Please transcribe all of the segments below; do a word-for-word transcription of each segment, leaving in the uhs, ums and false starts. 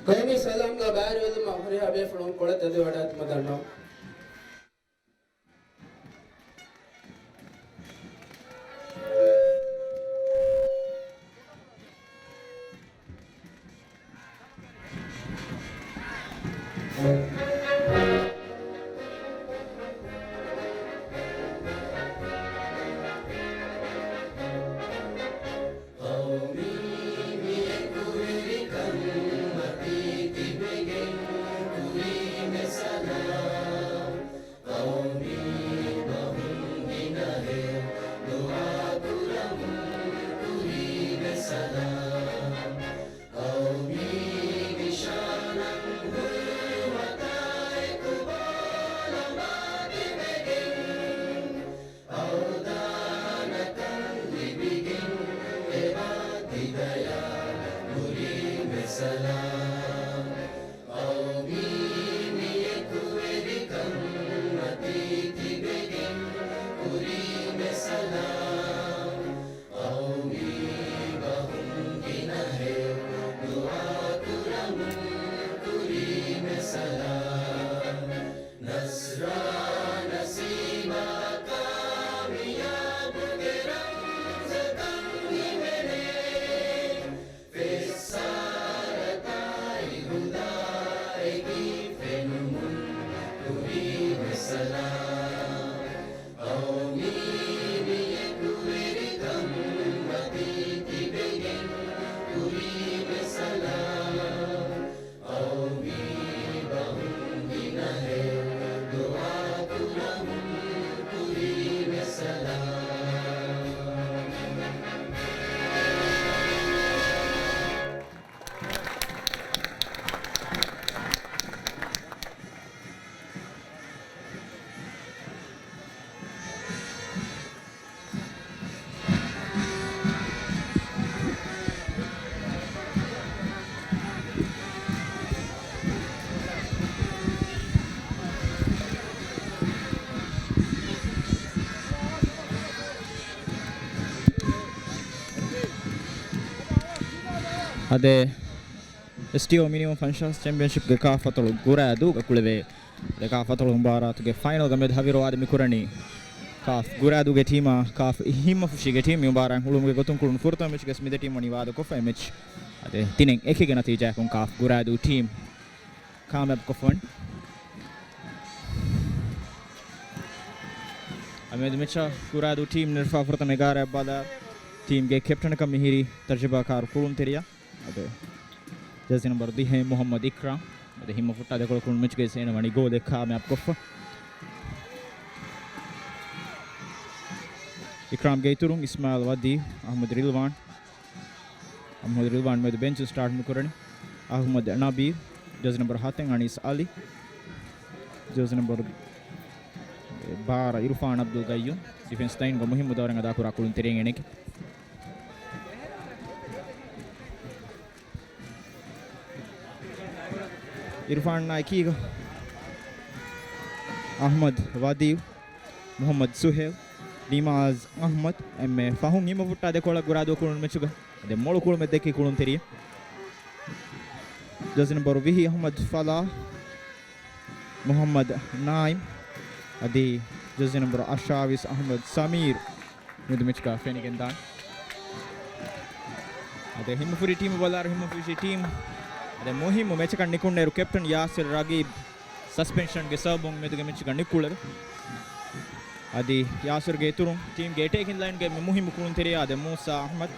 ގައުމީ ސަލާމްގަ ބައިވެރިވެލުމަށް ހުރިހާ ބޭފުޅުން ކޮޅަށް ތެދުވެވަޑައިގަތުމަށް ދަންނަވަން. ޤައުމީ މި އެކުވެރިކަން މަތީ ތިބެގެން ކުރީމެ ސަލާމް. ޤައުމީ ބަހުން ގިނަހެޔޮ ދުޢާ ކުރަމުން ކުރީމެ ސަލާމް. ޤައުމީ ނިޝާނަށް ހުރުމަތާ އެކު ބޯލަމާ ތިބެގެން އަވަދާނަކަން ލިބިގެން އެބާ ތި ދަޔާ ކުރީމެ ސަލާމް. ޤައުމީ މި އެކުވެރިކަން މަތީ ތިބެގެން ކުރީމެ ސަލާމް. ޤައުމީ ބަހުން ގިނަހެޔޮ ދުޢާ ކުރަމުން ކުރީމެ ސަލާމް. ނަޞްރާ ނަސީބާ ކާމިޔާބުގެ ރަމްޒަކަށް ހިމެނޭ. ފެއްސާރަތާއި ހުދާއެކީ ފެނުމުން ކުރީމެ ސަލާމް. ޤައުމީ މި އެކުވެރިކަން މަތީ ތިބެގެން ކުރީމެ ސަލާމް. ޤައުމީ ބަހުން ގިނަހެޔޮ ދުޢާ ކުރަމުން ކުރީމެ ސަލާމް. އާދެ، އެސްޓީއޯ މިނިމަމް ފަންސާސް ޗެމްޕިއަންޝިޕްގެ ކާފް އަތޮޅު ގުރާދޫގަ ކުޅެވޭ. އާދެ، ކާފް އަތޮޅު މުބާރާތުގެ ފައިނަލްގަ މެދު ހަވީރު އާދެ މި ކުރަނީ ކާފް ގުރާދޫގެ ޓީމާ ކާފް ހިންމަފުށީގެ ޓީމް. މި މުބާރާތް ހުޅުވުމުގެ ގޮތުން ކުޅުނު ފުރަތަމަ މެޗުގަ މި ދެ ޓީމް ވަނީ ވާދަކޮށްފަ އެ މެޗް. އާދެ، ތިނެއް އެކެއްގެ ނަތީޖާއަކުން ކާފް ގުރާދޫ ޓީމް ކާމިޔާބުކޮށްފަވަނީ. އަމިއަދު މެޗަށް ގުރާދޫ ޓީމް ނެރެފާ ފުރަތަމަ އެގާރައަށް ބަލާ، ޓީމްގެ ކެޕްޓަނަކަށް މިހިރީ ތަޖުރިބާކާރު ކުޅުންތެރިޔާ. އާދެ، ޖާޒީ ނަމްބަރު ދިހައެއް މުޙައްމަދު އިކްރާމް. އާދެ، ހިންމަ ފުއްޓާ ދެކޮޅަށް ކުޅުނު މެޗުގައި އޭނަ ވަނީ ގޯލެއް ކާމިޔާބުކޮށްފަ. އިކްރާމްގެ އިތުރުން އިސްމާއިލް ވަދީ، އަޙްމަދު ރިލްވާން. އަޙްމަދު ރިލްވާން މެދު ބެންޗުން ސްޓާޓް މިކުރަނީ. އަޙްމަދު ނަބީ، ޖާޒީ ނަމްބަރު ހަތެއް އަނީސް އަލީ، ޖާޒީ ނަމްބަރު ބާރަ އިރުފާން އަބްދުލް ގައްޔޫމް. ޑިފެންސް ލައިންގަ މުހިއްމު ދައުރެއް އަދާކުރާ ކުޅުންތެރިއެއް އޭނަގެ. އިރުފާންއާ އެކީގަ އަޙްމަދު ވަދީ، މުޙައްމަދު ސުހޭލް، ނިމާޒް އަޙްމަދު އެންމެ ފަހުން ހިންމަ ފުއްޓާ ދެކޮޅަށް ގުރާދޫ ކުޅުނު މެޗުގަ އާދެ، މޮޅު ކުޅުމެއް ދެއްކި ކުޅުންތެރިއެއް. ޖާޒީ ނަމްބަރު ވިހި އަޙްމަދު ފަލާޙް، މުޙައްމަދު ނާއިމް އަދި ޖާޒީ ނަމްބަރު އަށާވީސް އަޙްމަދު ސަމީރު މެދު މެޗުގަ ފެނިގެންދާނެ. އާދެ، ހިންމަފުށި ޓީމަށް ބަލާއިރު ހިންމަފުށި ޓީމް އާދެ، މުހިއްމު މެޗަކަށް ނިކުންނައިރު ކެޕްޓަން ޔާސިރު ރަގީބް ސަސްޕެންޝަންގެ ސަބަބުން މެދުގެ މެޗުގަ ނިކުޅެވޭ. އަދި ޔާސިރުގެ އިތުރުން ޓީމްގެ އެޓޭކިން ލައިންގެ މި މުހިއްމު ކުޅުންތެރިޔާ އާދެ، މޫސާ އަޙްމަދު.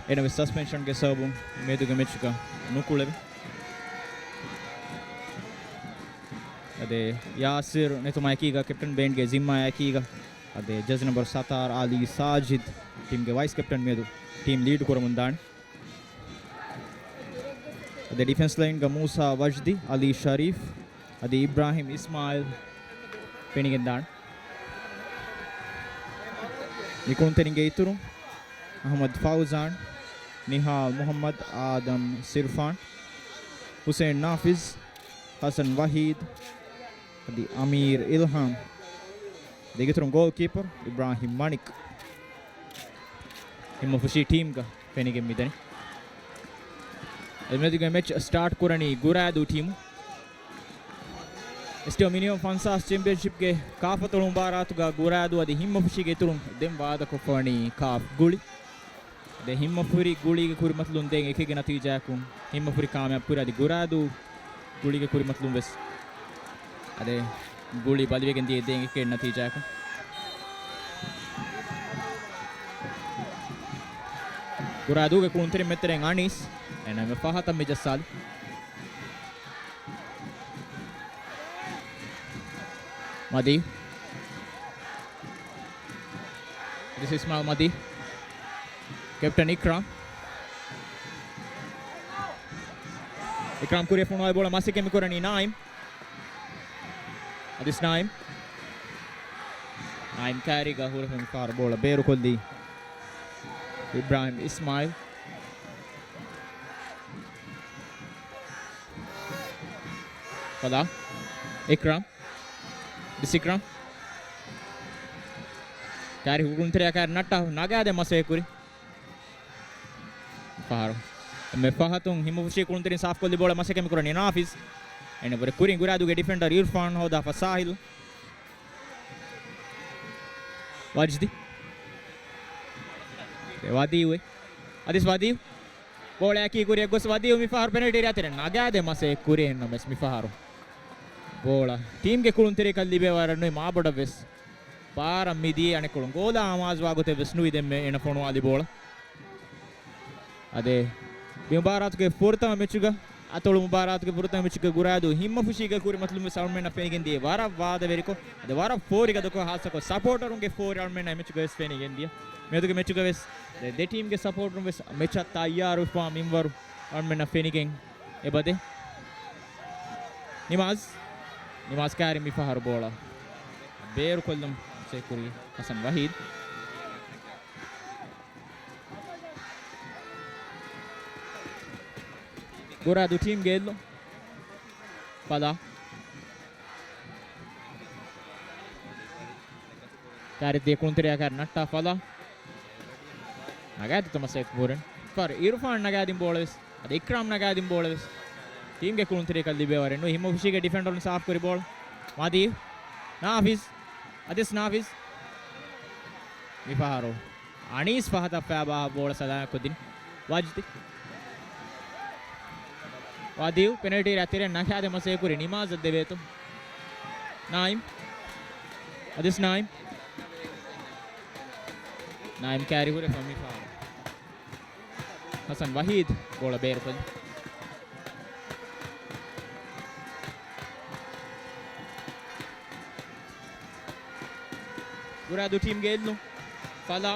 އޭނަވެސް ސަސްޕެންޝަންގެ ސަބަބުން މެދުގެ މެޗުގަ ނުކުޅެވޭ. އަދި ޔާސިރު ނެތުމާ އެކީގަ ކެޕްޓަން ބޭންޑްގެ ޒިންމާއާ އެކީގަ އަދި ޖާޒީ ނަމްބަރު ސަތާރަ އަލީ ސާޖިދު ޓީމްގެ ވައިސް ކެޕްޓަން މިއަދު ޓީމް ލީޑް ކުރަމުން ދާނެ. އަދި ޑިފެންސް ލައިންގަ މޫސާ ވަޖްދީ، އަލީ ޝަރީފް، އަދި އިބްރާހިމް އިސްމާއިލް ފެނިގެންދާނެ. މި ކުޅުންތެރިންގެ އިތުރުން އަޙްމަދު ފައުޒާން، ނިހާލް މުޙައްމަދު، އާދަމް ސިރްފާން، ހުސެއިން ނާފިޒް، ޙަސަން ވަޙީދު، އަދި އަމީރު އިލްހާމް. ދެގިތުރުން ގޯލް ކީޕަރު އިބްރާހިމް މަނިކް. ހިންމަފުށީ ޓީމްގަ ފެނިގެން މިދަނީ. އެމެދުގެ މެޗް ސްޓާޓް ކުރަނީ ގުރާދޫ ޓީމު. އެސްޓީއޯ މިނިމަމް ފަންސާސް ޗެމްޕިއަންޝިޕްގެ ކާފަތޮޅު މުބާރާތުގަ ގުރާދޫ އަދި ހިންމަފުށީގެ އިތުރުން ދެން ވާދަކޮށްފަވަނީ ކާފް ގުޅި. ދެ ހިންމަފުށި ގުޅީގެ ކުރިމަތިލުން ދެން އެކެއްގެ ނަތީޖާއަކުން ހިންމަފުށި ކާމިޔާބު ކުރި އަދި ގުރާދޫ ގުޅީގެ ކުރިމަތިލުން ވެސް އަދެ ގުޅި ބަލިވެގެން ދިޔަ ދެން އެކެއް ނަތީޖާއަކުން. ގުރާދޫގެ ކުޅުންތެރިން މެދުތެރެއިން އަނީސް. އެން އެމް އެ ފަހަތަށް މި ޖައްސާލި. މަދީ. އަދިސް އިސްމާއިލް މަދީ. ކެޕްޓަން އިކްރާމް. އިކްރާމް ކުރިއަށް ފޮނުވާލި ބޯޅަ މަސައްކަތް މިކުރަނީ ނާއިމް. އަދިސް ނާއިމް. ނާއިމް ކާރީގަ ހުރެފަ މިފަހަރު ބޯޅަ ބޭރުކޮށްލީ އިބްރާހިމް އިސްމާއިލް. ފަލާ. އިކްރާމް. އަދިސް އިކްރާމް. ކާރީ ކުޅުންތެރިއާ ކާރި ނައްޓާ ނަގާދޭ މަސައްކަތް ކުރި. ފަހަރު. އެން އެމް އެ ފަހަތުން ހިންމަފުށީ ކުޅުންތެރިން ސާފުކޮށްލި ބޯޅަ މަސައްކަތް މިކުރަނީ ނާފިޒް. އެން އެމް އެ ވުރެ ކުރިން ގުރާދޫގެ ޑިފެންޑަރ އިރްފާން ހޯދާފަ ސާހިލް. ވަޖްދި. އެ ވަދީއު. އަދިސް ވަދީއު. ބޯޅައަކީ ކުރިއަށް ގޮސް ވަދީއު މިފަހަރު ޕެނަލްޓީ އެރިއާ ތެރެއިން ނަގާދޭ މަސައްކަތް ކުރި އެހެންނަމަވެސް މިފަހަރު ބޯޅަ ޓީމްގެ ކުޅުންތެރިއަކަށް ލިބޭ ވަރެއް ނުވި މާބޮޑަށް ވެސް ބާރަށް މިދިޔަ އަނެއްކޮޅުން ގޯލާ އަމާޒުވާ ގޮތެއް ވެސް ނުވި ދެންމެ އޭނަ ފޮނުވާލި ބޯޅަ. އަދެ މި މުބާރާތުގެ ފުރަތަމަ މެޗުގަ، އަތޮޅު މުބާރާތުގެ ފުރަތަމަ މެޗުގަ ގުރާދޫ ހިންމަފުށީގެ ކުރިމަތިލުން ވެސް އަޅުމެންނަށް ފެނިގެން ދިޔަ ވަރަށް ވާދަވެރިކޮށް، އަދި ވަރަށް ފޯރިގަދަކޮށް ހާއްސަކޮށް ސަޕޯޓަރުންގެ ފޯރި އަޅުމެންނަށް މެޗުގަ ވެސް ފެނިގެން ދިޔަ. މިއަދުގެ މެޗުގަ ވެސް ދެ ޓީމްގެ ސަޕޯޓަރުން ވެސް މެޗަށް ތައްޔާރުވެފާ މިންވަރު އަޅުމެންނަށް ފެނިގެން އެބަދޭ. ނިމާޒް. ނިމާޒް ކާރި މިފަހަރު ބޯޅަ ބޭރުކޮށްލުން ސޭކުރީ ހަސަން ވަހީދު. ގުރާދޫ ޓީމްގެ އެއްލުން. ފަލާ. ކާރި ދިޔަ ކުޅުންތެރިއާ ކާރި ނައްޓާ ފަލާ. ނަގާދިތަ މަސައްކަތް ކުރަން. ފަރު އިރުފާން ނަގާދިން ބޯޅަވެސް. އަދި އިކްރާމް ނަގާދިން ބޯޅަވެސް. ޓީމްގެ ކުޅުންތެރިއަކަށް ލިބޭ ވަރެއް ނުވި. ހިމަފުށީގެ ޑިފެންޑަރުން ސާފްކުރި ބޯޅަ. މަދީ. ނާފިޒް. އަދިސް ނާފިޒް. މިފަހަރު އަނީސް ފަހަތަށް ފައިބާ ބޯޅަ ސަލާމަތްކޮށްދިން. ވަޖްދި. ވަދީއު ޕެނަލްޓީ އެރިއާ ތެރެއިން ނަގާދޭ މަސައްކަތް ކުރި ނިމާޒަށް ދެވޭތޯ. ނާއިމް. އަދިސް ނާއިމް. ނާއިމް ކާރި ހުރެފަ މިފަހަރު. ހަސަން ވަހީދު ބޯޅަ ބޭރުކޮށްލި. ގުރާދޫ ޓީމްގެ އެއްލުން. ފަލާ.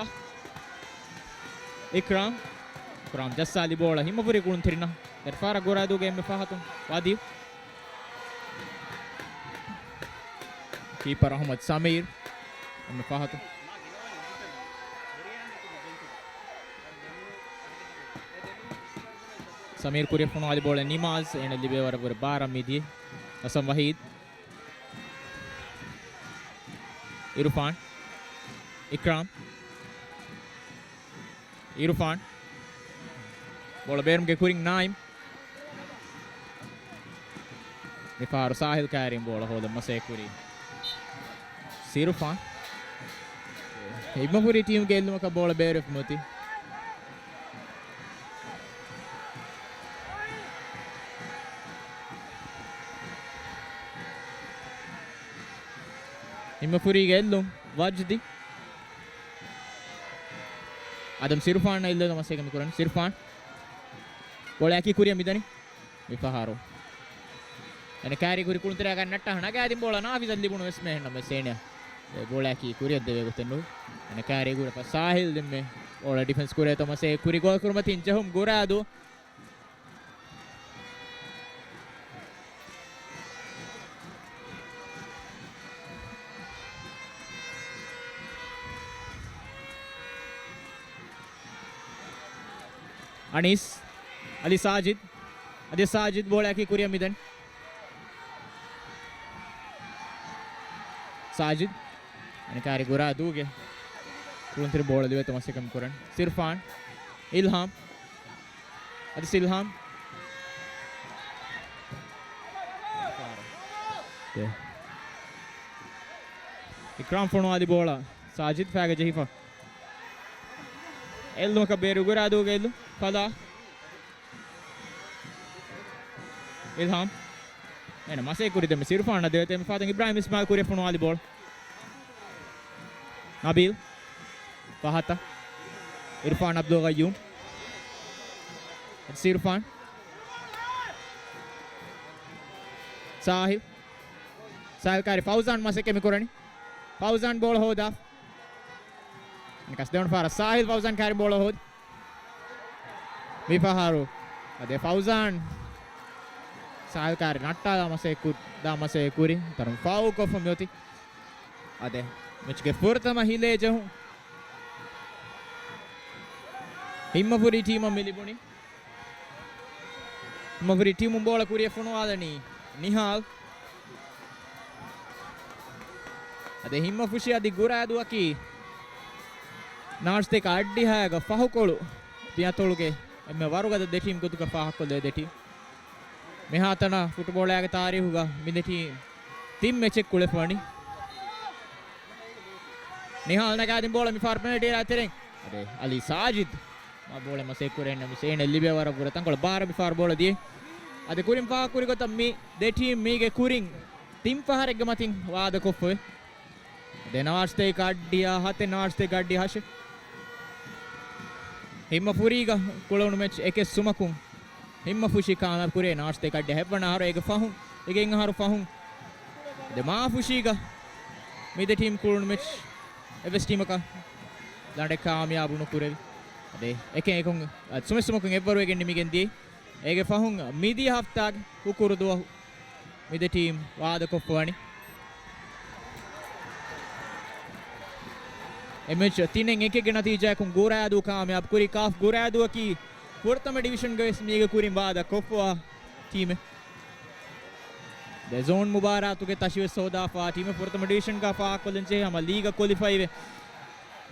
އިކްރާމް. އިކްރާމް ޖައްސާލި ބޯޅަ ހިމަފުށީ ކުޅުންތެރިންނަށް. ދެން ފަހަރަށް ގުރާދޫގެ އެންމެ ފަހަތުން ވަދީ. ކީޕަރ އަހުމަދު ސަމީރު. އެންމެ ފަހަތުން. ސަމީރު ކުރިއަށް ފޮނުވާލި ބޯޅަ ނިމާޒް. އޭނަ ލިބޭ ވަރަށް ވުރެ ބާރަށް މިދިޔަ. ހަސަން ވަހީދު. އިރުފާން. އިކްރާމް. އިރުފާން. ބޯޅަ ބޭރުމުގެ ކުރިން ނާއިމް. މިފަހަރު ސާހިލް ކާރިން ބޯޅަ ހޯދަން މަސައްކަތް ކުރީ ސިރުފާން. ހިމަފުށީ ޓީމްގެ އެއްލުމަކަށް ބޯޅަ ބޭރުވެފަ މިއޮތީ. ހިމަފުށީގެ އެއްލުން ވަޖްދި. އަދި ސިރުފާން އެއްލެވޭތޯ މަސައްކަތް މިކުރަނީ. ސިރުފާން. ބޯޅައަކީ ކުރިއަށް މިދަނީ. މިފަހަރު. އޭނަ ކާރި ކުރި ކުޅުންތެރިއަކަށް ނައްޓާ ނަގާދިން ބޯޅަ ނާފިޒަށް ލިބުނު ވެސް މޭހެންނަމަ ސޭނިއާ. އެ ބޯޅައަކީ ކުރިއަށް ދެވޭ ގޮތެއް ނުވި. އޭނަ ކާރި ކުރި ފަ ސާހިލް ދެންމެ ބޯޅަ ޑިފެންސް ކުރޭތޯ މަސައްކަތް ކުރި ގޯލް ކުރިމަތިން ޖެހުން ގުރާދޫ. އަނީސް. އަދި ސާޖިދް. އަދި ސާޖިދް ބޯޅައަކީ ކުރިއަށް މިދަނީ. ސާޖިދް. އަނެކާރި ގުރާދޫގެ ކުޅުންތެރި ބޯޅަ ލިބޭތޯ މަސައްކަތް ކުރަން. ސިރުފާން. އިލްހާމް. އަދި ސިލްހާމް. އިކްރާމް ފޮނުވާލި ބޯޅަ ސާޖިދް ފައިގަ ޖެހިފަ. އެއްލުމަކަށް ބޭރު ގުރާދޫގެ އެއްލު. ފަލާ. އިލްހާމް. އޭނަ މަސޭ ކުރި ދެމި ސިރުފާނަށް ދެވޭތެ މި ފާތަން އިބްރާހިމް އިސްމާއިލް ކުރި ފޮނުވާލި ބޯޅަ. ނަބީލް. ފަހަތަށް. އިރުފާން އަބްދުލް ގައްޔޫމް. ސިރުފާން. ސާހިލް. ސާހިލް ކާރި ފައުޒާން މަސައްކަތް މި ކުރަނީ. ފައުޒާން ބޯޅަ ހޯދާ. ނިކަސް ދެވަނަ ފަހަރަށް ސާހިލް ފައުޒާން ކާރި ބޯޅަ ހޯދި. މި ފަހަރު. އަދެ ފައުޒާން. ސާހިލް ކާރި ނައްޓާލާ މަސައްކަތް ކު-، ދާ މަސައްކަތް ކުރި. ތަރުން ފައުލް ކޮށްފަ މިއޮތީ. އަދެ މެޗްގެ ފުރަތަމަ ހިލޭ ޖެހުން. ހިންމަފުރި ޓީމަށް މި ލިބުނީ. ހިންމަފުރި ޓީމުން ބޯޅަ ކުރިއަށް ފޮނުވާލަނީ ނިހާލް. އަދި ހިންމަފުށި އަދި ގުރާދޫއަކީ ނާސްތޭކަ އައްޑިހައިގަ ފަހުކޮޅު ދިޔަތޮޅުގެ އެންމެ ވަރުގަދަ ދެ ޓީމް ގޮތުގަ ފާހަގަކޮށްލެވޭ ދެ ޓީމް. މިހާތަނަށް ފުޓުބޯޅައިގެ ތާރީހުގަ މި ދެ ޓީމް ތިން މެޗެއް ކުޅެފަވަނީ. ނިހާލް ނަގާދިން ބޯޅަ މި ފާރު ޕެނަލްޓީ އެރިއާ ތެރެއިން. އަދި އަލީ ސާޖިދް މާ ބޯޅަ މަސޭ ކުރެން މިސް އޭނަ ލިބޭ ވަރަށް ބުރަ ތަންކޮޅެއް ބާރަށް މި ފާރު ބޯޅަ ދިޔަ. އަދި ކުރިން ފާހަގަކުރި ގޮތަށް މި ދެ ޓީމް މީގެ ކުރިން ތިން ފަހަރެއްގެ މަތިން ވާދަކޮށްފަވޭ. ދެ ނާސްތޭކަ އައްޑިހަ ހަތެއް ނާސްތޭކަ އައްޑިހަ ހަށެއް. ހިންމަފުރީގަ ކުޅެވުނު މެޗް އެކެއް ސުމަކުން ހިންމަފުށި ކާމިޔާބު ކުރޭ ނާސްތޭކަ އައްޑިހަ ހައެއްވަނަ އަހަރު އޭގެ ފަހުން، އޭގެ އެއް އަހަރު ފަހުން. ދެ މާފުށީގަ މި ދެ ޓީމް ކުޅުނު މެޗް އެއްވެސް ޓީމަކަށް ލަނޑެއް ކާމިޔާބު ނުކުރެވި. އަދެ އެކެއް އެކުން ސުމެއް ސުމަކުން އެއްވަރުވެގެން ނިމިގެން ދިޔައީ. އޭގެ ފަހުން މިދިޔަ ހަފްތާގެ ހުކުރު ދުވަހު މި ދެ ޓީމް ވާދަކޮށްފަވަނީ. އެ މެޗް ތިނެއް އެކެއްގެ ނަތީޖާއަކުން ގުރާދޫ ކާމިޔާބު ކުރި. ކާފް ގުރާދޫއަކީ ފުރަތަމަ ޑިވިޝަންގަވެސް މީގެ ކުރިން ވާދަ ކޮށްފަވާ ޓީމެއް. ދެ ޒޯން މުބާރާތުގެ ތަށިވެސް ހޯދާފަވާ ޓީމެއް ފުރަތަމަ ޑިވިޝަންގަ ފާހަގަކޮށްލަން ޖެހޭ ހަމަ ލީގަށް ކޮލިފައިވެ.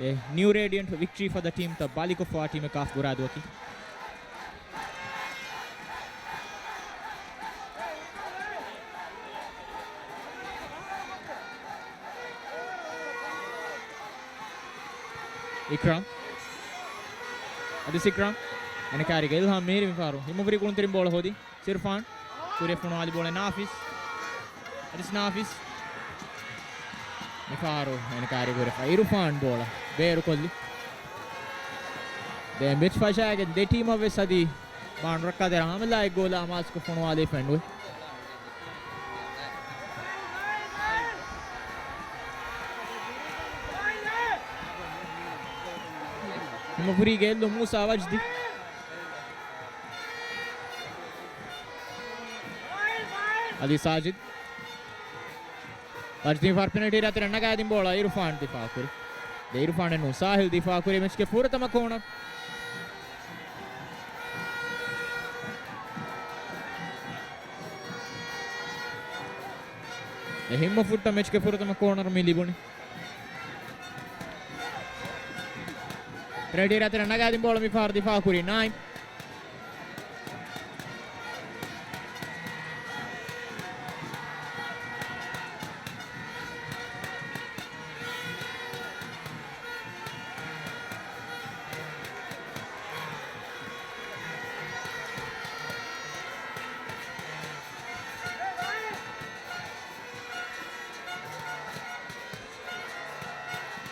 އެ ނިއު ރޭޑިއަންޓް ވިކްޓްރީ ފަދަ ޓީމްތައް ބަލިކޮށްފަވާ ޓީމެއް ކާފް ގުރާދޫއަކީ. އިކްރާމް. އަދި ސިކްރާމް. އޭނަ ކާރީގަ އިލްހާމް މިހިރީ މިފަހަރު. ހިންމަފުރި ކުޅުންތެރިން ބޯޅަ ހޯދި. ސިރުފާން. ކުރިއަށް ފޮނުވާލި ބޯޅަ ނާފިޒް. އަދިސް ނާފިޒް. މިފަހަރު އޭނަ ކާރީ ކުރިއަށް އިރުފާން ބޯޅަ ބޭރުކޮށްލި. ދެ މެޗް ފަށާގެން ދެ ޓީމަށް ވެސް އަދި މާ ނުރައްކާތެރި ހަމަލާއެއް ގޯލާ މާސްކޮށް ފޮނުވާލީފައެއް ނުވޭ. ހިންމަފުރީގެ އެއްލު މޫސާ ވަޖްދީ. އަލީ ސާޖިދް. ވަޖްދީ ފާރު ޕެނަލްޓީ އެރިއާ ތެރެއަށް ނަގާދިން ބޯޅަ އިރުފާން ދިފާއުކުރި. ދެ އިރުފާނެއް ނޫން ސާހިލް ދިފާއުކުރި މެޗްގެ ފުރަތަމަ ކޯނަރ. އެ ހިންމަފުށަށް މެޗްގެ ފުރަތަމަ ކޯނަރ މި ލިބުނީ. ޕެނަލްޓީ އެރިއާ ތެރެއަށް ނަގާދިން ބޯޅަ މި ފާރު ދިފާއުކުރި ނާއިމް.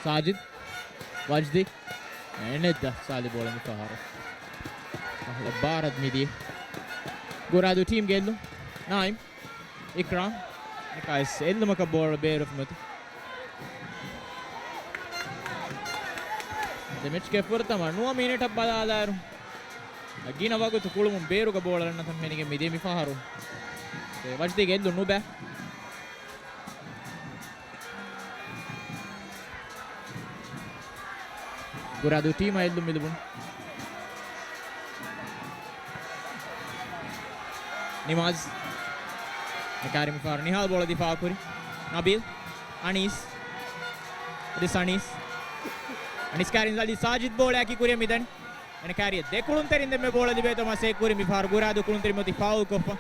ސާޖިދް. ވަޖްދީ. އެނެއްދަ ސާލި ބޯޅަ މި ފަހަރު. އަހުލަ ބާރަށް މިދިޔަ. ގުރާދޫ ޓީމްގެ އެއްލު. ނާއިމް. އިކްރާމް. ނިކާސް އެއްލުމަކަށް ބޯޅަ ބޭރުފުމަތި. ދެ މެޗްގެ ފުރަތަމަ ނުވަ މިނެޓަށް ބަލާލާއިރު، ގިނަ ވަގުތު ކުޅުމުން ބޭރުގަ ބޯޅަ ރަންނަތަން ފެނިގެން މިދިޔަ މި ފަހަރު. އެ ވަޖްދީގެ އެއްލު ނުބައި. ގުރާދޫ ޓީމަށް އެއްލުން މިލިބުން. ނިމާޒް. ނިކާރި މިފަހަރު ނިހާލް ބޯޅަ ދިފާއުކުރި. ނަބީލް. އަނީސް. އަދިސް އަނީސް. އަނީސް ކާރިން އަލީ ސާޖިދް ބޯޅައަކީ ކުރިއަށް މިދަނީ. އޭނަ ކާރިއަށް ދެ ކުޅުންތެރިން ދެންމެ ބޯޅަ ލިބޭތޯ މަސޭ ކުރި މިފަހަރު ގުރާދޫ ކުޅުންތެރިން މިއޮތީ ފައުލް ކޮށްފަ.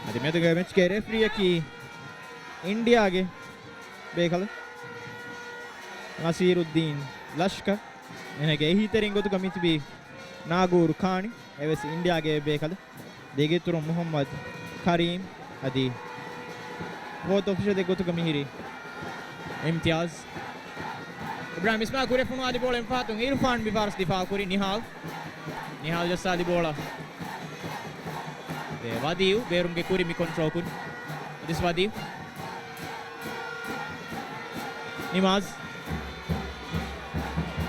އަދި މިއަދުގެ މެޗްގެ ރެފްރީއަކީ އިންޑިއާގެ ބޭކަލެއް ނަސީރުއްދީން ލަޝްކަރް. އޭނާގެ އެހީތެރިން ގޮތުގަ މިތިބީ ނާގޫރު ކާނި، އެވެސް އިންޑިއާގެ ބޭކަލެއް. ދެގެއްތުރު މުހައްމަދު ކަރީމް އަދި ފޯތު އޮފިޝަލެއް ގޮތުގަ މިހިރީ އިމްތިޔާޒް. އިބްރާހިމް އިސްމާއިލް ކުރިއަށް ފޮނުވާލި ބޯޅަ އެއްފަހަތުން އިރުފާން މިފަހަރަސް ދިފާއު ކުރި ނިހާލް. ނިހާލް ޖައްސާލި ބޯޅަ. އެ ވަދީއު ބޭރުމްގެ ކުރި މި ކޮންޓްރޯލް ކުރި. އަދިސް ވަދީއު. ނިމާޒް.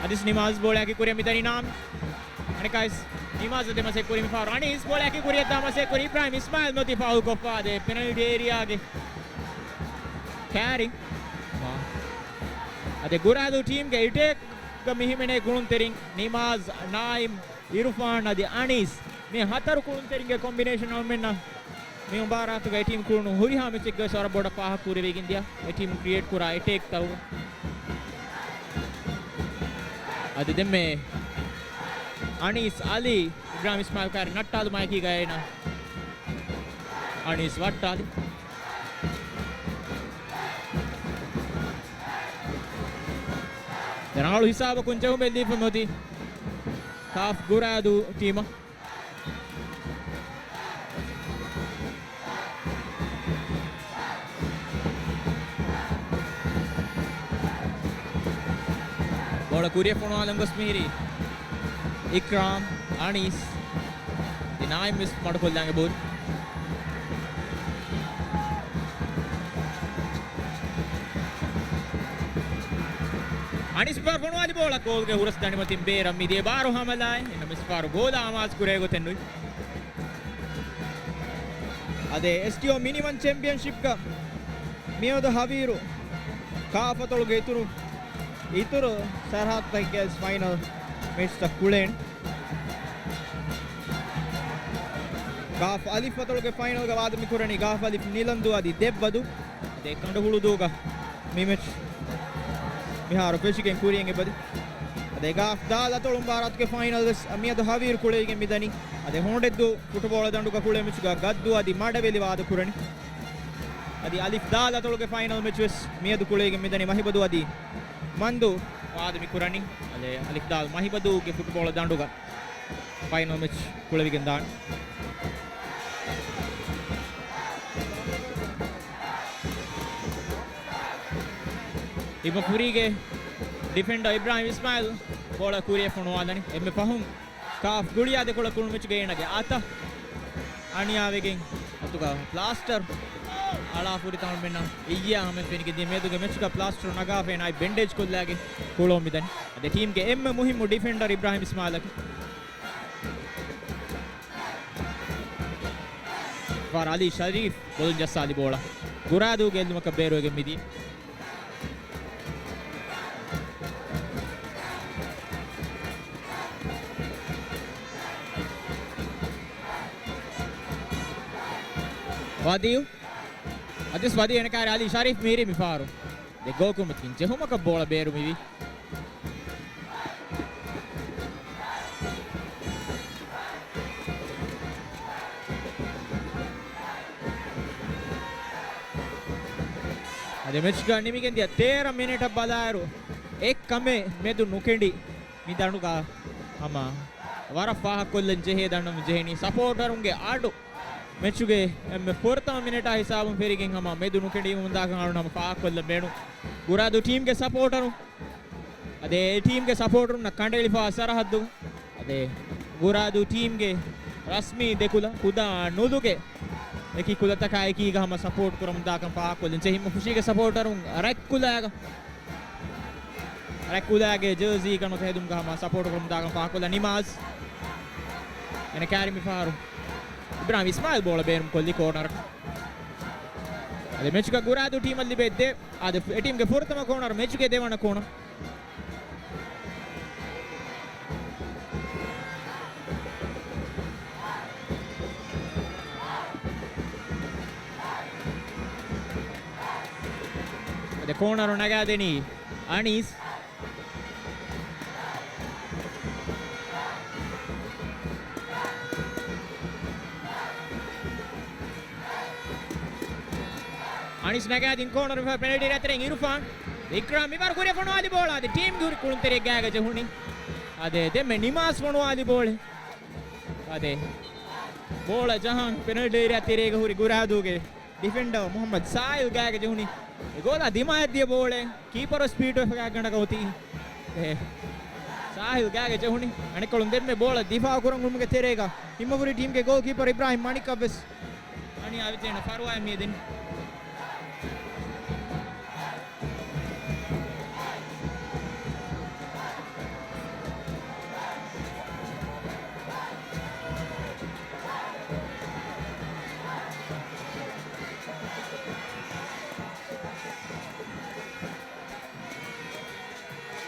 އަދިސް ނިމާޒް ބޯޅައަކީ ކުރިއަށް މިދަނީ ނާމި. އަނެކާވެސް ނިމާޒަށް ދެ މަސެއް ކުރި މިފަހަރު. އަނީސް ބޯޅައަކީ ކުރިއަށް ދާ މަސެއް ކުރި. އިބްރާހިމް އިސްމާއިލް މަތި ފައުލް ކޮށްފަ އަދި ޕެނަލްޓީ އޭރިއާގެ ކާރިން. އަދި ގުރާދޫ ޓީމްގެ އެޓޭކްގަ މި ހިމެނޭ ކުޅުންތެރިން ނިމާޒް، ނާއިމް، އިރުފާން އަދި އަނީސް. މި ހަތަރު ކުޅުންތެރިންގެ ކޮމްބިނޭޝަން އަޅުމެންނަށް މި މުބާރާތުގަ އެ ޓީމް ކުޅުނު ހުރިހާ މެޗެއްގަވެސް ވަރަށް ބޮޑަށް ފާހަގަ ކުރެވިގެން ދިޔަ. އެ ޓީމް ކްރިއޭޓް ކުރާ އެޓޭކްތައް. އަދި ދެންމެ އަނީސް އަލީ އިބްރާހިމް އިސްމާއިލް ކާރި ނައްޓާލުމާއެކީގައި އޭނާ އަނީސް ވައްޓާލި. ދެން ރަނގަޅު ހިސާބަކުން ޖެހުމެއް ލީފަ މިއޮތީ ކާފް ގުރާދޫ ޓީމަށް. ބޯޅަ ކުރިއަށް ފޮނުވާލަން ގޮސް މިހިރީ އިކްރާމް، އަނީސް، ދެން ނާއިމް ވެސް މަޑުކޮށްލާނގެ ބޯލް. އަނީސް މިފަހަރު ފޮނުވާލި ބޯޅަ ގޯލްގެ ހުރަސް ދަނޑިމަތިން ބޭރަށް މިދިޔަ ބާރު ހަމަލާއެއް. އެންމެ މިސްފަހަރު ގޯލާ އަމާޒު ކުރޭ ގޮތެއް ނުވި. އަދި އެސްޓީއޯ މިނިވަން ޗެމްޕިއަންޝިޕްގަ މިއަދު ހަވީރު ކާފް އަތޮޅުގެ އިތުރު، އިތުރު ސަރަހައްދުތަކެއްގައި ފައިނަލް މެޗްތައް ކުޅޭން. ގާފް އަލިފް އަތޮޅުގެ ފައިނަލްގަ ވާދަ މިކުރަނީ ގާފް އަލިފް ނިލަންދޫ އަދި ދެއްވަދޫ. އަދި ކަނޑުހުޅުދޫގަ މި މެޗް މިހާރު ފެށިގެން ކުރިއަށް އެބަދި. އަދި ގާފް ދާލް އަތޮޅު މުބާރާތުގެ ފައިނަލް ވެސް މިއަދު ހަވީރު ކުޅެވިގެން މިދަނީ. އަދި ހޮނޑެއްދޫ ފުޓުބޯޅަ ދަނޑުގަ ކުޅޭ މެޗުގަ ގައްދޫ އަދި މަޑަވެލި ވާދަ ކުރަނީ. އަދި އަލިފް ދާލް އަތޮޅުގެ ފައިނަލް މެޗު ވެސް މިއަދު ކުޅެވިގެން މިދަނީ މަހިބަދޫ އަދި މަންދޫ ވާދަ މި ކުރަނީ. އަދި އަލިފް ދާލް މަހިބަދޫގެ ފުޓުބޯޅަ ދަނޑުގަ ފައިނަލް މެޗް ކުޅެވިގެން ދާނެ. އިބަފުރީގެ ޑިފެންޑަރ އިބްރާހިމް އިސްމާއިލް ބޯޅަ ކުރިއަށް ފޮނުވާލަނީ. އެންމެ ފަހުން ކާފް ގުޅިއާ ދެކޮޅަށް ކުޅުނު މެޗުގައި އޭނާގެ އަތަށް އަނިޔާވެގެން އަތުގަ ޕްލާސްޓަރު އަޅާ ފުރިތަމަ މެންނަށް އިއްޔާ ހަމަ ފެނިގެން ދިޔަ. މިއަދުގެ މެޗުގަ ޕްލާސްޓަރު ނަގާފަ އޭނާ ބެންޑޭޖް ކޮށްލާގެން ކުޅޯ މިދަނީ. އަދި ޓީމްގެ އެންމެ މުހިއްމު ޑިފެންޑަރ އިބްރާހިމް އިސްމާއިލަކީ. ފާރު އަލީ ޝަރީފް ބޮލުން ޖައްސާލި ބޯޅަ ގުރާދޫގެ އެއްލުމަކަށް ބޭރުވެގެން މިދިޔަ. ވަދީއު. އަދިސް ވަދީ އެނެކާރި އަލީ ޝަރީފް މީރި މިފާރު. ދެ ގޯކުމެތިން ޖެހުމަކަށް ބޯޅަ ބޭރު މިވީ. އަދި މެޗްގަ ނިމިގެން ދިޔަ ތޭރަ މިނެޓަށް ބަލާއިރު، އެއް ކަމެއް މެދު ނުކެނޑި މި ދަނޑުގަ ހަމަ ވަރަށް ފާހަގަކޮށްލަން ޖެހޭ ދަނޑު ޖެހެނީ. ސަޕޯޓަރުންގެ އަޑު މެޗުގެ އެންމެ ފުރަތަމަ މިނެޓާ ހިސާބުން ފެރިގެން ހަމަ މެދު ނުކެނޑީމަ ހުންދާކަން އަޅުން ހަމަ ފާހަގަކޮށްލަން ބޭނުން. ގުރާދޫ ޓީމްގެ ސަޕޯޓަރުން އަދި އެ ޓީމްގެ ސަޕޯޓަރުންނަށް ކަނޑައެޅިފަ ސަރަހައްދު. އަދި ގުރާދޫ ޓީމްގެ ރަސްމީ ދެކުލަ ކުދާ ނުލުގެ އެކި ކުލަތަކާ އެކީގަ ހަމަ ސަޕޯޓް ކުރަމުންދާކަން ފާހަގަކޮށްލަން ޖެހި ހިމަ ފުށީގެ ސަޕޯޓަރުން ރަތްކުލައިގަ ރަތްކުލައިގެ ޖާޒީގަ ނުތަ ހެދުމުގަ ހަމަ ސަޕޯޓް ކުރަމުންދާކަން ފާހަގަކޮށްލަން ނިމާޒް. އެނެ ކާރި މިފަހަރު އިބްރާހިމް އިސްމާއިލް ބޯޅަ ބޭނުން ކޮށްލި ކޯނަރަކަށް. އަދި މެޗުގަ ގުރާދޫ ޓީމަށް ލިބޭ ދެ އަދި އެ ޓީމްގެ ފުރަތަމަ ކޯނަރު މެޗުގެ ދެވަނަ ކޯނަރު. އަދި ކޯނަރު ނަގާދެނީ އަނީސް. އަނިސް ނަގާދިން ކޯނަރު ފަ ޕެނަލްޓީ އެރިއާ ތެރެއިން އިރުފާން. އިކްރާމް މިވަރު ކުރިއަށް ފޮނުވާލި ބޯޅަ އަދި ޓީމްގެ ހުރި ކުޅުންތެރިއެއް ގާގަ ޖެހުނީ. އަދި ދެންމެ ނިމާސް ފޮނުވާލި ބޯޅެއް. އަދި ބޯޅަ ޖަހަން ޕެނަލްޓީ އެރިއާ ތެރޭގަ ހުރި ގުރާދޫގެ ޑިފެންޑަރ މުހައްމަދު ސާހިލް ގާގަ ޖެހުނީ. އެ ގޯލާ ދިމާއަށް ދިޔަ ބޯޅެއް ކީޕަރު ސްޕީޑް ވެފަ ގާގަނޑަކަށް އޮތީ. އެ ސާހިލް ގާގަ ޖެހުނީ. އަނެއްކޮޅުން ދެންމެ ބޯޅަ ދިފާއު ކުރަން އުޅުމުގެ ތެރޭގަ ހިމަފުރި ޓީމްގެ ގޯލް ކީޕަރ އިބްރާހިމް މަނިކަށް ވެސް އަނިޔާވެ ދޭނަ ފަރުވާއެއް މިއަދު.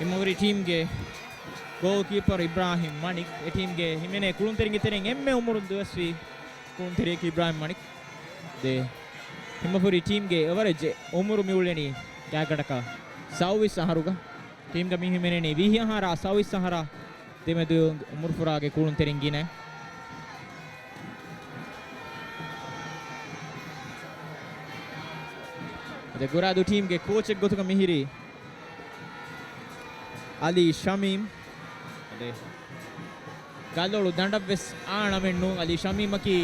ހިމަފުރި ޓީމްގެ ގޯލް ކީޕަރ އިބްރާހިމް މަނިކް، އެ ޓީމްގެ ހިމެނޭ ކުޅުންތެރިންގެ ތެރެއިން އެންމެ އުމުރުން ދުވަސްވީ ކުޅުންތެރިޔަކީ އިބްރާހިމް މަނިކް. ދެ ހިމަފުރި ޓީމްގެ އެވަރެޖް އުމުރު މިއުޅެނީ ގާތްގަނޑަކަށް ސައުވީސް އަހަރުގަ. ޓީމްގަ މި ހިމެނެނީ ވިހި އަހަރާ ސައުވީސް އަހަރާ ދެމެދު އުމުރުފުރާގެ ކުޅުންތެރިން ގިނަ. ދެ ގުރާދޫ ޓީމްގެ ކޯޗެއް ގޮތުގަ މިހިރީ އަލީ ޝަމީމް. އަދި ގަލޮޅު ދަނޑަށްވެސް އާނަމެއް ނޫން. އަލީ ޝަމީމަކީ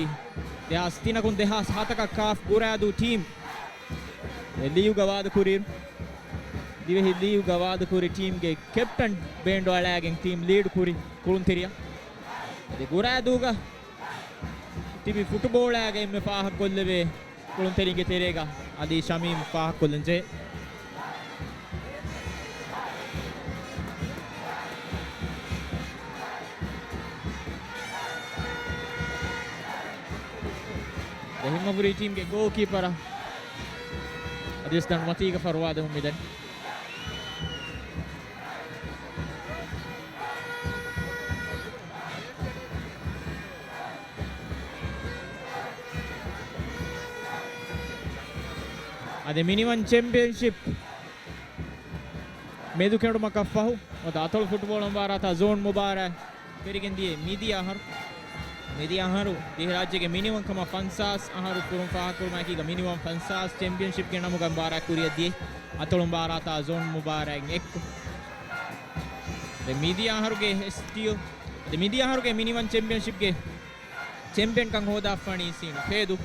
ދެހާސް ތިނަކުން ދެހާސް ހަތަކަށް ކާފް ގުރާދޫ ޓީމް އެ ލީގުގަ ވާދަކުރި، ދިވެހި ލީގުގަ ވާދަކުރި ޓީމްގެ ކެޕްޓަން ބޭންޑު އަޅާގެން ޓީމް ލީޑް ކުރި ކުޅުންތެރިޔާ. އަދި ގުރާދޫގަ ތިބި ފުޓުބޯޅާގަ އެންމެ ފާހަގަކޮށްލެވޭ ކުޅުންތެރިންގެ ތެރޭގަ އަލީ ޝަމީމް ފާހަގަކޮށްލަން ޖެހޭ. ދެ ހިމަފުރި ޓީމްގެ ގޯލް ކީޕަރަށް އަދިވެސް ދަނޑު މަތީގަ ފަރުވާދެމުން މިދަނީ. އަދި މިނިވަން ޗެމްޕިއަންޝިޕް މެދުކެނޑުމަކަށް ފަހު، އަތޮޅު ފުޓްބޯޅަ މުބާރާތާ ޒޯން މުބާރާތް ފެރިގެން ދިޔަ މިދިޔަ އަހަރު، މިދިޔަ އަހަރު ދިވެހިރާއްޖޭގެ މިނިވަންކަމަށް ފަންސާސް އަހަރު ފުރުން ފާހަގަކުރުމާއެކީގަ މިނިވަން ފަންސާސް ޗެމްޕިއަންޝިޕްގެ ނަމުގަ މުބާރާތް ކުރިއަށް ދިޔަ އަތޮޅު މުބާރާތާ ޒޯން މުބާރާތް އެއްކޮށް، ދެ މިދިޔަ އަހަރުގެ އެސްޓީއޯ، ދެ މިދިޔަ އަހަރުގެ މިނިވަން ޗެމްޕިއަންޝިޕްގެ ޗެމްޕިއަންކަން ހޯދާފަނީ ސީނު ފޭދު.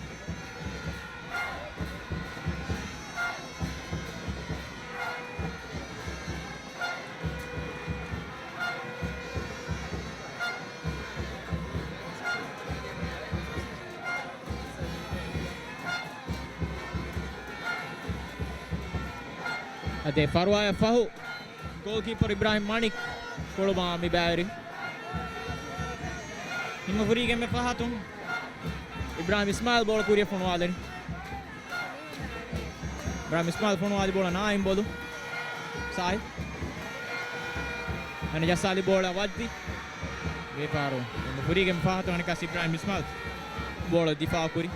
އަދި ފަރުވާއަށް ފަހު، ގޯލްކީޕަރު އިބްރާހިމް މަނިކް ކޮޅުމާ މި ބައިވެރިން. ހިމަފުރީގެ އެންމެ ފަހަތުން އިބްރާހިމް އިސްމާއިލް ބޯޅަ ކުރިއަށް ފޮނުވާލަނީ. އިބްރާހިމް އިސްމާއިލް ފޮނުވާލި ބޯޅަ ނާއިމް ބޮލު. ސާހިލް. އަނެއް ޖައްސާލި ބޯޅަ ވައްދި. މިފަހަރު ހިމަފުރީގެ އެންމެ ފަހަތުން އަނެއްކާސް އިބްރާހިމް އިސްމާއިލް ބޯޅަ ދިފާއު ކުރި.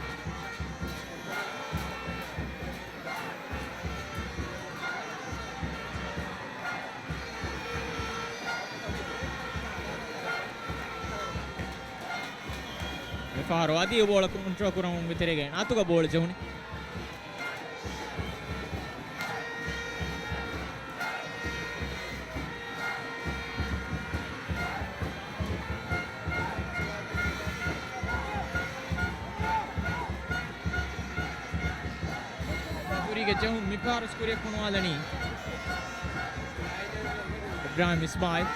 މިފަހަރު އަދި ބޯޅަ ކޮންޓްރޯލް ކުރަމުން މިތެރޭގައި އަތުގަ ބޯޅަ ޖެހުނީ. ކުރީގެ ޖެހުން މިފަހަރު ކުރިއަށް ފޮނުވާލަނީ އިބްރާހިމް އިސްމާއިލް.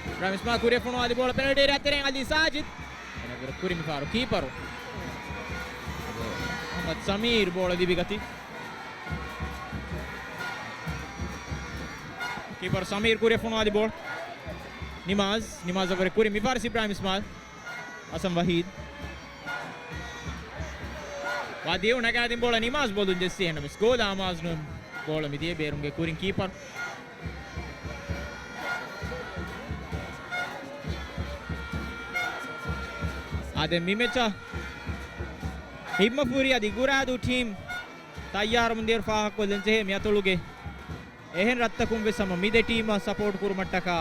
އިބްރާހިމް އިސްމާއިލް ކުރިއަށް ފޮނުވާލި ބޯޅަ ޕެނަލްޓީ އެރިއާ ތެރެއިން އަލީ ސާޖިދް. ކުރި މިފަހަރު ކީޕަރު މުހައްމަދު ސަމީރު ބޯޅަ ލިބިގަތީ. ކީޕަރު ސަމީރު ކުރިއަށް ފޮނުވާލި ބޯޅަ. ނިމާޒް، ނިމާޒަށް ވުރެ ކުރި މިފަހަރު އިބްރާހިމް އިސްމާއިލް. ހަސަން ވަހީދު. ވާދިޔަ ނަގާދިން ބޯޅަ ނިމާޒް ބޮލުން ޖެއްސި އެހެންނަމަވެސް ގޯލާ އަމާޒުނު ބޯޅަ މިދިޔަ ބޭރުންގެ ކުރިން ކީޕަރު. އާދެ މި މެޗަށް ހިމަފުރި އަދި ގުރާދޫ ޓީމް ތައްޔާރުވަމުން ދިޔަ ފާހަގަކޮށްލަން ޖެހޭ މި އަތޮޅުގެ އެހެން ރަށްތަކުން ވެސް ހަމަ މި ދެ ޓީމަށް ސަޕޯޓް ކުރުމަށްޓަކާ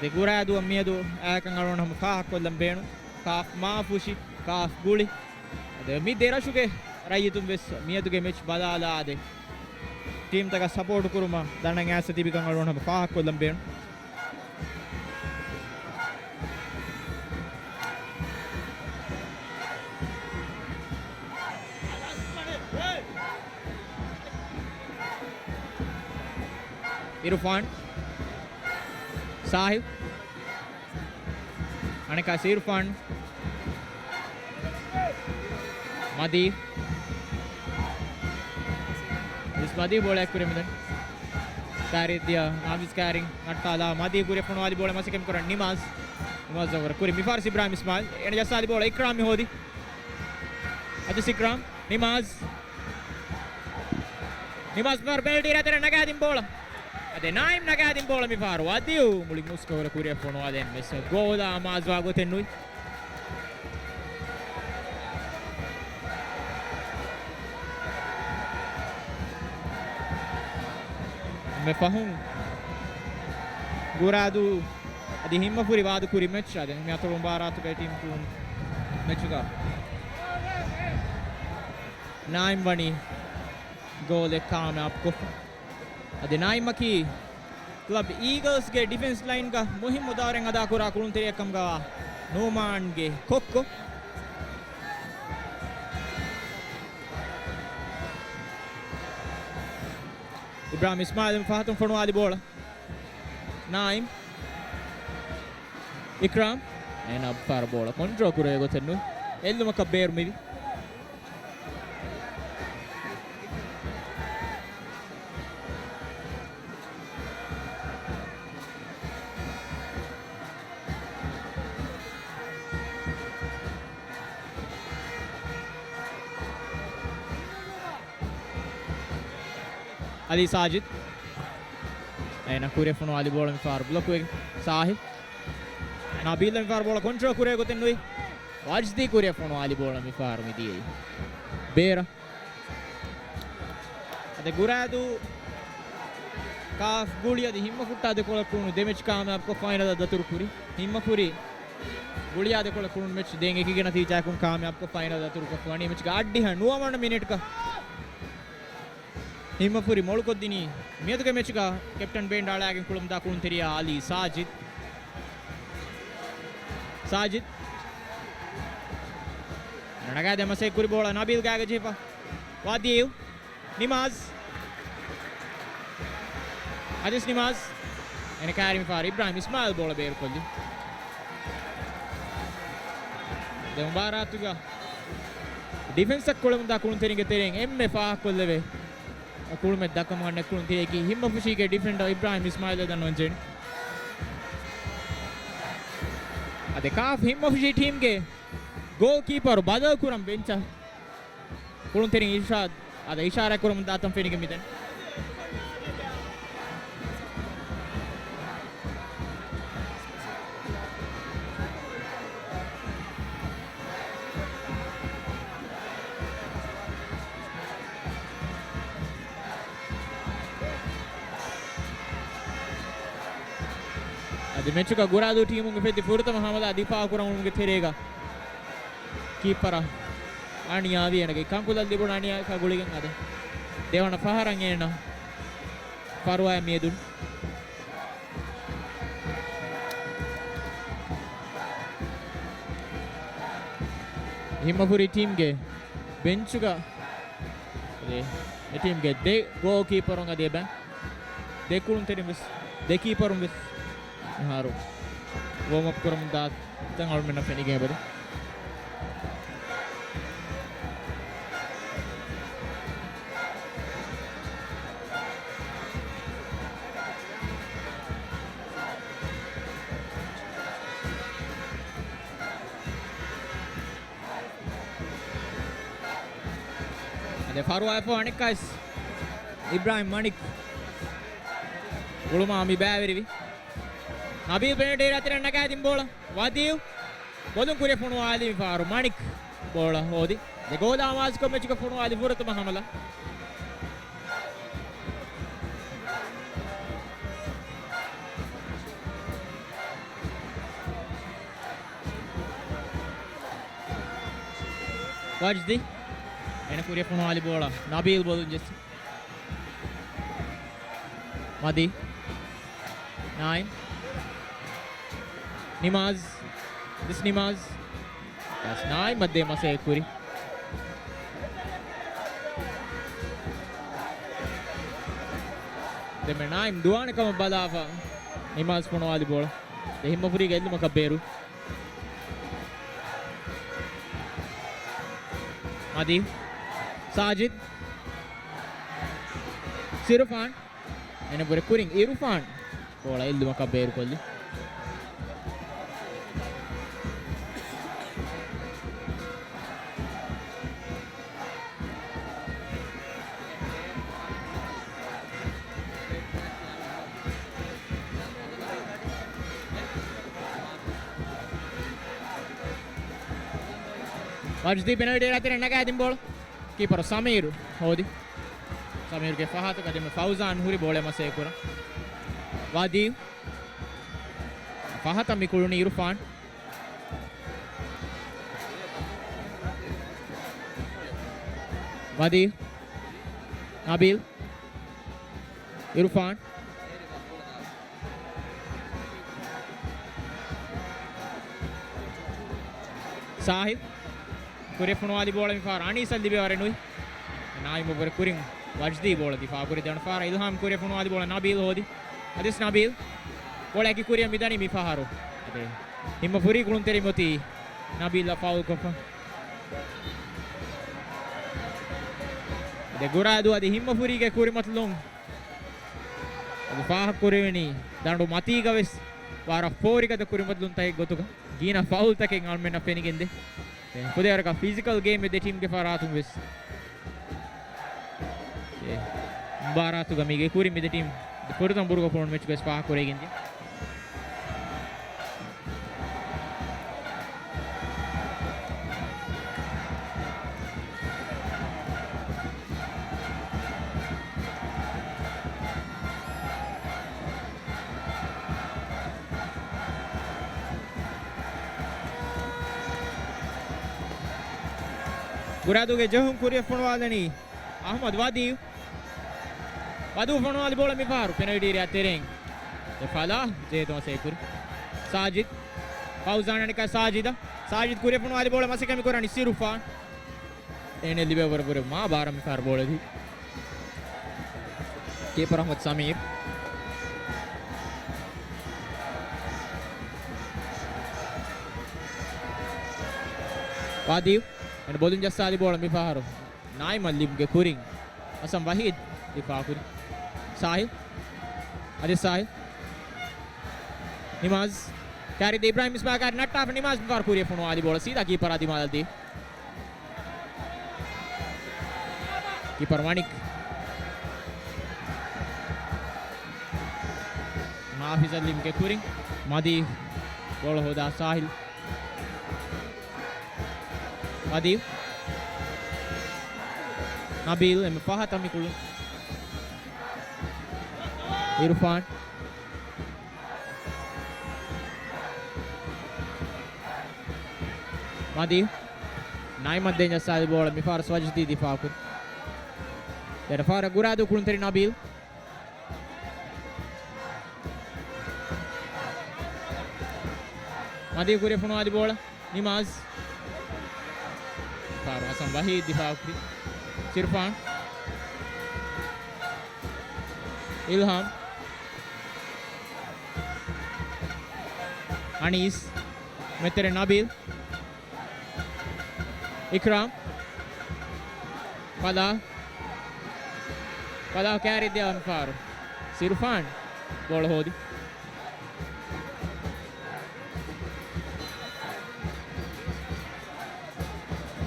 ދެ ގުރާދޫއަށް މިއަދު އަޔަކަށް އަޅުގަނޑު ހަމަ ފާހަގަކޮށްލަން ބޭނުން. ކާފް މާފުށި ކާފް ގުޅި. އަދި މި ދެ ރަށުގެ ރައްޔިތުން ވެސް މިއަދުގެ މެޗް ބަލާލާ އާދެ، ޓީމްތަކަށް ސަޕޯޓު ކުރުމަށް ދަނޑަށް އައިސް ތިބިކަން އަޅުގަނޑު ހަމަ ފާހަގަކޮށްލަން ބޭނުން. އިރުފާން. ސާހިލް. އަނެއްކާ އިރުފާން. މަދީ. އިސް މަދީ ބޯޅަ އެއްކުރި މިދަނީ. ކާރި ދިޔަ ނާމިސް ކާރިން ނައްޓާލާ މަދީ ކުރިއަށް ފޮނުވާލި ބޯޅަ މަސައްކަތް ކުރަން ނިމާޒް. ނިމާޒް އޯވަރ ކުރި މިފަހަރު އިބްރާހިމް އިސްމާއިލް. އޭނަ ޖައްސާލި ބޯޅަ އިކްރާމް މި ހޯދި. އަދިސް އިކްރާމް. ނިމާޒް. ނިމާޒް މިފަހަރު ޕެނަލްޓީ އެރިއާ ތެރެއަށް ނަގާދިން ބޯޅަ. އަދި ނާއިމް ނަގާދިން ބޯޅަ މިފަހަރު. ވަދިއު މުޅި މުސްކަވަރ ކުރިއަށް ފޮނުވާލަން ވެސް ގޯލާ އަމާޒުވާ ގޮތެއް ނުވި. މި ފަހުން ގުރާދޫ އަދި ހިންމަފުރި ވާދަ ކުރި މެޗް އަދި މި އަތޮޅު މުބާރާތުގައި ޓީމް ކުޅުނު މެޗުގަ ނާއިމް ވަނީ ގޯލެއް ކާމިޔާބު ކޮށްފަ. އަދި ނާއިމަކީ ކްލަބް އީގަލްސްގެ ޑިފެންސް ލައިންގަ މުހިއްމު ދައުރެއް އަދާކުރާ ކުޅުންތެރިއެއް ކަމުގަ ނޫމާންގެ ކޮއްކޮ. އިބްރާހިމް އިސްމާއިލް ފަހަތުން ފޮނުވާލި ބޯޅަ. ނާއިމް. އިކްރާމް. އޭނާ ފާރު ބޯޅަ ކޮންޓްރޯލް ކުރޭ ގޮތެއް ނުވި. އެއްލުމަކަށް ބޭރު މިވި. އަލީ ސާޖިދް. އޭނަ ކުރިއަށް ފޮނުވާލި ބޯޅަ މިފަހަރު ބްލޮކް ވެގެން. ސާހިލް. ނަބީލް މިފަހަރު ބޯޅަ ކޮންޓްރޯލް ކުރޭ ގޮތެއް ނުވި. ވަޖްދީ ކުރިއަށް ފޮނުވާލި ބޯޅަ މިފަހަރު މިދިޔައީ ބޭރަށް. އަދި ގުރާދޫ ކާފް ގުޅި އަދި ހިންމަފުއްޓާ ދެކޮޅަށް ކުޅުނު ދެ މެޗް ކާމިޔާބުކޮށް ފައިނަލަށް ދަތުރު ކުރި. ހިންމަފުރި ގުޅިއާ ދެކޮޅަށް ކުޅުނު މެޗް ދެން އެކިގެ ނަތީޖާއަކުން ކާމިޔާބުކޮށް ފައިނަލަށް ދަތުރުކޮށްފަ ވަނީ މެޗްގެ އަށްޑިހަ ނުވަވަނަ މިނިޓްގަ. ހިންމަފުރި މޮޅުކޮށްދިނީ މިއަދުގެ މެޗުގަ ކެޕްޓަން ބޭންޑް އަޅާގެން ކުޅަމުންދާ ކުޅުންތެރިޔާ އަލީ ސާޖިދް. ސާޖިދް. ނަގާދެ މަސޭ ކުރި ބޯޅަ ނަބީލް ގާގަ ޖެހިފަ. ވަދީއު. ނިމާޒް. އަދިސް ނިމާޒް. އޭނަ ކާރި މިފަހަރު އިބްރާހިމް އިސްމާއިލް ބޯޅަ ބޭރުކޮށްލި. ދެ މުބާރާތުގަ ޑިފެންސަށް ކުޅަމުންދާ ކުޅުންތެރިންގެ ތެރެއިން އެންމެ ފާހަގަކޮށްލެވޭ ކުޅުމެއް ދައްކަމުން އަންނަ ކުޅުންތެރިއަކީ ހިންމަފުށީގެ ޑިފެންޑަރ އިބްރާހިމް އިސްމާއިލް ދަންނަވަން ޖެހެނީ. އަދި ކާފް ހިންމަފުށީ ޓީމްގެ ގޯލް ކީޕަރު ބަދަލު ކުރަން ބެންޗަށް ކުޅުންތެރިން އިޝާ-، އަދި އިޝާރާތް ކުރަމުން ދާތަން ފެނިގެން މިދަނީ. އަދި މެޗުގަ ގުރާދޫ ޓީމުން އުފެއްދި ފުރަތަމަ ހަމަލާ ދިފާއު ކުރަމުންގެ ތެރޭގަ ކީޕަރަށް އަނިޔާވި އޭނަގެ ކަންކުލަށް ލިބުނު އަނިޔާއަކާ ގުޅިގެން އަދި ދެވަނަ ފަހަރަށް އޭނަ ފަރުވާއެއް މިއަދުން. ހިމަފުރި ޓީމްގެ ބެންޗުގަ އަދި އެ ޓީމްގެ ދެ ގޯލް ކީޕަރުން އަދި އެބަ ދެ ކުޅުންތެރިން ވެސް، ދެ ކީޕަރުން ވެސް މިހާރު ވޯމް އަޕް ކުރަމުން ދާ ތަން އަޅުމެންނަށް ފެނިގެން އެބަދެ. އަދި ފަރުވާއަށްފަހު އަނެއްކާވެސް އިބްރާހިމް މަނިކް ގުޅުމާ މި ބައިވެރިވި. ނަބީލް ޕެނަލްޓީ އެރިއާ ތެރެއަށް ނަގާދިން ބޯޅަ. ވަދީއު ބޮލުން ކުރިއަށް ފޮނުވާލީ މިފަހަރު މަނިކް ބޯޅަ ހޯދި. ދެ ގޯލާ އަމާޒުކޮށް މެޗުގަ ފޮނުވާލި ފުރަތަމަ ހަމަލާ. ވަޖްދީ. އޭނަ ކުރިއަށް ފޮނުވާލި ބޯޅަ. ނަބީލް ބޯލުން ޖެއްސި. މަދީ. ނާއިމް. ނިމާޒް. ދިސް ނިމާޒް. ދިސް ނާއިމް މައްދޭ މަސޭ ކުރި. ދެމެ ނާއިމް ދުވާނެ ކަމަށް ބަލާފަ. ނިމާޒް ފޮނުވާލި ބޯޅަ. ދެ ހިންމަފުރީގެ އެއްލުމަކަށް ބޭރު. މަދީ. ސާޖިދް. ސިރުފާން. އޭނަ ބުރެ ކުރިން އިރުފާން. ބޯޅަ އެއްލުމަކަށް ބޭރުކޮށްލި. ވަޖްދީ ޕެނަލްޓީ އެރިއާ ތެރެއަށް ނަގާ ދިން ބޯޅަ. ކީޕަރު ސަމީރު ހޯދި. ސަމީރުގެ ފަހަތަކަށް ދެމެ ފައުޒާން ހުރި ބޯޅަ މަސޭ ކުރަން. ވަދީ. ފަހަތަށް މި ކުޅުނީ އިރުފާން. ވަދީ. ނަބީލް. އިރުފާން. ސާހިލް. ކުރިއަށް ފޮނުވާލި ބޯޅަ މި ފަހަރު އަނީސަށް ލިބޭ ވަރެއް ނުވި. ނާއިމް ބުރެ ކުރިން ވަޖްދީ ބޯޅަ ދިފާ ކުރި ދެވަނަ ފަހަރަށް އިލްހާމް ކުރިއަށް ފޮނުވާލި ބޯޅަ ނަބީލް ހޯދި. އަދިސް ނަބީލް. ބޯޅަ އެކި ކުރިއަށް މިދަނީ މި ފަހަރު. އަދި ހިންމަފުރީ ކުޅުންތެރިން އޮތީ ނަބީލްއަށް ފައުލް ކޮށްފަ. އަދި ގުރާދޫ އަދި ހިންމަފުރީގެ ކުރިމަތިލުން އަދި ފާހަގަކުރެވެނީ ދަނޑު މަތީގަ ވެސް ވަރަށް ފޯރިގަދަ ކުރިމަތިލުންތަކެއް ގޮތުގަ ގިނަ ފައުލްތަކެއް އަޅުމެންނަށް ފެނިގެންދޭ. ފުދޭވަރަކަށް ފިޒިކަލް ގޭމް އެ ދެ ޓީމްގެ ފަރާތުން ވެސް. އެ މުބާރާތުގަ މީގެ ކުރިން މި ދެ ޓީމް ފުރަތަމަ ބުރުގަ ފޮނު މެޗުގަ ވެސް ފާހަގަކުރެވިގެންދިޔަ. ގުރާދޫގެ ޖެހުން ކުރިއަށް ފޮނުވާލަނީ އަޙްމަދު ވަދީ. ވަދޫ ފޮނުވާލި ބޯޅަ މިފަހަރު ޕެނަލްޓީ އެރިއާ ތެރެއިން. އެ ފަލާ ޖޭތޯ ސޭކުރި. ސާޖިދް. ފައުޒާން އަނެކާ ސާޖިދަށް. ސާޖިދް ކުރިއަށް ފޮނުވާލި ބޯޅަ މަސައްކަތް ކުރަނީ ސިރުފާން. އޭނެ ލިބޭ ވަރަށް ބުރެ މާ ބާރަ މިފަހަރު ބޯޅަ ދީ. ކީޕަރ އަޙްމަދު ސަމީރު. ވާދީ. އޭނަ ބޮލުން ޖައްސާލި ބޯޅަ މިފަހަރު. ނާއިމަށް ލިބުގެ ކުރިން ހަސަން ވަހީދު ދިފާ ކުރި. ސާހިލް. އަދި ސާހިލް. ނިމާޒް. ކާރި ދޭ އިބްރާހިމް އިސްމާ ކާރި ނައްޓާފަ ނިމާޒް މިފަހަރު ކުރިއަށް ފޮނުވާލި ބޯޅަ ސީދާ ކީޕަރާ ދިމާލަށް ދީ. ކީޕަރ މަނިކް. މާފިޒަށް ލިބުގެ ކުރިން. މަދީ. ބޯޅަ ހޯދާ ސާހިލް. އަދި ނަބީލް އެންމެ ފަހަތަށް މި ކުޅުން. އިރުފާން. މަދީ. ނައިމަށް ދޭން ޖައްސާލި ބޯޅަ މިފަހަރު ސްވަޖްދީ ދިފާކުރި. ދެން ފަހަރަށް ގުރާދޫ ކުޅުންތެރި ނަބީލް. މަދީ ކުރި ފޮނުވާލި ބޯޅަ. ނިމާޒް. ފާރު ހަސަން ވަހީދު ދިފާކުރި. ސިރުފާން. އިލްހާމް. އަނީސް. މެތެރެ ނަބީލް. އިކްރާމް. ފަލާ. ފަލާ ކާރި ދެވަނަ ފާރު. ސިރުފާން. ބޯޅަ ހޯދި.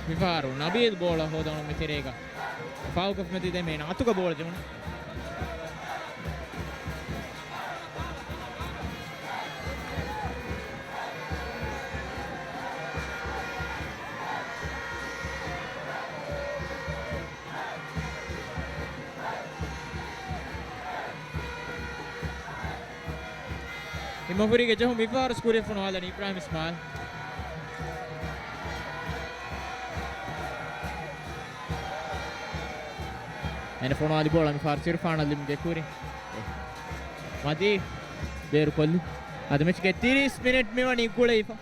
މިފަހަރު ނަބީލް ބޯޅަ ހޯދަނު މިތެރޭގަ. ފާއުކޮށް މެތި ދެމޭން އަތުގަ ބޯޅަ ޖެހުނު. ހިމަފުރީގެ ޖެހުން މިފަހަރު ސްކޯރެއް ފޮނުވާލަނީ އިބްރާހިމް އިސްމާއިލް. އެން ފޮނުވާލި ބޯޅަ މި ފާރު ސިރުފާން އަލީމްގެ ކުރިން. މަދީ ބޭރުކޮށްލި. އަދި މެޗުގެ ތިރީސް މިނެޓް މިވަނީ ގުޅެވިފަ.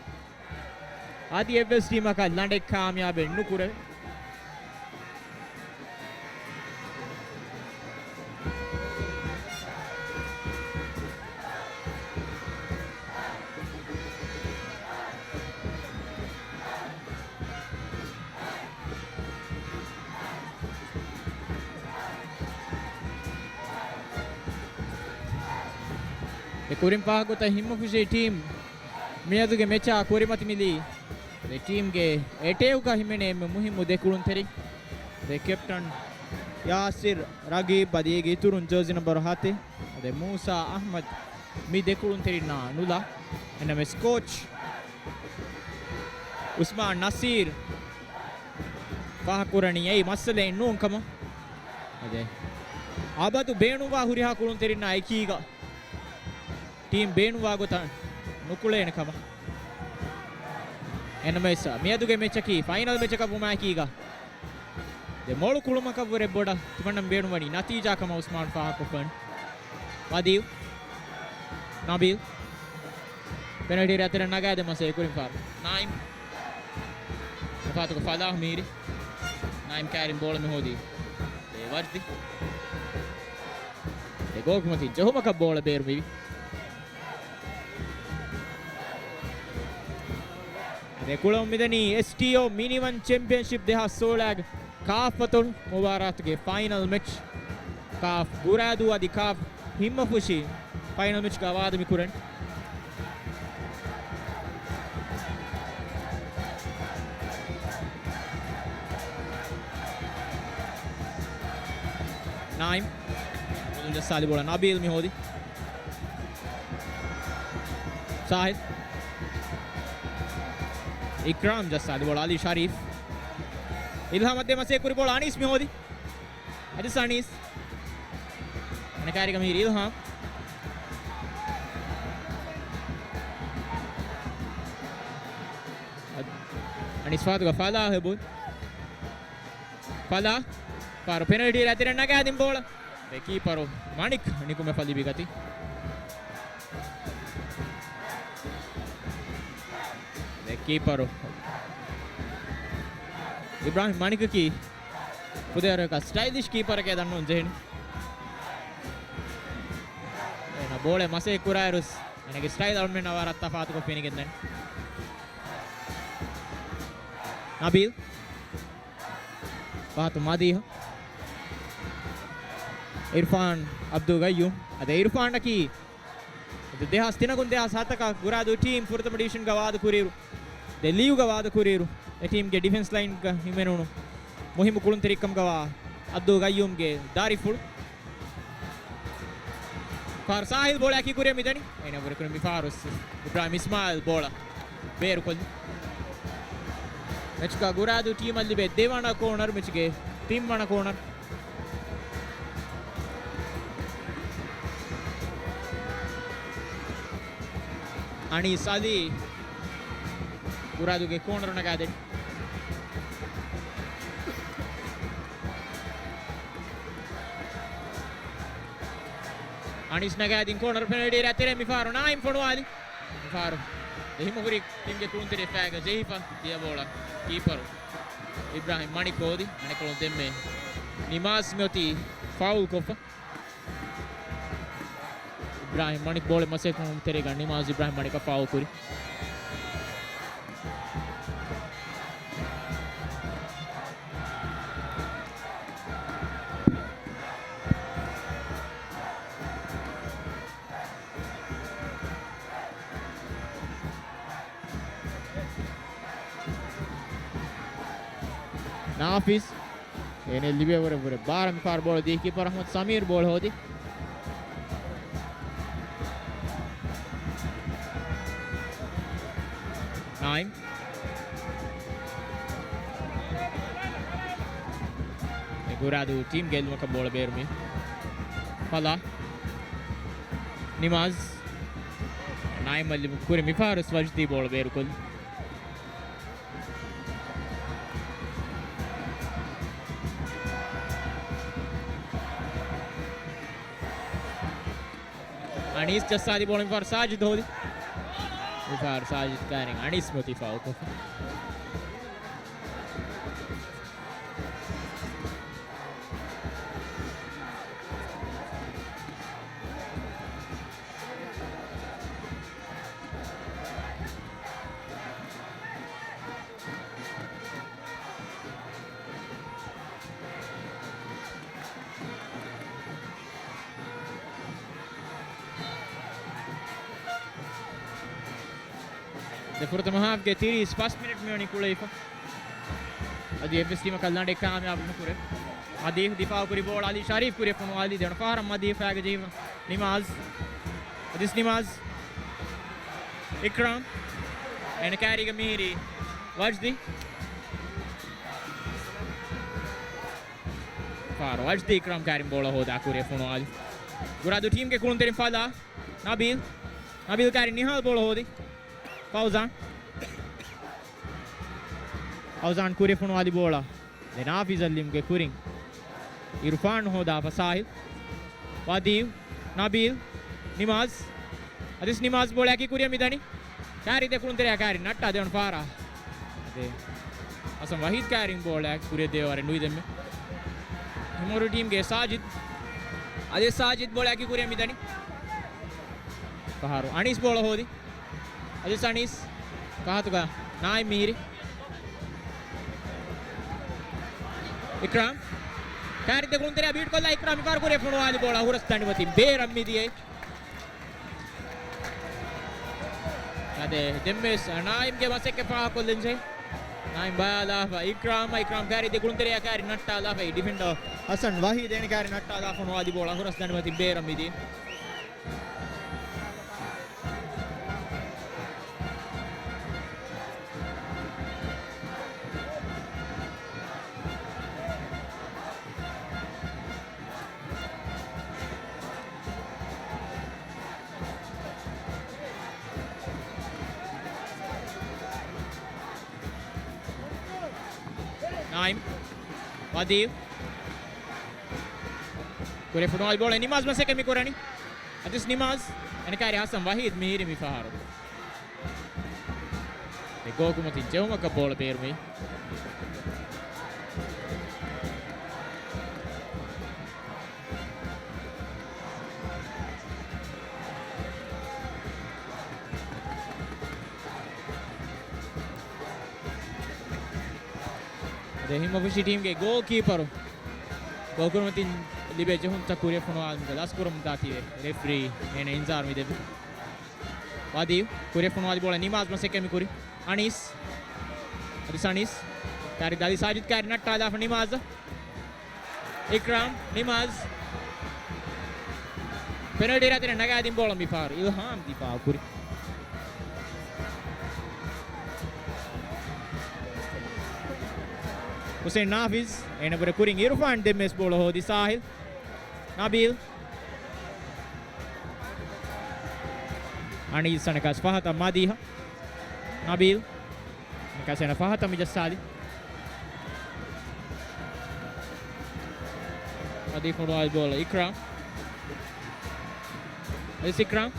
އަދި އެއްވެސް ޓީމަކަށް ލަނޑެއް ކާމިޔާބެއް ނުކުރެވޭ. އެ ކުރިން ފާހަގަކޮށް ހިންމަފުށި ޓީމް މިއަދުގެ މެޗާ ކުރިމަތި މިލީ އެ ޓީމްގެ އެޓޭކްގަ ހިމެނޭ އެންމެ މުހިއްމު ދެ ކުޅުންތެރިން. އެ ކެޕްޓަން ޔާސިރް ރަގީބް އަދި އޭގެ އިތުރުން ޖާޒީ ނަންބަރު ހަތެއް އަދި މޫސާ އަޙްމަދު މި ދެ ކުޅުންތެރިންނާ ނުލާ. އެންއެމްއެސް ކޯޗް އުސްމާން ނަސީރް ފާހަގަކުރަނީ އެއީ މައްސަލައެއް ނޫން ކަމަށް. އަދި އަބަދު ބޭނުންވާ ހުރިހާ ކުޅުންތެރިންނާ އެކީގަ ޓީމް ބޭނުންވާ ގޮތަށް ނުކުޅޭނެ ކަމަށް. އެންއެމްއެސް މިއަދުގެ މެޗަކީ ފައިނަލް މެޗަކަށް ވުމާއެކީގަ ދެ މޮޅު ކުޅުމަކަށްވުރެ ބޮޑަށް ތިމަންނަމެން ބޭނުންވަނީ ނަތީޖާ ކަމަށް އުސްމާން ފާހަގަކޮށްފައި. މަދީ، ނަބީލް. ޕެނަލްޓީ އެރިއާ ތެރެއަށް ނަގާދެއްވުމަށް ސޭވް ކުރިން ފާރު. ނާއިމް. އެފާތުގަ ފަލާހް މީރި. ނާއިމް ކައިރިން ބޯޅަ މި ހޯދީ. އޭ ވަރްދި. އެ ގޯކުމަތި ޖެހުމަކަށް ބޯޅަ ބޭރު މިވި. އަދި ކުޅަމުން މިދަނީ އެސްޓީއޯ މިނިވަން ޗެމްޕިއަންޝިޕް ދެހާސް ސޯޅައިގެ ކާފް އަތޮޅު މުބާރާތުގެ ފައިނަލް މެޗް. ކާފް ގުރާދޫ އަދި ކާފް ހިންމަފުށި ފައިނަލް މެޗްގަ ވާދަ މި ކުރަން. ނާއިމް. ޖައްސާލި ބޯޅަ ނަބީލް މި ހޯދި. ސާހިލް. އިކްރާމް ޖައްސާލި ބޯޅަ އަލީ ޝަރީފް. އިލްހާމަށް ދޭ މަސޭ ކުރި ބޯޅަ އަނީސް މި ހޯދި. އަދި ސަނީސް. އަނެކާރިގަ މީރި އިލްހާމް. އަދި އަނީސް ފާތުގަ ފާލާ ހެބުން. ފަލާ. ފާރު ޕެނަލްޓީ އެރިއާ ތެރެއަށް ނަގާދިން ބޯޅަ. ދެ ކީޕަރު މަނިކް ނިކުމެ ފަލިބިގަތި. ދެ ކީޕަރު އިބްރާހިމް މަނިކަކީ ފުދޭވަރަކަށް ސްޓައިލިޝް ކީޕަރެކޭ ދަންނަވަން ޖެހެނީ. އޭނަ ބޯޅަ މަސޭ ކުރާއިރުސް އޭނަގެ ސްޓައިލް އަޅުމެންނާ ވަރަށް ތަފާތުކޮށް ފެނިގެންދަނީ. ނަބީލް. ފާތު މަދީހަ. އިރްފާން އަބްދުލް ގައްޔޫމް. އަދި އިރްފާނަކީ ދެހާސް ތިނަކުން ދެހާސް ހަތަކަށް ގުރާދޫ ޓީމް ފުރަތަމަ ޑިވިޝަންގަ ވާދަ ކުރިއިރު، ދެ ލީގުގަ ވާދަ ކުރިއިރު، އެ ޓީމްގެ ޑިފެންސް ލައިންގަ ހިމެނުނު މުހިއްމު ކުޅުންތެރިކަމުގަ ވާ އަބްދުލް ގައްޔޫމްގެ ދާރިފުޅު. ފާރު ސާހިލް ބޯޅައަކީ ކުރިއަށް މިދަނީ. އޭނަ ވުރެކުރި މި ފާރު އިބްރާހިމް އިސްމާއިލް ބޯޅަ ބޭރުކޮށްލި. މެޗުގަ ގުރާދޫ ޓީމަށް ލިބޭ ދެވަނަ ކޯނަރު، މެޗުގެ ތިންވަނަ ކޯނަރު. އަނީސް އަލީ ގުރާދޫގެ ކޯނަރު ނަގާދެން. އަނީސް ނަގާދިން ކޯނަރު ޕެނަލްޓީ އެރިއާ ތެރެ މިފާރު ނާއިމް ފޮނުވާލި. މިފާރު އެހިމަ ހުރި ޓީމްގެ ކުޅުންތެރި ފައިގަ ޖެހިފަ ދިޔަ ބޯޅަ ކީޕަރު އިބްރާހިމް މަނިކް ހޯދި އަނެކޮޅުން ދެންމެ ނިމާޒް މިއޮތީ ފައުލް ކޮށްފަ. އިބްރާހިމް މަނިކް ބޯޅަ މަސޭކުން ތެރޭގަ ނިމާޒް އިބްރާހިމް މަނިކަށް ފައުލް ކުރި. ނާފިޒް. އޭނަ ލިބޭ ވުރެ ވުރެ ބާރަ މިފާރު ބޯޅަ ދީ ކީޕަރު އަޙްމަދު ސަމީރު ބޯޅަ ހޯދި. ނާއިމް. އެ ގުރާދޫ ޓީމް ގެއްލުމަކަށް ބޯޅަ ބޭރު މި. ފަލާ. ނިމާޒް. ނާއިމް އަލީ ކުރި މިފާރު ވަޖްދީ ބޯޅަ ބޭރުކޮށްލި. އަނީސް ޖައްސާލި ބޯޅަ މިފަހަރު ސާޖިދު ހޯދި. މިފަހަރު ސާޖިދު ކާރިން އަނީސް މުތި ފައުކޮށްފަ. ދެ ފުރަތަމަ ހާފްގެ ތިރީސް ފަސް މިނެޓް މިވަނީ ކުޅެފަ. އަދި އެއްވެސް ޓީމަކަށް ލަނޑެއް ކާމިޔާބު ނުކުރޭ. މަދީހް ދިފާއު ކުރި ބޯޅަ އަލީ ޝަރީފް ކުރިއަށް ފޮނުވާލީ ދެވަނަ ފަހަރަށް މަދީހް ފައިގަ ޖެހިފަ. ނިމާޒް. އަދިސް ނިމާޒް. އިކްރާމް. އޭނަ ކާރީގަ މިހިރީ ވަޖްދީ. ފާރު ވަޖްދީ އިކްރާމް ކާރިން ބޯޅަ ހޯދާ ކުރިއަށް ފޮނުވާލި. ގުރާދޫ ޓީމްގެ ކުޅުންތެރިން ފަލާ. ނަބީލް. ނަބީލް ކާރިން ނިހާލް ބޯޅަ ހޯދި. ފައުޒާން. ފައުޒާން ކުރިއަށް ފޮނުވާލި ބޯޅަ. ދެ ނާފިޒަށް ލިމުގެ ކުރިން. އިރުފާން ހޯދާފަ ސާހިލް. ވަދީވް. ނަބީލް. ނިމާޒް. އަދިސް ނިމާޒް ބޯޅައަކީ ކުރިއަށް މިދަނީ. ކާރި ދެކުޅުންތެރެއާ ކާރި ނައްޓާ ދެވަނަ ފާރާ. އަދި ހަސަން ވަހީދް ކާރިން ބޯޅައަކީ ކުރިއަށް ދޭ ވަރެއް ނުވި ދެންމެ. ހިމަވަރު ޓީމްގެ ސާޖިދް. އަދި ސާޖިދް ބޯޅައަކީ ކުރިއަށް މިދަނީ. ފަހަރު އަނީސް ބޯޅަ ހޯދި. އަދިސް އަނީސް. ފަހަތުގަ ނާއިމް މީރި. އިކްރާމް. ކާރި ދެކުޅުންތެރެއާ ބީޓް ކޮށްލާ އިކްރާމް މިފަހަރު ކުރިއަށް ފޮނުވާލި ބޯޅަ ހުރަސް ދަނޑިމަތިން ބޭރަށް މިދިޔައީ. އަދި ދެންވެސް ނާއިމްގެ މަސައްކަތް ފާހަގަކޮށްލަންޖެހޭ. ނާއިމް ބައިލާފަ އިކްރާމް، އިކްރާމް ކާރި ދެކުޅުންތެރެއާ ކާރި ނައްޓާލާފައި ޑިފެންޑަރ ހަސަން ވަހީދް އޭނަ ކާރި ނައްޓާލާ ފޮނުވާލި ބޯޅަ ހުރަސް ދަނޑިމަތިން ބޭރަށް މިދިޔަ. ނާއިމް. ވަދީވް. ކުރިއަށް ފޮނުވާލި ބޯޅަ ނިމާޒް މަސައްކަތް މި ކުރަނީ. އަދިސް ނިމާޒް. އޭނަ ކާރި ހަސަން ވަހީދް މީރި މި ފަހަރު. އެ ގޯކުމަތިން ޖެހުމަކަށް ބޯޅަ ބޭރުވި. އަދި ހިމަފުށި ޓީމްގެ ގޯލް ކީޕަރު ގޯކުރުމަތިން ލިބޭ ޖެހުންތައް ކުރިއަށް ފޮނުވާލުމުގެ ލަސްކުރަމުންދާތީވެ ރެފްރީ އޭނަ އިންޒާރު މި ދެއްވި. ވަދީ ކުރިއަށް ފޮނުވާލި ބޯޅަ ނިމާޒް މަސައްކަތް މި ކުރި. އަނީސް. އަދިސް އަނީސް. ކާރި ދާލި ސާޖިދް ކާރި ނައްޓާލާފަ ނިމާޒަށް. އިކްރާމް، ނިމާޒް. ޕެނަލްޓީ ރާއްތަރެއް ނަގާދިން ބޯޅަ މި ފަހަރު އިލްހާމް ދިފާއު ކުރި. ހުސެން ނާފިޒް، އޭނަ ބުރެ ކުރިން އިރުފާން ދެންމެސް ބޯޅަ ހޯދި ސާހިލް. ނަބީލް. އަނީސް އަނެކާސް ފަހަތަށް މަދީހަ. ނަބީލް. އަނެކާސް އޭނަ ފަހަތަށް މި ޖައްސާލި. އަދި ފޮނުވާލި ބޯޅަ އިކްރާމް. އަދިސް އިކްރާމް.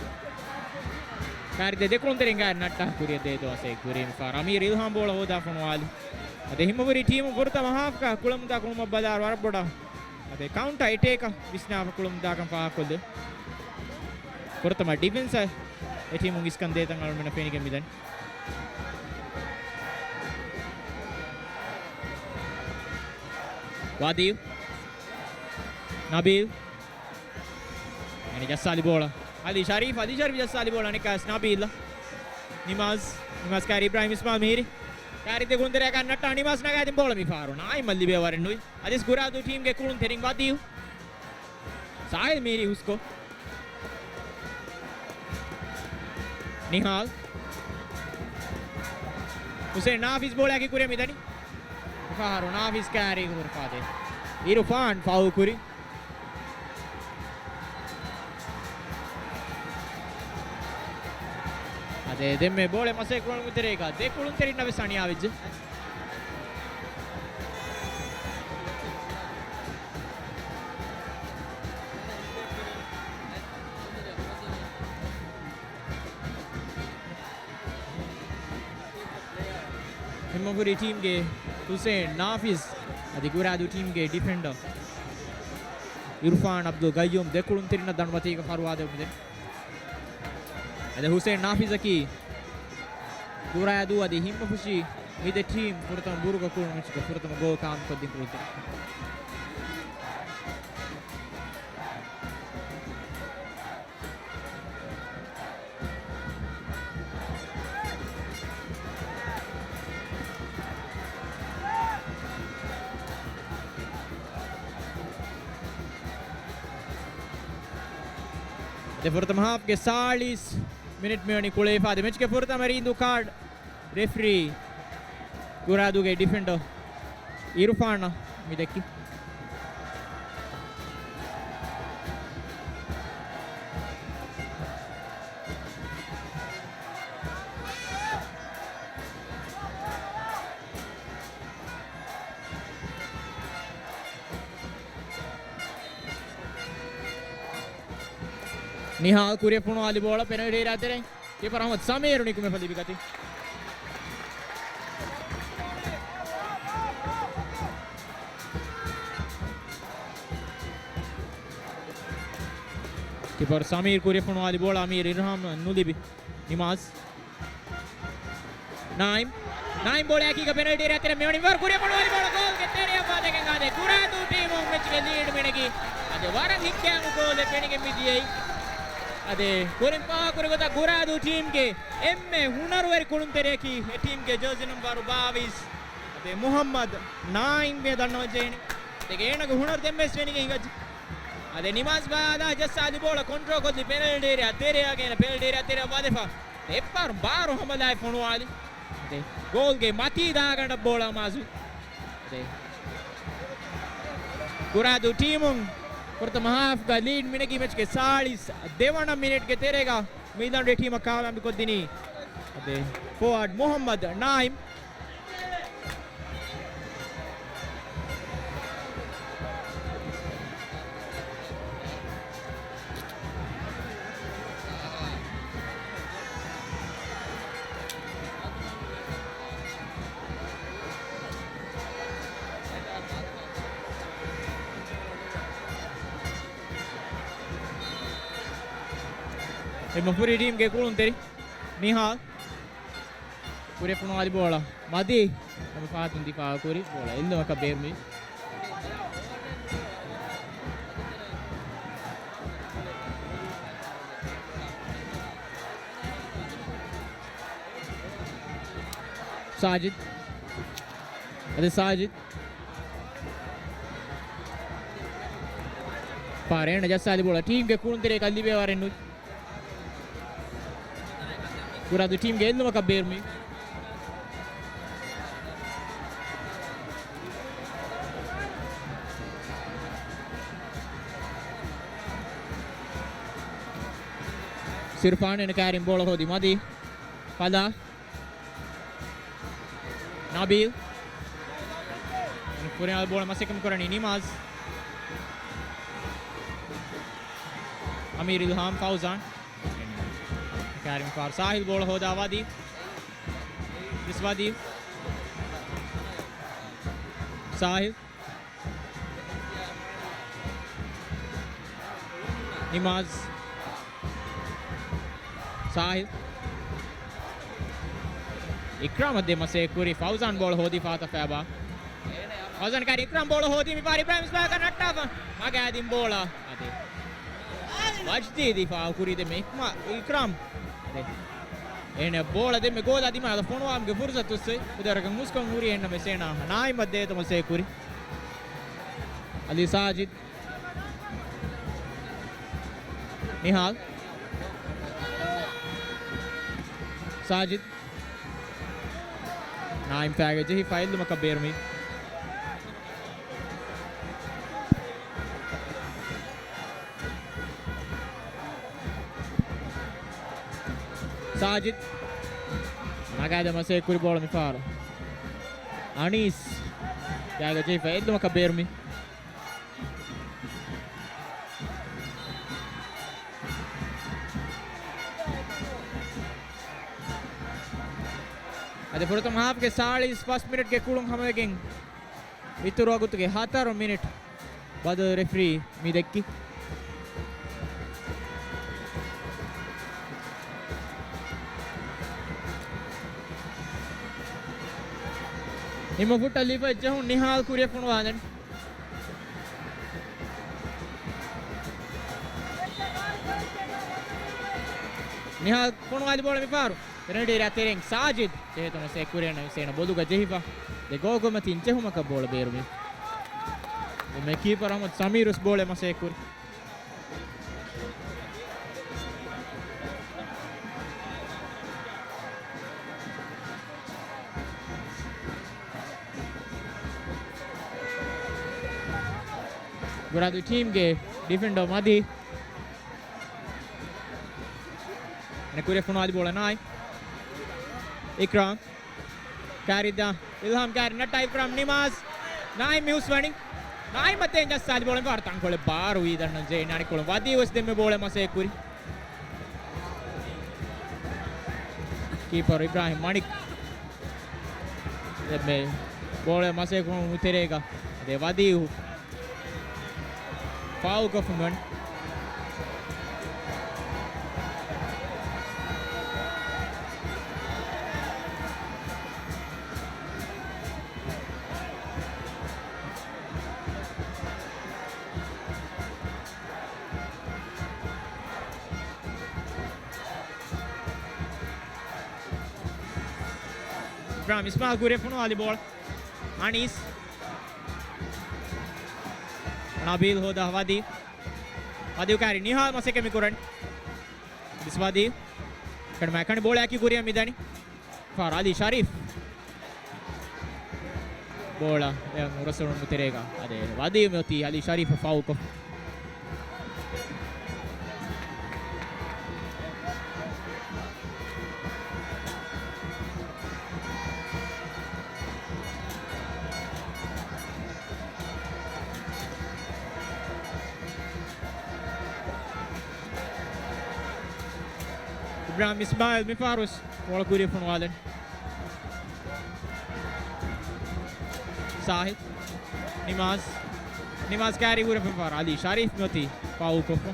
ކާރި ދެ ދެކުޅުންތެރިން ކާރި ނައްޓާ ކުރިއަށް ދޭ ދުވަސް ކުރީ މި ފަހަރު. އަމީރު އިލްހާމް ބޯޅަ ހޯދާ ފޮނުވާލި. އަދި ހިމަވަރި ޓީމު ފުރަތަމަ ހާފްގަ ކުޅަމުދާ ކުޅުމަށް ބަލާއިރު ވަރަށް ބޮޑަށް އަދި ކައުންޓަ އެޓޭކަށް ވިސްނާފަ ކުޅަމުދާކަން ފާހަގަކޮށްލި. ފުރަތަމަ ޑިފެންސަށް އެ ޓީމުން އިސްކަން ދޭތަން އަޅުމެންނަށް ފެނިގެން މިދަނީ. ވާދީވް. ނަބީލް. އޭނަ ޖައްސާލި ބޯޅަ. އަލީ ޝަރީފް، އަލީ ޝަރީފް ޖައްސާލި ބޯޅަ އަނެކާސް ނަބީލް. ނިމާޒް، ނިމާޒް ކާރި އިބްރާހިމް އިސްމާލް މީރި. ކާރި ދެ ކުޅުންތެރެއަކަށް ނައްޓާ ނިމާޒް ނަގާދިން ބޯޅަ މި ފަހަރު. ނާއިމަށް ލިބޭ ވަރެއް ނުވި. އަދިސް ގުރާދޫ ޓީމްގެ ކުޅުންތެރިން ވަދީވް. ސާހިލް މީރި ހުސްކޮށް. ނިހާލް. ހުސެން ނާފިޒް ބޯޅައަކީ ކުރިއަށް މިދަނީ. ފަހަރު ނާފިޒް ކާރީ ހުރަފާދޭ. އިރުފާން ފައުލް ކުރި. އަދި ދެންމެ ބޯޅަ މަސައްކަތް ކުރުމުގެ ތެރޭގަ ދެ ކުޅުންތެރިންނަށް ވެސް އަނިޔާވެއްޖެ. ހިމަންފުރި ޓީމްގެ ހުސެއިން ނާފިޒް އަދި ގުރާދޫ ޓީމްގެ ޑިފެންޑަރ އިރުފާން އަބްދުލް ގައްޔޫމް ދެކުޅުންތެރިންނަށް ދަނޑުމަތީގަ ފަރުވާދެވުމުން ދެން. އަދި ހުސެއިން ނާފިޒަކީ ގުރާދޫ އަދި ހިމަންފުށި މި ދެ ޓީމް ފުރަތަމަ ބުރުގަ ކުޅުނު މެޗުގަ ފުރަތަމަ ގޯލް ކާމިކޮށްދިން ކުޅުންތެރި. ދެ ފުރަތަމަ ހާފްގެ ސާޅީސް މިނިޓް މިވަނީ ކުޅެވިފަ. އަދި މެޗުގެ ފުރަތަމަ ރީނދޫ ކާޑް ރެފްރީ ގުރާދޫގެ ޑިފެންޑަރ އިރުފާނަށް މި ދެއްކި. ނިހާލް ކުރިއަށް ފޮނުވާލި ބޯޅަ ޕެނަލްޓީ އެރިއާ ތެރެއިން. ކީޕަރ އަހްމަދު ސަމީރު ނިކުމެފަ ލިބިގަތީ. ކީޕަރ ސަމީރު ކުރިއަށް ފޮނުވާލި ބޯޅަ އަމީރު އިރްހާމް ނުލިބި. ނިމާޒް. ނާއިމް. ނާއިމް ބޯޅަ އެކީގަ ޕެނަލްޓީ އެރިއާ ތެރެ މިވަނީ ވަރު ކުރިއަށް ފޮނުވާލި ބޯޅަ ގޯލްގެ ތެރެއަށް ވާދެގެން އާދެ. ގުރާދޫ ޓީމުން މެޗުގެ ލީޑް މިނެގީ. އަދި ވަރަށް ހިތްގައިމު ގޯލެއް ފެނިގެން މިދިޔައީ. އަދި ކުރިން ފާހަގަކުރި ގޮތަށް ގުރާދޫ ޓީމްގެ އެންމެ ހުނަރުވެރި ކުޅުންތެރިޔަކީ އެ ޓީމްގެ ޖާޒީ ނަމްބާރު ބާވީސް. އަދި މުހައްމަދު ނާއިމް މި ދަންނަވަން ޖެހެނީ. އޭނަގެ ހުނަރު ދެންމެސް ފެނިގެން ހިނގައްޖެ. އަދި ނިމާޒް ބާލާ ޖައްސާލި ބޯޅަ ކޮންޓްރޯލް ކޮށްލި ޕެނަލްޓީ އެރިއާ ތެރެއަށް ގެނަ ޕެނަލްޓީ އެރިއާ ތެރެއަށް ވަދެފަ. އެއްފަހަރު ބާރު ހަމަލާއެއް ފޮނުވާލި. އަދި ގޯލްގެ މަތީ ދާގަނޑަށް ބޯޅަ މާޒު. އަދި ގުރާދޫ ޓީމުން ފުރަތަމަ ހާފްގަ ލީޑް މިނެގީ މެޗްގެ ސާޅީސް ދެވަނަ މިނިޓްގެ ތެރޭގަ މީލަން ރެޓީމަށް ކާމިޔާބު ކޮށްދިނީ. އަދި ފޯވާޑް މުހައްމަދު ނާއިމް. ހިމަންފުރި ޓީމްގެ ކުޅުންތެރި ނިހާލް. ކުރިއަށް ފޮނުވާލި ބޯޅަ މަތީ. ނަމަ ފަހަތުން ދިފާއު ކުރި ބޯޅަ އެއްލުމަކަށް ބޭރުމި. ސާޖިދް. އަދި ސާޖިދް. ފާރޭން ޖައްސާލި ބޯޅަ ޓީމްގެ ކުޅުންތެރިޔަކަށް ލިބޭ ވަރެއް ނު. ގުރާދޫ ޓީމްގެ އެއްލުމަކަށް ބޭރުމި. ސިރުފާން އޭނަ ކާރިން ބޯޅަ ހޯދި މަތީ. ފަލާ. ނަބީލް. ކުރިއަށް ބޯޅަ މަސައްކަތް ކުރަނީ ނިމާޒް. އަމީރު އިލްހާމް ފައުޒާން. ކާރިން ފާރު ސާހިލް ބޯޅަ ހޯދާ ވަދީ. ވިސް ވަދީ. ސާހިލް. ނިމާޒް. ސާހިލް. އިކްރާމަށް ދޭ މަސައްކަތް ކުރި ފައުޒާން ބޯޅަ ހޯދި ފާތަ ފައިބާ. ފައުޒާން ކާރި އިކްރާމް ބޯޅަ ހޯދީ މި ފާރި އިބްރާހިމް މިސްބާހަކަށް ނައްޓާފަ. މަގާ އަދި ބޯޅަ. އަދި ވަޖްދީ ދިފާއު ކުރީ ދެ މެ އިކްމާ އިކްރާމް. އެހެން ބޯޅަ ދެންމެ ގޯލާ ދިމާލަށް ފޮނުވާމުގެ ފުރުސަތު އޮއްސެ ކުދަރަކަށް ހުސްކަން ހުރި އެންނަމެސް އޭނާ ނާއިމަށް ދޭތަ މަސޭ ކުރި. އަލީ ސާޖިދް. ނިހާލް. ސާޖިދް. ނާއިމް ފައިގަ ޖެހި ފައިލުމަކަށް ބޭރުމީ. ސާޖިދް. ނަގާދެ މަސޭ ކުރި ބޯޅަ މިފާރު. އަނީސް. ގާގަ ޖެހިފަ އެއްލުމަކަށް ބޭރުމި. އަދި ފުރަތަމަ ހާފްގެ ސާޅީސް ފަސް މިނިޓްގެ ކުޅުން ހަމަވެގެން އިތުރު ވަގުތުގެ ހަތަރު މިނިޓް ބަދަލު ރެފްރީ މި ދެއްކި. ހިމަ ފުއްޓަށް ލިބިފައި ޖެހުން ނިހާލް ކުރިއަށް ފޮނުވާލަން. ނިހާލް ފޮނުވާލި ބޯޅަ މިފަހަރު ޕެނަލްޓީ އެރިއާ ތެރެއިން ސާޖިދް ޖެހޭތޯ މަސައްކަތް ކުރި، އެހެންނަމަވެސް އޭނަ ބޮލުގަ ޖެހިފަ ދެ ގޯކުރިމަތީން ޖެހުމަކަށް ބޯޅަ ބޭރުވި. އެ ކީޕަރ އަހްމަދު ސަމީރުސް ބޯޅަ މަސައްކަތް ކުރި. ގުރާދޫ ޓީމްގެ ޑިފެންޑަރ މަދީ. އަނެއް ކުރިއަށް ފޮނުވާލި ބޯޅަ ނާއިމް. އިކްރާމް. ކާރި ދާ. އިލްހާމް ކާރި ނައްޓާ އިކްރާމް ނިމާޒް. ނާއިމް މި ހުސްވަނީ. ނާއިމް އަތެއް ޖައްސާލި ބޯޅަ މިފަހަރު ތަންކޮޅެއް ބާރުވީ ދަންނަން ޖެހޭ އަނެއްކޮޅުން ވަދީ ވެސް ދެންމެ ބޯޅަ މަސައްކަތް ކުރި. ކީޕަރު އިބްރާހިމް މަނިކް. ދެންމެ ބޯޅަ މަސައްކަތް ކުރުމުގެ ތެރޭގަ ދެ ވަދީހު ފާއުލްކޮށްފަ މިވަނީ. އިބްރާހިމް އިސްމާއިލް ކުރިއަށް ފޮނުވާލި ބޯޅަ. އަނީސް. ނަބީލް ހޯދާ ވަދީ. ވަދީ ކާރި ނިހާލް މަސައްކަތް މި ކުރަނީ. އަނީސް ވަދީ. ކަނޑުމައި ކަނޑި ބޯޅައަކީ ކުރިއަށް މިދަނީ. ފާރު އަލީ ޝަރީފް. ބޯޅަ އެ އުރަސްއުޅުމުގެ ތެރޭގަ އަދި ވަދީ މިއޮތީ އަލީ ޝަރީފް ފައުލްކޮށް. އިބްރާހިމް އިސްމާއިލް މިފަހަރުވެސް ބޯޅަ ކުރިއަށް ފޮނުވާލަން. ސާހިލް. ނިމާޒް. ނިމާޒް ކާރި ހުރެފަ މިފަހަރު އަލީ ޝަރީފް މިއޮތީ ފައުލްކޮށްފަ.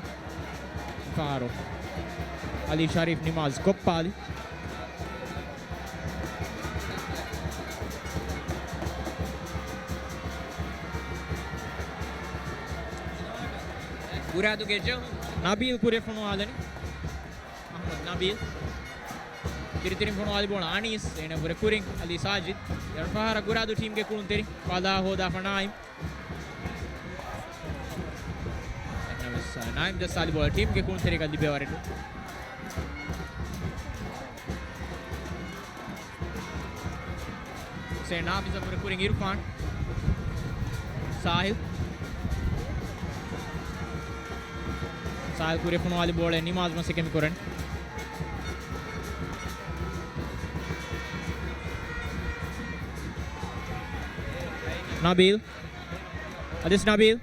މިފަހަރު އަލީ ޝަރީފް ނިމާޒް ކޮއްޕާލި. ގުރާދޫގެ ޖެހުން ނަބީލް ކުރިއަށް ފޮނުވާލަނީ. އަހްމަދު ނަބީލް. ތިރިތިރިން ފޮނުވާލި ބޯޅަ އަނީސް. އޭނަ ވުރެ ކުރިން އަލީ ސާޖިދް. ދެވަނަ ފަހަރަށް ގުރާދޫ ޓީމްގެ ކުޅުންތެރި ފަލާ ހޯދާފަ ނާއިމް. ނަމަވެސް ނާއިމް ޖައްސާލި ބޯޅަ ޓީމްގެ ކުޅުންތެރިގަ ލިބޭ ވަރެއް ނޫން. ހުސެން ނާފިޒަށް ވުރެ ކުރިން އިރުފާން. ސާހިލް. ސާހިލް ކުރިއަށް ފޮނުވާލި ބޯޅަ ނިމާޒް މަސައްކަތް މި ކުރަނީ. ނަބީލް. އަދިސް ނަބީލް.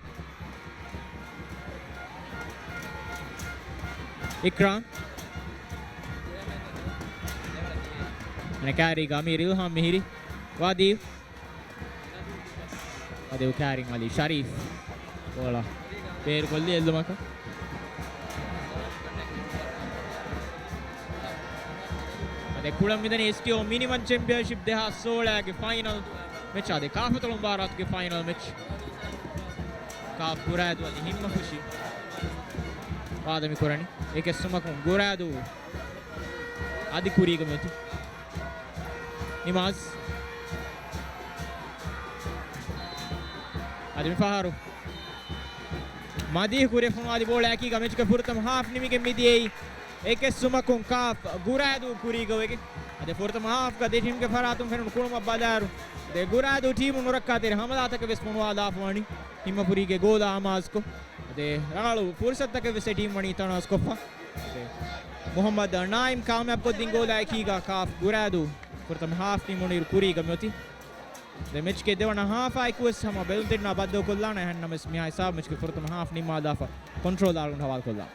އިކްރާމް. އަނެއް ކާރީގަ އަމީރު އިލްހާމް މިހިރީ. ވަދީ. ވަދީ ކާރިން އަލީ ޝަރީފް. ބޯޅަ ބޭރުކޮށްލި އެއްލުމަކަށް. އަދި ކުޅަން މިދަނީ އެސްޓީއޯ މިނިވަން ޗެމްޕިއަންޝިޕް ދެހާސް ސޯޅައިގެ ފައިނަލް މެޗް. އަދި ކާފަތޮޅު މުބާރާތުގެ ފައިނަލް މެޗް. ކާފް ގުރާދޫ އަދި ހިންމަފުށި ވާދަ މި ކުރަނީ. އެކެއްސުމަކުން ގުރާދޫ އަދި ކުރީގަ މިއޮތީ. ނިމާޒް. އަދި މިފަހަރު މަދީ ކުރިއަށް ފޮނުވާލި ބޯޅައަކީގަ މެޗުގެ ފުރަތަމަ ހާފް ނިމިގެން މިދިޔައީ. އެކެއްސުމަކުން ކާފް ގުރާދޫ ކުރީގަ ވެގެން. އަދި ފުރަތަމަ ހާފްގަ ދެ ޓީމްގެ ފަރާތުން ފެނުނު ކުޅުމަށް ބަލާއިރު، ދެ ގުރާދޫ ޓީމުން ނުރައްކާތެރި ހަމަލާތަކެއް ވެސް ފޮނުވާލާފަ ވަނީ ހިންމަފުރީގެ ގޯލާ އަމާޒުކޮށް. ދެ ރަނގަޅު ފުރުސަތުތަކެއް ވެސް އެ ޓީމް ވަނީ ތަނަވަސްކޮށްފަ. ދެ މުހައްމަދު ނާއިމް ކާމިޔާބުކޮށްދިން ގޯލާއެކީގަ ކާފް ގުރާދޫ ފުރަތަމަ ހާފް ނިމުނުއިރު ކުރީގަ މިއޮތީ. ދެ މެޗްގެ ދެވަނަ ހާފާ އެކުވެސް ހަމަ ބެލުންތެރިންނާ ބައްދަލުކޮށްލާނެ. އެހެންނަމަވެސް މިހާ ހިސާބު މެޗްގެ ފުރަތަމަ ހާފް ނިންމާލާފަ ކޮންޓްރޯލް އަޅުގަނޑު ހަވާލުކޮށްލާން.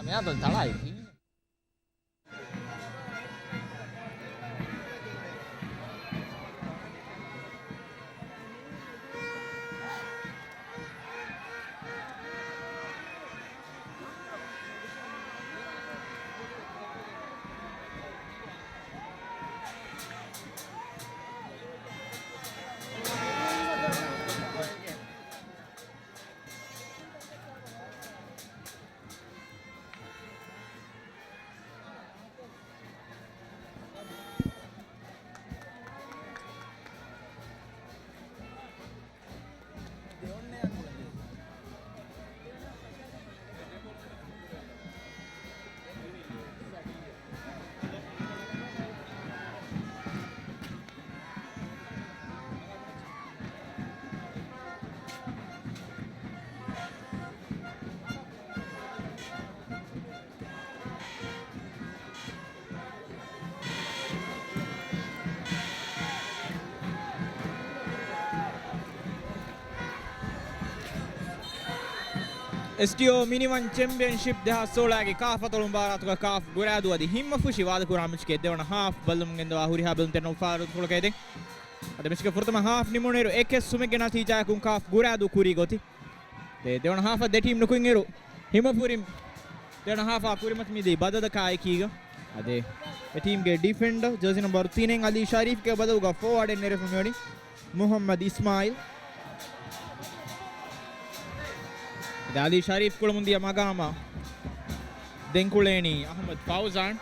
މެއާ ދޮ ތަޅާއި. އެސްޓީއޯ މިނިވަން ޗެމްޕިއަންޝިޕް ދެހާސް ސޯޅައިގެ ކާފް އަތޮޅު މުބާރާތުގަ ކާފް ގުރައިދޫ އަދި ހިންމަފުށި ވާދަކުރާ މެޗުގެ ދެވަނަ ހާފް ބައްލަމުން ގެންދަވާ ހުރިހާ ބެލުންތެރިންނަށް އުފާވެރި ކޮޅަކަށް ދެން. އަދި މެޗުގެ ފުރަތަމަ ހާފް ނިމުނުއިރު އެކެއް ސުމެއްގެ ނަތީޖާއަކުން ކާފް ގުރައިދޫ ކުރީ ގޮތި. ދެ-، ދެވަނަ ހާފަށް ދެ ޓީމް ނުކުތް އިރު، ހިމަފުރިން ދެވަނަ ހާފާ ކުރިމަތި މިދީ ބަދަލަކާއެކީގަ. އަދެ އެ ޓީމްގެ ޑިފެންޑަރ ޖާޒީ ނަމްބަރު ތިނެއް އަލީ ޝަރީފްގެ ބަދަލުގަ ފޯވާޑެއް ނެރެފަ މިވަނީ މުހައްމަދު އިސްމާއިލް. އަދި އަލީ ޝަރީފް ކުޅަމުންދިޔަ މަގާމަށް ދެން ކުޅޭނީ އަހްމަދު ފައުޒާން.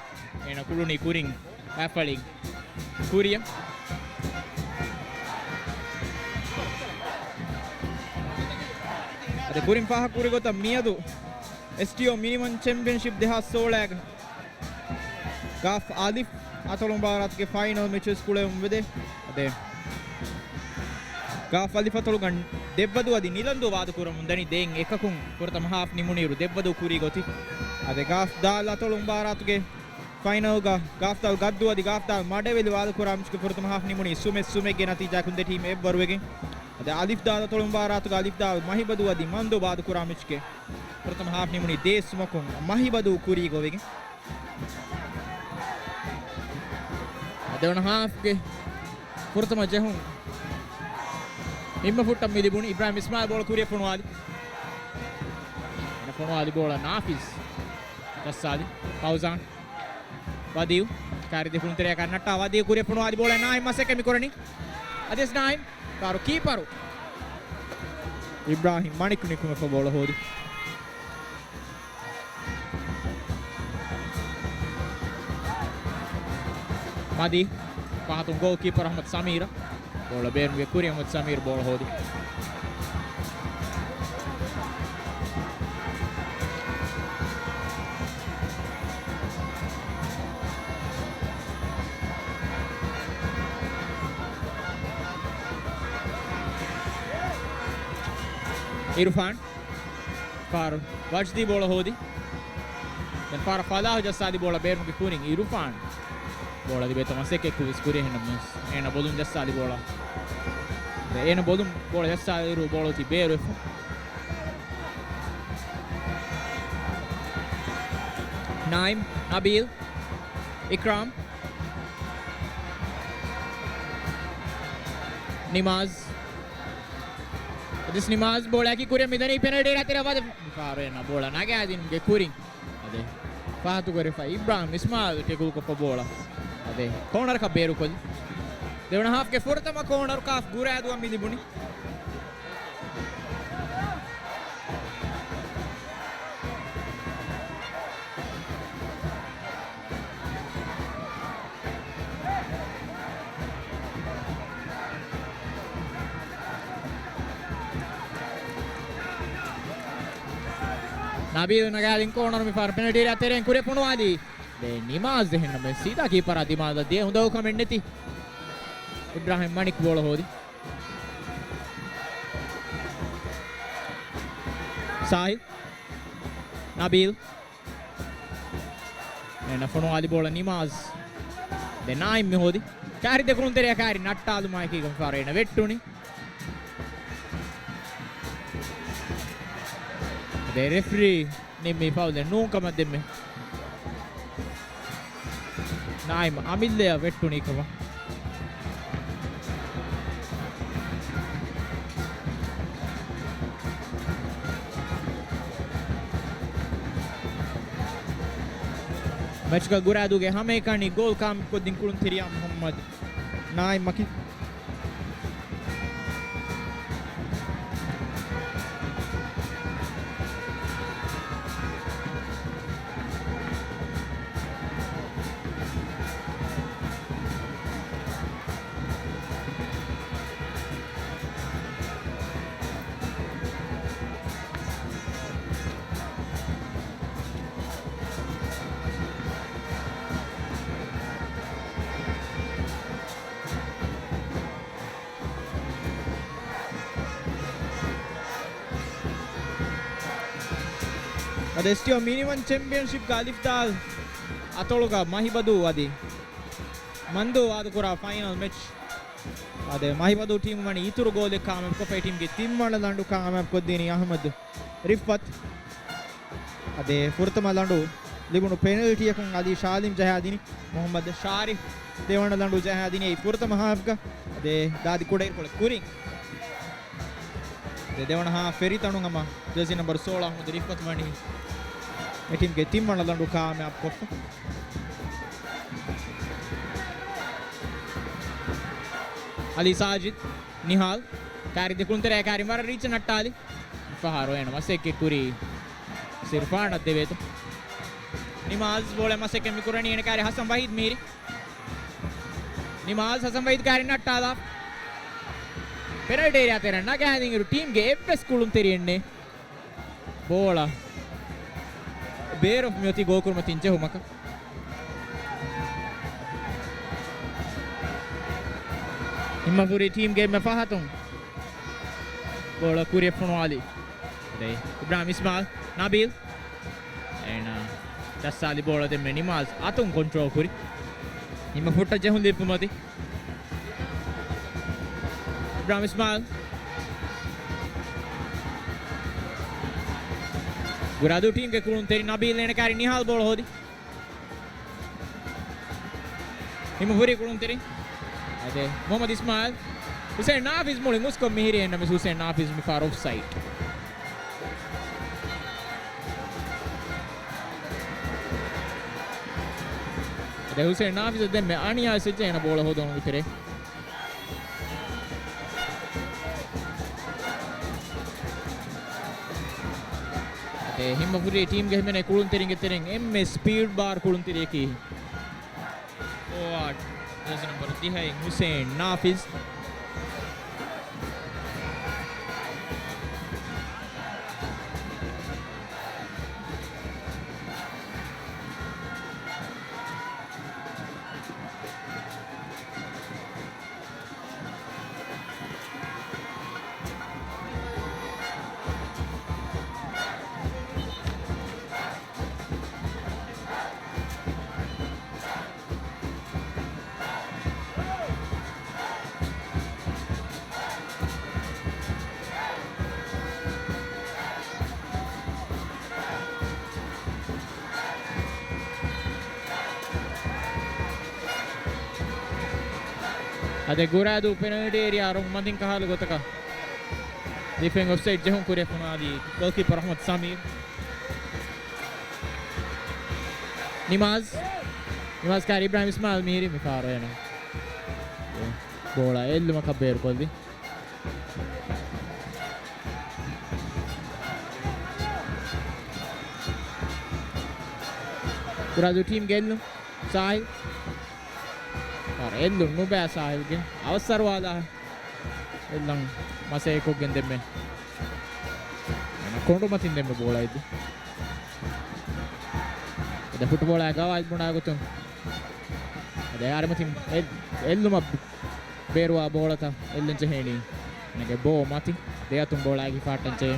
އޭނަ ކުޅުނީ ކުރިން އަތްފަޅިން ކުރިއަށް. އަދި ކުރިން ފާހަގަކުރި ގޮތަށް މިއަދު އެސްޓީއޯ މިނިވަން ޗެމްޕިއަންޝިޕް ދެހާސް ސޯޅައިގެ ގާފް އަލިފް އަތޮޅު މުބާރާތުގެ ފައިނަލް މެޗުވެސް ކުޅެވުމުން ވެދޭ. އަދެ ގާފް އަލިފް އަތޮޅުގަ ދެއްވަދޫ އަދި ނިލަންދޫ ވާދަކުރަމުން ދަނީ ދެން އެކަކުން ފުރަތަމަ ހާފް ނިމުނުއިރު ދެއްވަދޫ ކުރީ ގޮތި. އަދެ ގާފް ދާލް އަތޮޅު މުބާރާތުގެ ފައިނަލްގަ ގާފް ދާލް ގައްދޫ އަދި ގާފް ދާލް މަޑެވެލި ވާދަކުރާ މެޗުގެ ފުރަތަމަ ހާފް ނިމުނީ ސުމެއް ސުމެއްގެ ނަތީޖާއަކުން ދެ ޓީމް އެއްވަރުވެގެން. އަދި އަލިފް ދާލް އަތޮޅު މުބާރާތުގަ އަލިފް ދާލް މަހިބަދޫ އަދި މަންދޫ ވާދަކުރާ މެޗުގެ ފުރަތަމަ ހާފް ނިމުނީ ދޭއް ސުމަކުން މަހިބަދޫ ކުރީ ގޮވެގެން. އަދި ދެވަނަ ހާފްގެ ފުރަތަމަ ޖެހުން ހިންމަފުށްޓަށް މި ލިބުނީ. އިބްރާހިމް އިސްމާއިލް ބޯޅަ ކުރިއަށް ފޮނުވާލި. އޭނަ ފޮނުވާލި ބޯޅަ ނާފިޒް ޖައްސާލި. ފައުޒާން. ވަދީއު. ކާރި ދެކުނު ތެރެއަކަށް ނައްޓާ ވަދީއު ކުރިއަށް ފޮނުވާލި ބޯޅަ ނާއިމް މަސައްކަތް މި ކުރަނީ. އަދިވެސް ނާއިމް. ފާރު ކީޕަރު އިބްރާހިމް މަނިކު ނިކުމެފަ ބޯޅަ ހޯދި. މަދީ. ފަހަތުން ގޯލް ކީޕަރު އަހްމަދު ސަމީރަށް. ބޯޅަ ބޭރުގެ ކުރި އަހްމަދު ސަމީރު ބޯޅަ ހޯދި. އިރުފާން. ފާރު ވަޖްދީ ބޯޅަ ހޯދި. ދެން ފާރު ފަލާހު ޖައްސާލި ބޯޅަ ބޭރުމުގެ ކުރިން އިރުފާން. ބޯޅަ ލިބޭތޯ މަސައްކަތް ކުރި ވެސް ކުރި އެހެންނަމަވެސް އޭނަ ބޮލުން ޖައްސާލި ބޯޅަ. އޭނަ ބޮލުން ބޯޅަ ޖައްސާލިއިރު ބޯޅަ އޮތީ ބޭރުވެފަ. ނާއިމް، ނަބީލް، އިކްރާމް. ނިމާޒް. އަދިސް ނިމާޒް ބޯޅައަކީ ކުރިއަށް މިދަނީ ޕެނަލްޓީ އެރިއާ ތެރެއަށް ވަދެ. މިފާރު އޭނަ ބޯޅަ ނަގާދިނުމުގެ ކުރިން. އަދި ފާހަތު ކުރެފަ އިބްރާހިމް އިސްމާއިލް ޓެކުލް ކޮށްފަ ބޯޅަ. އަދި ކޯނަރަކަށް ބޭރުކޮށްލި. ދެވަނަ ހާފްގެ ފުރަތަމަ ކޯނަރު ކާފް ގުރައިދޫއަށް މި ލިބުނީ. ނަބީލް ނަގާލިން ކޯނަރު މިފަހަރު ޕެނަލްޓީ އެރިއާ ތެރެއިން ކުރިއަށް ފޮނުވާލީ. ދެ ނިމާޒް އެހެންނަމަވެސް ސީދާ ކީޕަރާ ދިމާލަށް ދިޔަ އުނދަގޫކަމެއް ނެތި. އިބްރާހިމް މަނިކް ބޯޅަ ހޯދި. ސާހިލް. ނަބީލް. އޭނަ ފޮނުވާލި ބޯޅަ ނިމާޒް. ދެ ނާއިމް މި ހޯދި. ކާރި ދެ ކުޅުންތެރިޔާ ކާރި ނައްޓާލުމާއެކީގަ ފާރު އޭނަ ވެއްޓުނީ. ދެ ރެފްރީ ނިންމީ ފައުލެއް ނޫން ކަމަށް ދެންމެ. ނާއިމް އަމިއްލަޔަށް ވެއްޓުނީ ކަމަށް. މެޗްގަ ގުރާދޫގެ ހަމައެކަނި ގޯލް ކާމިކޮށްދިން ކުޅުންތެރިޔާ މުހައްމަދު ނާއިމްއަކީ. އަދި އެސްޓީއޯ މިނިވަން ޗެމްޕިއަންޝިޕްގެ އަލިފް ދާލް އަތޮޅުގަ މަހިބަދޫ އަދި މަންދޫ ވާދަކުރާ ފައިނަލް މެޗް. އަދި މަހިބަދޫ ޓީމު ވަނީ އިތުރު ގޯލެއް ކާމިޔާބުކޮށްފައި ޓީމްގެ ތިންވަނަ ލަނޑު ކާމިޔާބުކޮށްދީނީ އަހްމަދު ރިފްއަތް. އަދި ފުރަތަމަ ލަނޑު ލިބުނު ޕެނަލްޓީއަކުން އަލީ ޝާލިމް ޖަހާދިނީ. މުހައްމަދު ޝާރިފް ދެވަނަ ލަނޑު ޖަހާދިނީ އެއީ ފުރަތަމަ ހާފްގަ. އަދި ދާދި ކުޑައިރުކޮޅެއް ކުރިން. އަދި ދެވަނަ ހާފް ފެރިތަނުން ހަމަ ޖެރސީ ނަމްބަރު ސޯޅަ އަހްމަދު ރިފްއަތު ވަނީ އެ ޓީމްގެ ތިންވަނަ ލަނޑު ކާމިޔާބުކޮށްފަ. އަލީ ސާޖިދް، ނިހާލް، ކާރި ދެ ކުޅުންތެރިޔާ ކާރި ވަރަށް ރީއްޗަށް ނައްޓާލި. ފަހަރު އޭނަ މަސައްކަތް ކުރީ ސިރުފާނަށް ދެވޭތޯ. ނިމާޒް ބޯޅަ މަސައްކަތް މި ކުރަނީ އޭނަ ކާރި ހަސަން ވަހީދް މީރި. ނިމާޒް ހަސަން ވަހީދް ކާރި ނައްޓާލާ. ޕެނަލްޓީ އޭރިއާ ތެރެއަށް ނަގާދިންއިރު ޓީމްގެ އެއްވެސް ކުޅުންތެރިއެއް ނެތް. ބޯޅަ ބޭރު މިއޮތީ ގޯކުރުމަތިން ޖެހުމަކަށް. ހިމަފުރި ޓީމްގެ އެންމެ ފަހަތުން ބޯޅަ ކުރިއަށް ފޮނުވާލީ. ދެ އިބްރާހިމް އިސްމާލް، ނަބީލް. އޭނާ ޖައްސާލި ބޯޅަ ދެންމެ ނިމާޒް އަތުން ކޮންޓްރޯލް ކުރި. ހިމަ ފުއްޓަށް ޖެހުން ލިބުމަތި. އިބްރާހިމް އިސްމާލް. ގުރާދޫ ޓީމްގެ ކުޅުންތެރި ނަބީލް އޭނަ ކާރި ނިހާލް ބޯޅަ ހޯދި. ހިމަފުރި ކުޅުންތެރި. އަދި މުހައްމަދު އިސްމާއިލް. ހުސެން ނާފިޒް މުޅި މުސްކޮށް މިހިރީ އެންނަމެސް ހުސެން ނާފިޒް މިފަހަރު އޮފްސައިޑް. އަދި ހުސެން ނާފިޒަށް ދެންމެ އަނިޔާވެސް ވެއްޖެ އޭނަ ބޯޅަ ހޯދުނު ވިތެރޭ. އަދި ހިމަފުރި ޓީމްގެ ހިމެނޭ ކުޅުންތެރިންގެ ތެރެއިން އެންމެ ސްޕީޑް ބާރު ކުޅުންތެރިޔަކީ ފޯވާޑް ޖާސި ނަމްބަރު ދިހައިން ހުސެން ނާފިޒް. އަދި ގުރާދޫ ޕެނަލްޓީ އޭރިއާ ރޮނގު މަތިން ކަހާލި ގޮތަކަށް ދިފެން އޮފްސައިޑް ޖެހުން ކުރިއަށް ފޮނުވާލީ ގޯލްކީޕަރ އަޙްމަދު ސަމީރު. ނިމާޒް، ނިމާޒް ކާރި އިބްރާހިމް އިސްމާއިލް މިހިރީ މިފަހަރު އޭނަ ބޯޅަ އެއްލުމަކަށް ބޭރުކޮށްލި. ގުރާދޫ ޓީމްގެ އެއްލުން ސާހިލް. އަރ އެއްލުން ނުބައި ސާހިލްގެ އަވަސް ސަރުވާލާ. އެއްލަން މަސައްކަތްކޮށްގެން ދެންމެ ކޮނޑުމަތިން ދެންމެ ބޯޅަ އެއްދި. އަދި ފުޓްބޯޅަ ގަވާއިދު ބުނާ ގޮތުން އަދި އަރިމަތިން އެއް-، އެއްލުމަށް ބޭރުވާ ބޯޅަތައް އެއްލެން ޖެހޭނީ އޭނަގެ ބޯ މަތި ދެއަތުން ބޯޅައިގެ ފާއްޓަން ޖެހޭ.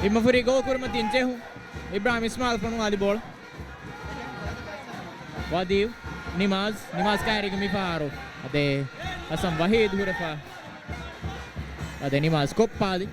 ތިމަފުރި ގޯކުރިމަތިން ޖެހުން. އިބްރާހިމް އިސްމާއިލް ފޮނުވާލި ބޯޅަ. ވަދީވް. ނިމާޒް. ނިމާޒް ކާރީގަ މިފަހަރު. އަދެ ހަސަން ވަހީދު ހުރެފަ. އަދެ ނިމާޒް ކޮއްޕާލި.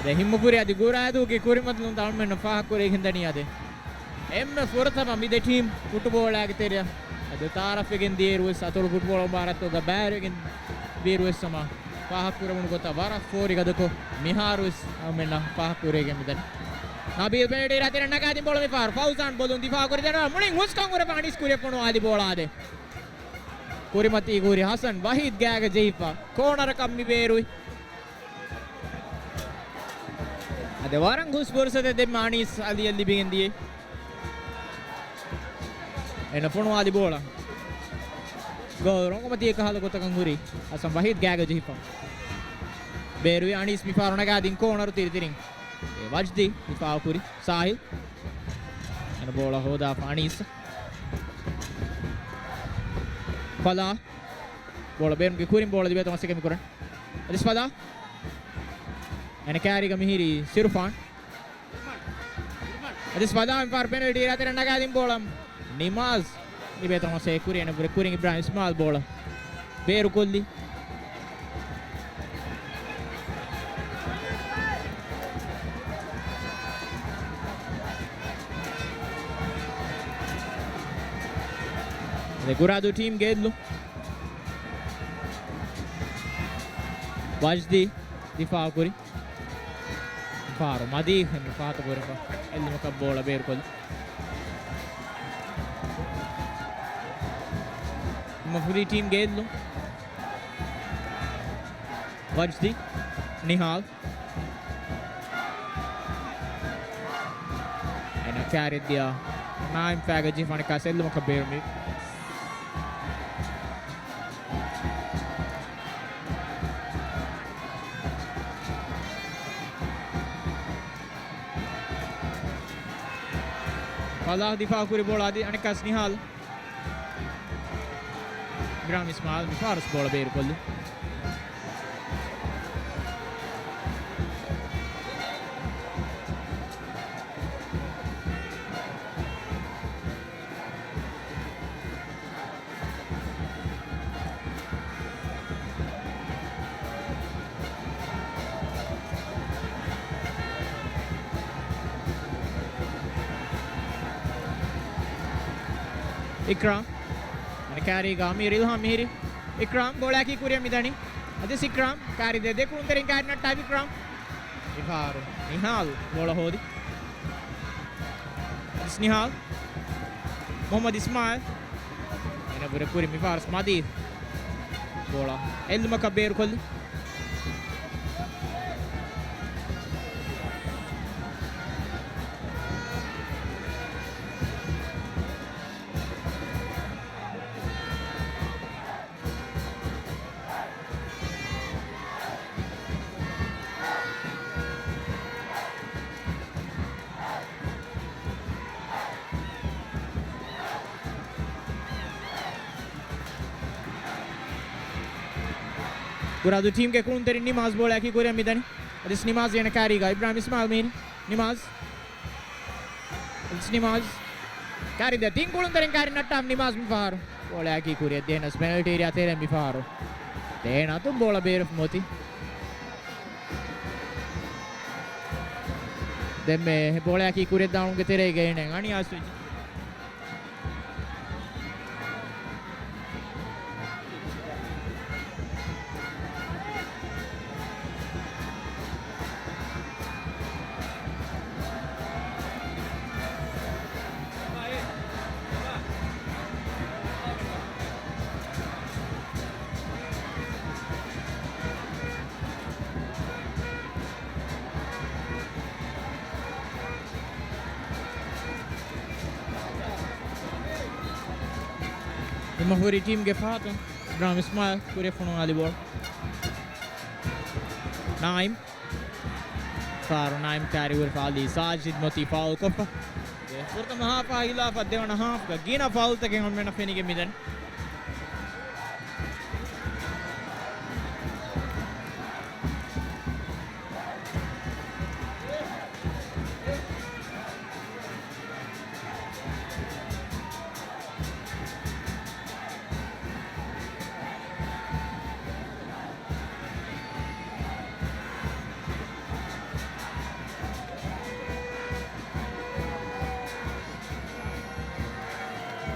ދެ ހިންމަފުރި އަދި ގުރާދޫގެ ކުރިމަތިލުން ތަޅުމެންނަށް ފާހަގަކުރެވިގެންދަނީ އަދެ. އެންމެ ފުރަތަމަ މި ދެ ޓީމް ފުޓުބޯޅައިގެ ތެރެއަށް އަދި ތައާރަފްވެގެން ދިޔައިރު ވެސް އަތޮޅު ފުޓުބޯޅަ މުބާރާތުގަ ބައިވެރިވެގެން ދިޔައިރު ވެސް ހަމަ ފާހަގަކުރެވުނު ގޮތަށް ވަރަށް ފޯރިގަދަކޮށް މިހާރު ވެސް އަޅުމެންނަށް ފާހަގަކުރެވިގެން މިދަނީ. ނަބީލް ޕެނަލްޓީ އެރިއާ ތެރެއަށް ނަގާދިން ބޯޅަ މިފަހަރު ފައުޒާން ބޮލުން ދިފާއު ކުރި ދެނަ މުޅިން ހުސްކަން ހުރެފަ އަނީސް ކުރިއަށް ފޮނުވާލި ބޯޅަ އާދެ. ކުރިމަތީ ކުރި ހަސަން ވަހީދް ގާގަ ޖެހިފަ ކޯނަރަކަށް މި ބޭރުވި. އަދި ވަރަށް ހުސް ފުރުސަތެއް ދެންމެ އަނީސް އަލީއަށް ލިބިގެން ދިޔައީ. އޭނަ ފޮނުވާލި ބޯޅަ ގޯލް ރޮނގުމަތީ ކަހަލަ ގޮތަކަށް ހުރި ހަސަން ވަހީދް ގާގަ ޖެހިފަ. ބޭރުވި އަނީސް މިފަހަރު ނަގާދިން ކޯނަރު ތިރިތިރިން. އެ ވަޖްދީ ދިފާއު ކުރި ސާހިލް. އޭނަ ބޯޅަ ހޯދާފަ އަނީސް. ފަލާ. ބޯޅަ ބޭރުގެ ކުރިން ބޯޅަ ލިބޭތޯ މަސައްކަތް މިކުރަން. އަދިސް ފަލާ. އޭނަ ކާރީގަ މިހިރީ ސިރުފާން. އަދިސް ފަލާ މިފަހަރު ޕެނަލްޓީ އެރިއާ ތެރެއަށް ނަގާދިން ބޯޅަ. ނިމާޒް ލިބޭތޯ މަސައްކަތް ކުރި އޭނަ ބުރެ ކުރިން އިބްރާހިމް އިސްމާއިލް ބޯޅަ ބޭރުކޮށްލި. އަދި ގުރާދޫ ޓީމްގެ އެއްލު. ވަޖްދީ ދިފާއު ކުރި. ފާރު މަދީ ހެން ފާތު ކުރެފަ އެއްލުމަކަށް ބޯޅަ ބޭރުކޮށްލި. މަފުރީ ޓީމްގެ އެއްލު. ވަޖްދީ. ނިހާލް. އޭނަ ކާރިއަށް ދިޔަ ނާއިމް ފައިގަ ޖެހިފަ އަނެއްކާ އެއްލުމަކަށް ބޭރުވި. ފަލާހް ދިފާއު ކުރި ބޯޅަ އަދި އަނެއްކާސް ނިހާލް. އިބްރާހިމް އިސްމާއިލް މިފަހަރު ވެސް ބޯޅަ ބޭރުކޮށްލި. އިކްރާމް. އަނެއް ކާރީގަ އަމީރު އިލްހާމް މިހިރީ. އިކްރާމް ބޯޅައަކީ ކުރިއަށް މިދަނީ. އަދިސް އިކްރާމް ކާރި ދެ ދެކުނު ތެރެއިން ކާރި ނައްޓާ އިކްރާމް. މިފަހަރު ނިހާލް ބޯޅަ ހޯދި. އަދިސް ނިހާލް. މުހައްމަދު އިސްމާއިލް. އޭނަ ބުރެ ކުރި މިފަހަރު މަދީ. ބޯޅަ އެއްލުމަކަށް ބޭރުކޮށްލި. ގުރާދޫ ޓީމްގެ ކުޅުންތެރިން ނިމާޒް ބޯޅައަކީ ކުރިއަށް މިދަނީ. އަދިސް ނިމާޒް އޭނަ ކާރީގަ އިބްރާހިމް އިސްމާއިލް މީން. ނިމާޒް. އަދިސް ނިމާޒް. ކާރި ދެ ތިން ކުޅުންތެރިން ކާރި ނައްޓާ ނިމާޒް މިފަހަރު. ބޯޅައަކީ ކުރިއަށް ދޭނަސް ޕެނަލްޓީ އެރިއާ ތެރެއަށް މިފަހަރު. ދޭނަ އަތުން ބޯޅަ ބޭރުފަ މޮތި. ދެންމެ ބޯޅައަކީ ކުރިއަށް ދާނުގެ ތެރޭގަ އޭނަ އަނިޔާސް ވެއްޖެ. މަފުރި ޓީމްގެ ފަހަތުން އިބްރާހިމް އިސްމާއިލް ކުރިއަށް ފޮނުވާލި ބޯޅަ. ނާއިމް. ފާރު ނާއިމް ކާރި ހުރި ފާލީ ސާޖިދް މޮތީ ފާއުލް ކޮށްފަ. ފުރަތަމަ ހާފާ ހިލާފަށް ދެވަނަ ހާފްގަ ގިނަ ފާއުލްތަކެއް އޮންމެނަށް ފެނިގެން މިދަނީ.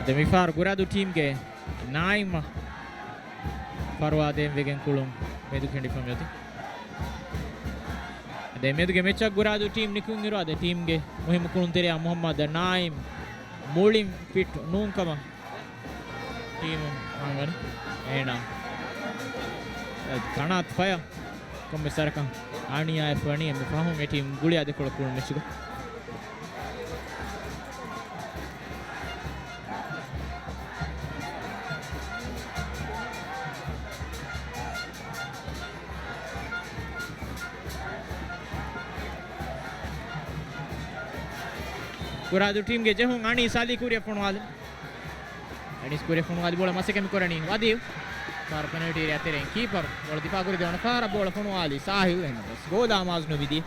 ދެ މިފާރު ގުރާދޫ ޓީމްގެ ނާއިމް ފަރުވާ ދޭން ވެގެން ކުޅުން މެދު ކެނޑިފަ މިއޮތީ. އަދެ މެދުގެ މެޗަށް ގުރާދޫ ޓީމް ނިކުތް އިރު އަދެ ޓީމްގެ މުހިއްމު ކުޅުންތެރިޔާ މުހައްމަދު ނާއިމް މުޅިން ފިޓް ނޫން ކަމަށް ޓީމު ހަނގަން އޭނާ ކަނާތް ފަޔަށް ކޮންމެ ސަރަކަށް އަނިޔާވެފަ ވަނީ އެންމެ ފަހުން އެ ޓީމް ގުޅި އަދި ކުޅަ ކުޅުން މެޗުގަ. ގުރާދޫ ޓީމްގެ ޖެހުން އަނީސް އަލީ ކުރިއަށް ފޮނުވާލި. އަނީސް ކުރިއަށް ފޮނުވާލި ބޯޅަ މަސައްކަތް ކުރަނީ ވަދީ. ފާރު ޕެނަލްޓީ އެރިއާ ތެރެއިން ކީޕަރު ބޯޅަ ދިފާ ކުރި ދެވަނަ ފާރަށް ބޯޅަ ފޮނުވާލީ ސާހިލް އެހެންނަމަވެސް ގޯލާ މާޒް ނުވިދި.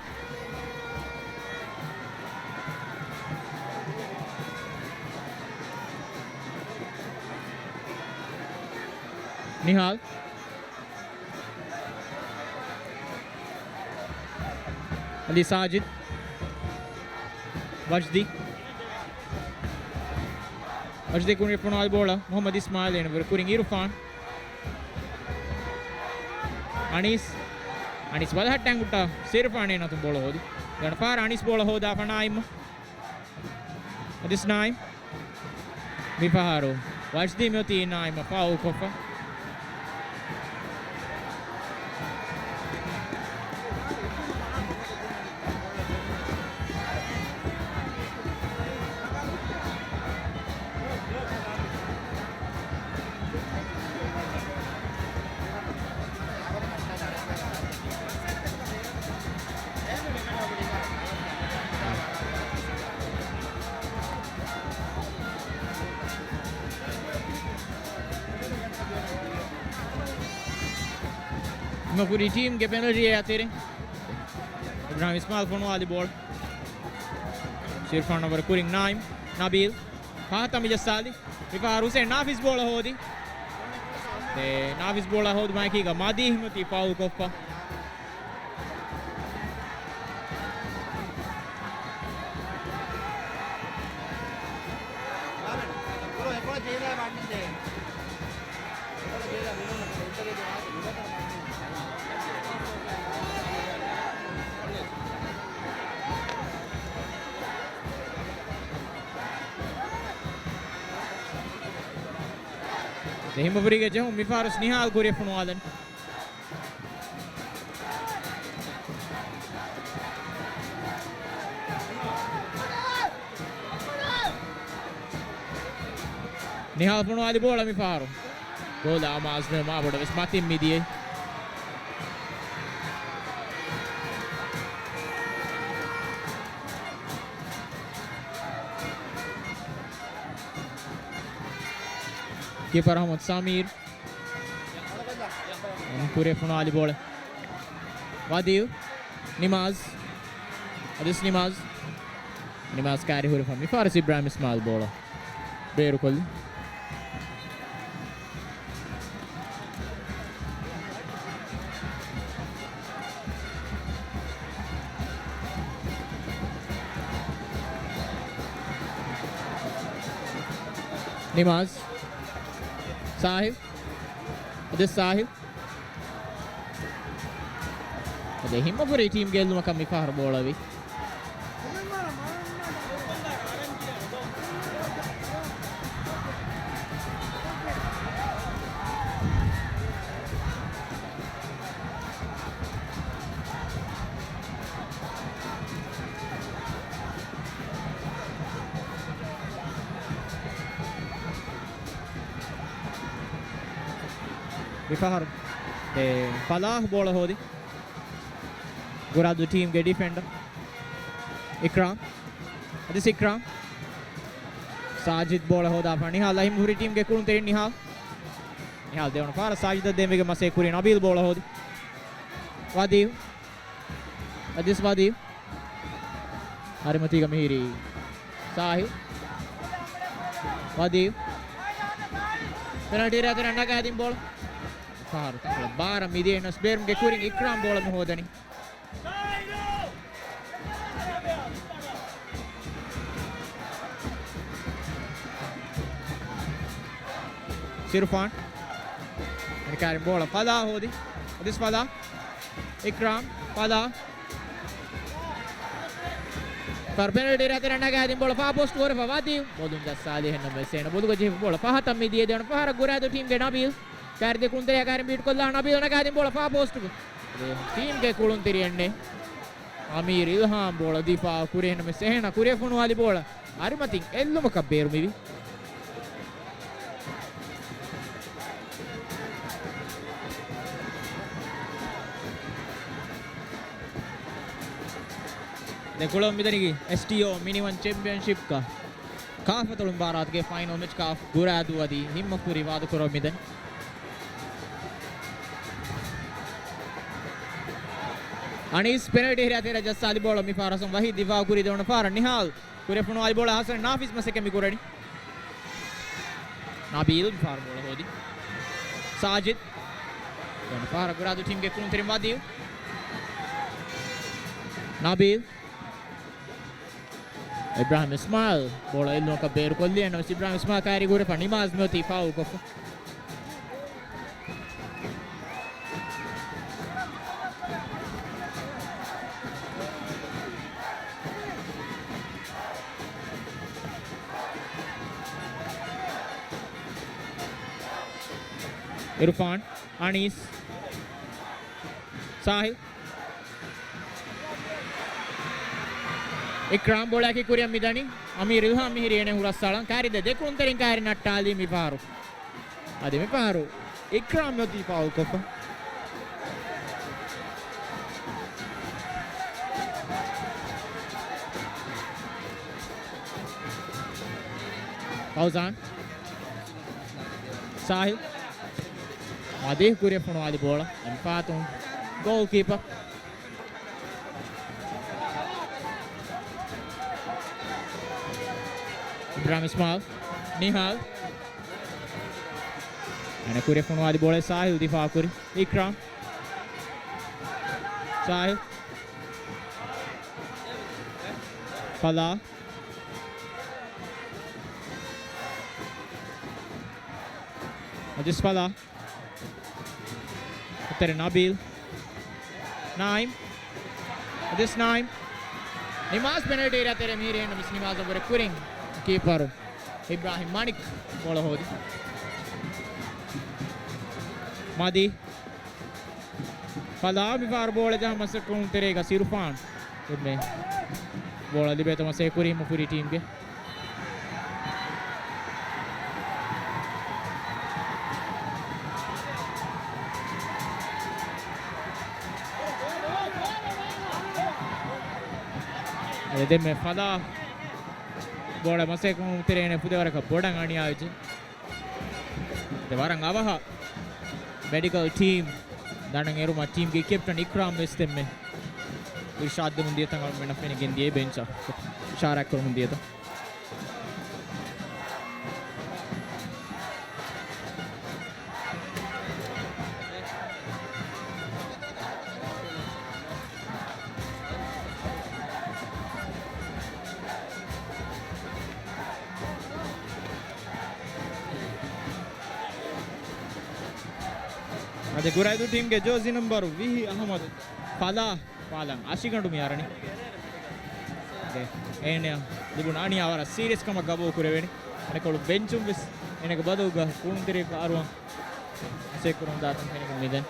ނިހާލް. އަލީ ސާޖިދް. ވަޖްދީ. ވަޖްދީ ކުރިއަށް ފޮނުވާލި ބޯޅަ މުހައްމަދު އިސްމާއިލް އޭނަ ވަރު ކުރިން އިރުފާން. އަނީސް. އަނީސް ބަލަހައްޓަން ގުއްޓާ ސިރުފާން އޭނަ އަތުން ބޯޅަ ހޯދި. ދެވަނަ ފާރަށް އަނީސް ބޯޅަ ހޯދާފަ ނާއިމް. އަދިސް ނާއިމް. މިފަހަރު ވަޖްދީ މިއޮތީ ނާއިމަށް ފާއުލް ކޮށްފަ. މަފުރި ޓީމްގެ ޕެނަލްޓީއާ ތެރެ. އިބްރާހިމް އިސްމާއިލް ފޮނުވާލި ބޯޅަ. ސިރުފާނަށް ވަރު ކުރިން ނާއިމް. ނަބީލް. ފަހަތަށް މިޖައްސާލި. މިފަހަރު ހުސެން ނާފިޒް ބޯޅަ ހޯދި. އެ، ނާފިޒް ބޯޅަ ހޯދުމާއެކީގަ މަދީ މިއޮތީ ފާއުލް ކޮށްފަ. ދެހިމަފުރީގެ ޖެހުން މިފަހަރު ނިހާލް ކުރިއަށް ފޮނުވާލަން. ނިހާލް ފޮނުވާލި ބޯޅަ މިފަހަރު. ގޯލާ މާޒް މާބޮޑަށް ވެސް މަތިން މިދިޔައީ. ކީޕަރ އަހްމަދު ސަމީރު. ކުރިއަށް ފޮނުވާލި ބޯޅަ. ވަދީއު. ނިމާޒް. އަދިސް ނިމާޒް. ނިމާޒް ކާރި ހުރިފަ މިފަހަރު އިބްރާހިމް އިސްމާއިލް ބޯޅަ ބޭރުކޮށްލި. ނިމާޒް. ސާހިލް. އަދި ސާހިލް. އަދި ހިމަފުރި ޓީމް ގެއްލުމަކަށް މިފަހަރު ބޯޅަވި. މިފަހަރު އެ ފަލާހް ބޯޅަ ހޯދި. ގުރާދޫ ޓީމްގެ ޑިފެންޑަރ އިކްރާމް. އަދިސް އިކްރާމް. ސާޖިދް ބޯޅަ ހޯދާފަ ނިހާލް. އަހިމްހުރި ޓީމްގެ ކުޅުންތެރިން ނިހާލް. ނިހާލް ދެވަނަ ފަހަރަށް ސާޖިދަށް ދޭން ވެގެން މަސޭ ކުރި ނަބީލް ބޯޅަ ހޯދި. ވަދީހް. އަދިސް ވަދީހް. އަރިމަތީގަ މިހިރީ ސާހިލް. ވަދީހް. ޕެނަލްޓީ އެރިއާ ތެރެއަށް ނަގާދިން ބޯޅަ. ފަހަރު ބާރަށް މިދިޔައިނަސް ބޭރުމްގެ ކުރިން އިކްރާމް ބޯޅަ މި ހޯދަނީ. ސިރުފާން. އަނެކާރިން ބޯޅަ ފަލާ ހޯދި. އަދިސް ފަލާ. އިކްރާމް. ފަލާ. ފަރު ޕެނަލްޓީ އެރިއާ ތެރެއަށް ނަގާދިން ބޯޅަ ފާ ޕޯސްޓް ހުރެފަ ވަދީ. ބޮލުން ޖައްސާލި ހެންނަމެސް އޭނަ ބޮލުގަ ޖެހިފަ ބޯޅަ ފަހަތަށް މިދިޔަ ދެވަނަ ފަހަރަށް ގުރާދޫ ޓީމްގެ ނަބީލް. ކާރިދެ ކުޅުންތެރިޔާ ކާރިން ބީޓް ކޮށްލާ ނަބީލް ނަގާދިން ބޯޅަ ފާ ޕޯސްޓްގަ. ޓީމްގެ ކުޅުންތެރިއެއް ނެތް. އަމީރު އިލްހާމް ބޯޅަ ދިފާއު ކުރި ހެންނަމެސް އޭނަ ކުރިއަށް ފޮނުވާލި ބޯޅަ އަރިމަތިން އެއްލުމަކަށް ބޭރު މިވި. ދެކޮޅަށް މިދަނީ އެސްޓީއޯ މިނިވަން ޗެމްޕިއަންޝިޕްގަ ކާފަތޮޅުން ބާރާތުގެ ފައިނަލް މެޗް ކާފް ގުރާދޫ އަދި ހިންމަފުރި ވާދަކުރައްވަ މިދަނީ. އަނީސް ޕެނަލްޓީ އެރިއާ ތެރެއަށް ޖައްސާލި ބޯޅަ މި ފަހަރަށް ވަހީދް ދިފާއު ކުރީ ދެވަނަ ފަހަރަށް ނިހާލް. ކުރިއަށް ފޮނުވާލި ބޯޅަ ހަސަން ނާފިޒް މަސައްކަތް މި ކުރަނީ. ނަބީލް މި ފަހަރު ބޯޅަ ހޯދި. ސާޖިދް. ދެވަނަ ފަހަރަށް ގުރާދޫ ޓީމްގެ ކުޅުންތެރިން ވަދީ. ނަބީލް. އިބްރާހިމް އިސްމާއިލް ބޯޅަ އެއްލުމަކަށް ބޭރުކޮށްލި އެން އެސް އިބްރާހިމް އިސްމާއިލް ކާރި ގުރެފަ ނިމާޒް މިއޮތީ ފައުލް ކޮށްފަ. އިރުފާން، އަނީސް، ސާހިލް. އިކްރާމް ބޯޅައަކީ ކުރިއަށް މިދަނީ. އަމީރު އިލްހާމް މިހިރީ އޭނަ ހުރަސްއަޅަން. ކާރިދެ ދެ ކުޅުންތެރިން ކާރި ނައްޓާލީ މިފަހަރު. އަދި މިފަހަރު އިކްރާމް އޮތީ ފައުލް ކޮށްފަ. ފައުޒާން. ސާހިލް. މަދީ ކުރިއަށް ފޮނުވާލި ބޯޅަ. އެމްފާތުން ގޯލް ކީޕަ. އިބްރާހިމް އިސްމާއިލް. ނިހާލް. އޭނަ ކުރިއަށް ފޮނުވާލި ބޯޅަ ސާހިލް ދިފާ ކުރި. އިކްރާމް. ސާހިލް. ފަލާ. އަދިސް ފަލާ. އަތެރެ ނަބީލް. ނާއިމް. އަދިސް ނާއިމް. ނިމާޒް ޕެނަލްޓީ އެރިއާ ތެރެ މީރޭން މިސް ނިމާޒަށް ވުރެ ކުރިން ކީޕަރު އިބްރާހިމް މަނިކް ބޯޅަ ހޯދި. މަދީ. ފަލާ މިފަހަރު ބޯޅަ ޖަހަން މަސައްކަތް ކުރުން ތެރޭގަ ސިރުފާން. ދެންމެ ބޯޅަ ލިބޭތަ މަސޭ ކުރީ ހިމަފުރި ޓީމްގެ. އެ ދެންމެ ފަލާ ބޯޅަ މަސޭ ކުރުން ތެރޭނެ ފުދޭވަރަކަށް ބޮޑަށް އަނިޔާވެއްޖެ. ދެ ވަރަށް އަވަހަށް މެޑިކަލް ޓީމް ދަނޑަށް އެރުމަށް ޓީމްގެ ކެޕްޓަން އިކްރާމް ވެސް ދެންމެ އިރްޝާދް ދެމުން ދިޔަ ތަން އަޅުގަނޑުމެންނަށް ފެނިގެން ދިޔަ ބެންޗަށް އިޝާރާތް ކުރަމުން ދިޔަތަން. އަދި ގުރައިދޫ ޓީމްގެ ޖާޒީ ނަމްބަރު ވިހި އަހުމަދު ފަލާ ފާލަން އަށިގަނޑު މި އަރަނީ. އޭނަ ލިބުނު އަނިޔާ ވަރަށް ސީރިއަސް ކަމަށް ގަބޫލު ކުރެވޭނެ. އަނެކޮޅު ބެންޗުން ވެސް އޭނަގެ ބަދަލުގަ ކުޅުންތެރިޔަކަށް އަރުވަން މަސޭ ކުރަމުން ދާތަން ފެނިގެން މިދަނީ.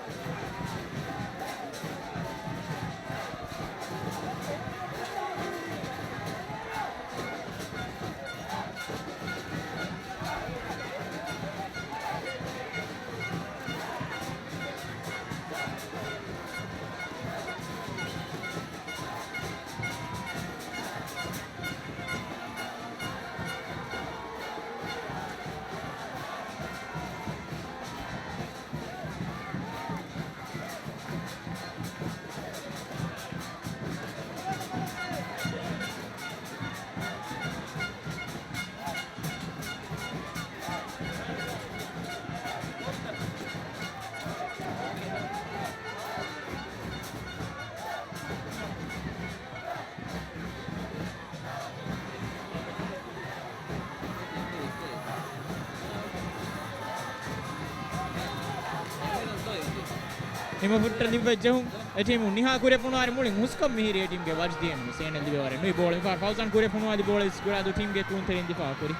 ހިމަފުއްޓަށް ލިބި ޖެހުން. އެ ޓީމު ނިހާ ކުރިއަށް ފޮނުވާލި މުޅިން ހުސްކަން މިހިރީ އެ ޓީމުގެ ވަޖްދީ އެންމެ ސޭނަ ލިބިވަރެއް ނުވި ބޯޅަ މިފަހަރު ފައުޒާން ކުރިއަށް ފޮނުވާލި ބޯޅަ ގުރާދޫ ޓީމުގެ ކުޅުންތެރިން ދިފާއު ކުރި.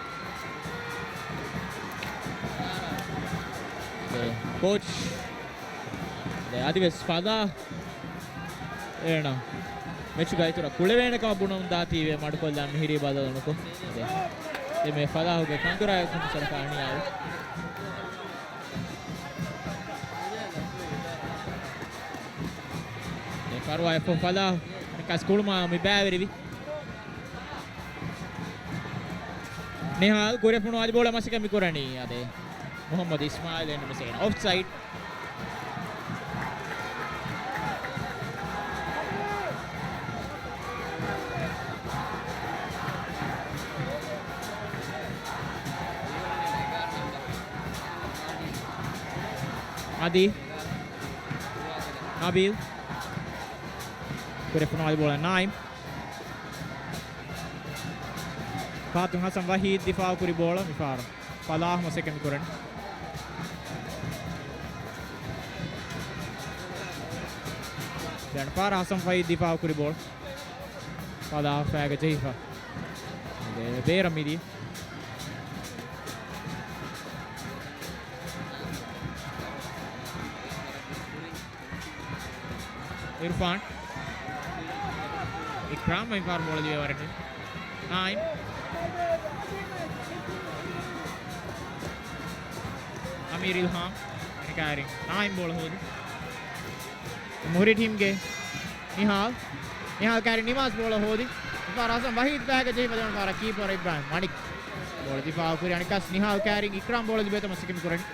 ކޯޗް އަދިވެސް ފަލާ އޭނަ މެޗުގަ އިތުރަށް ކުޅެވޭނެ ކަމަށް ބުނަމުން ދާތީވެ މަޑުކޮށްލާ މިހިރީ ބަދަލުނުކޮށް. އެ މެ ފަލާހުގެ ކަނދުރާއެއް ކުންސަރަކާ އަނިޔާވި. އެ ފަރުވާ އެފް އޯ ފަލާ ނިކާސް ކުޅުމާ މި ބައިވެރިވި. ނިހާލް ކުރެފުނު އަދި ބޯޅަ މަސަކަ މި ކުރަނީ އަދެ މުހައްމަދު އިސްމާއިލް އެންމެ ސޭނަ އޮފްސައިޑް. އަދި ނަބީލް ކުރެފުނު އަދި ބޯޅަ ނާއިމް. ފާތުން ހަސަން ވަހީދް ދިފާއު ކުރި ބޯޅަ މިފާރު ފަލާހް މަސައްކަތް މި ކުރަނީ. ދެން ފާރަ ހަސަން ވަހީދް ދިފާއު ކުރި ބޯޅަ ފަލާހް ފައިގަ ޖެހިފަ ބޭރަށް މިދިޔަ. އިރުފާން. އިކްރާމް މިފަހަރު ބޯޅަ ލިބޭ ވަރެއް ނުވި. ނާއިމް. އަމީރު އިލްހާމް. އަނެކާއިރިން ނާއިމް ބޯޅަ ހޯދި. މުހުރި ޓީމްގެ ނިހާލް. ނިހާލް ކާރި ނިމާޒް ބޯޅަ ހޯދި. މިފަހަރު ހަސަން ވަހީދް ބައިގަ ޖެހިފަ ދެވަނަ ފަހަރަށް ކީޕަރ އިބްރާހިމް މަނިކް ބޯޅަ ދިފާއު ކުރި. އަނެކަސް ނިހާލް ކާރިން އިކްރާމް ބޯޅަ ލިބޭތޯ މަސައްކަތް މި ކުރަނީ.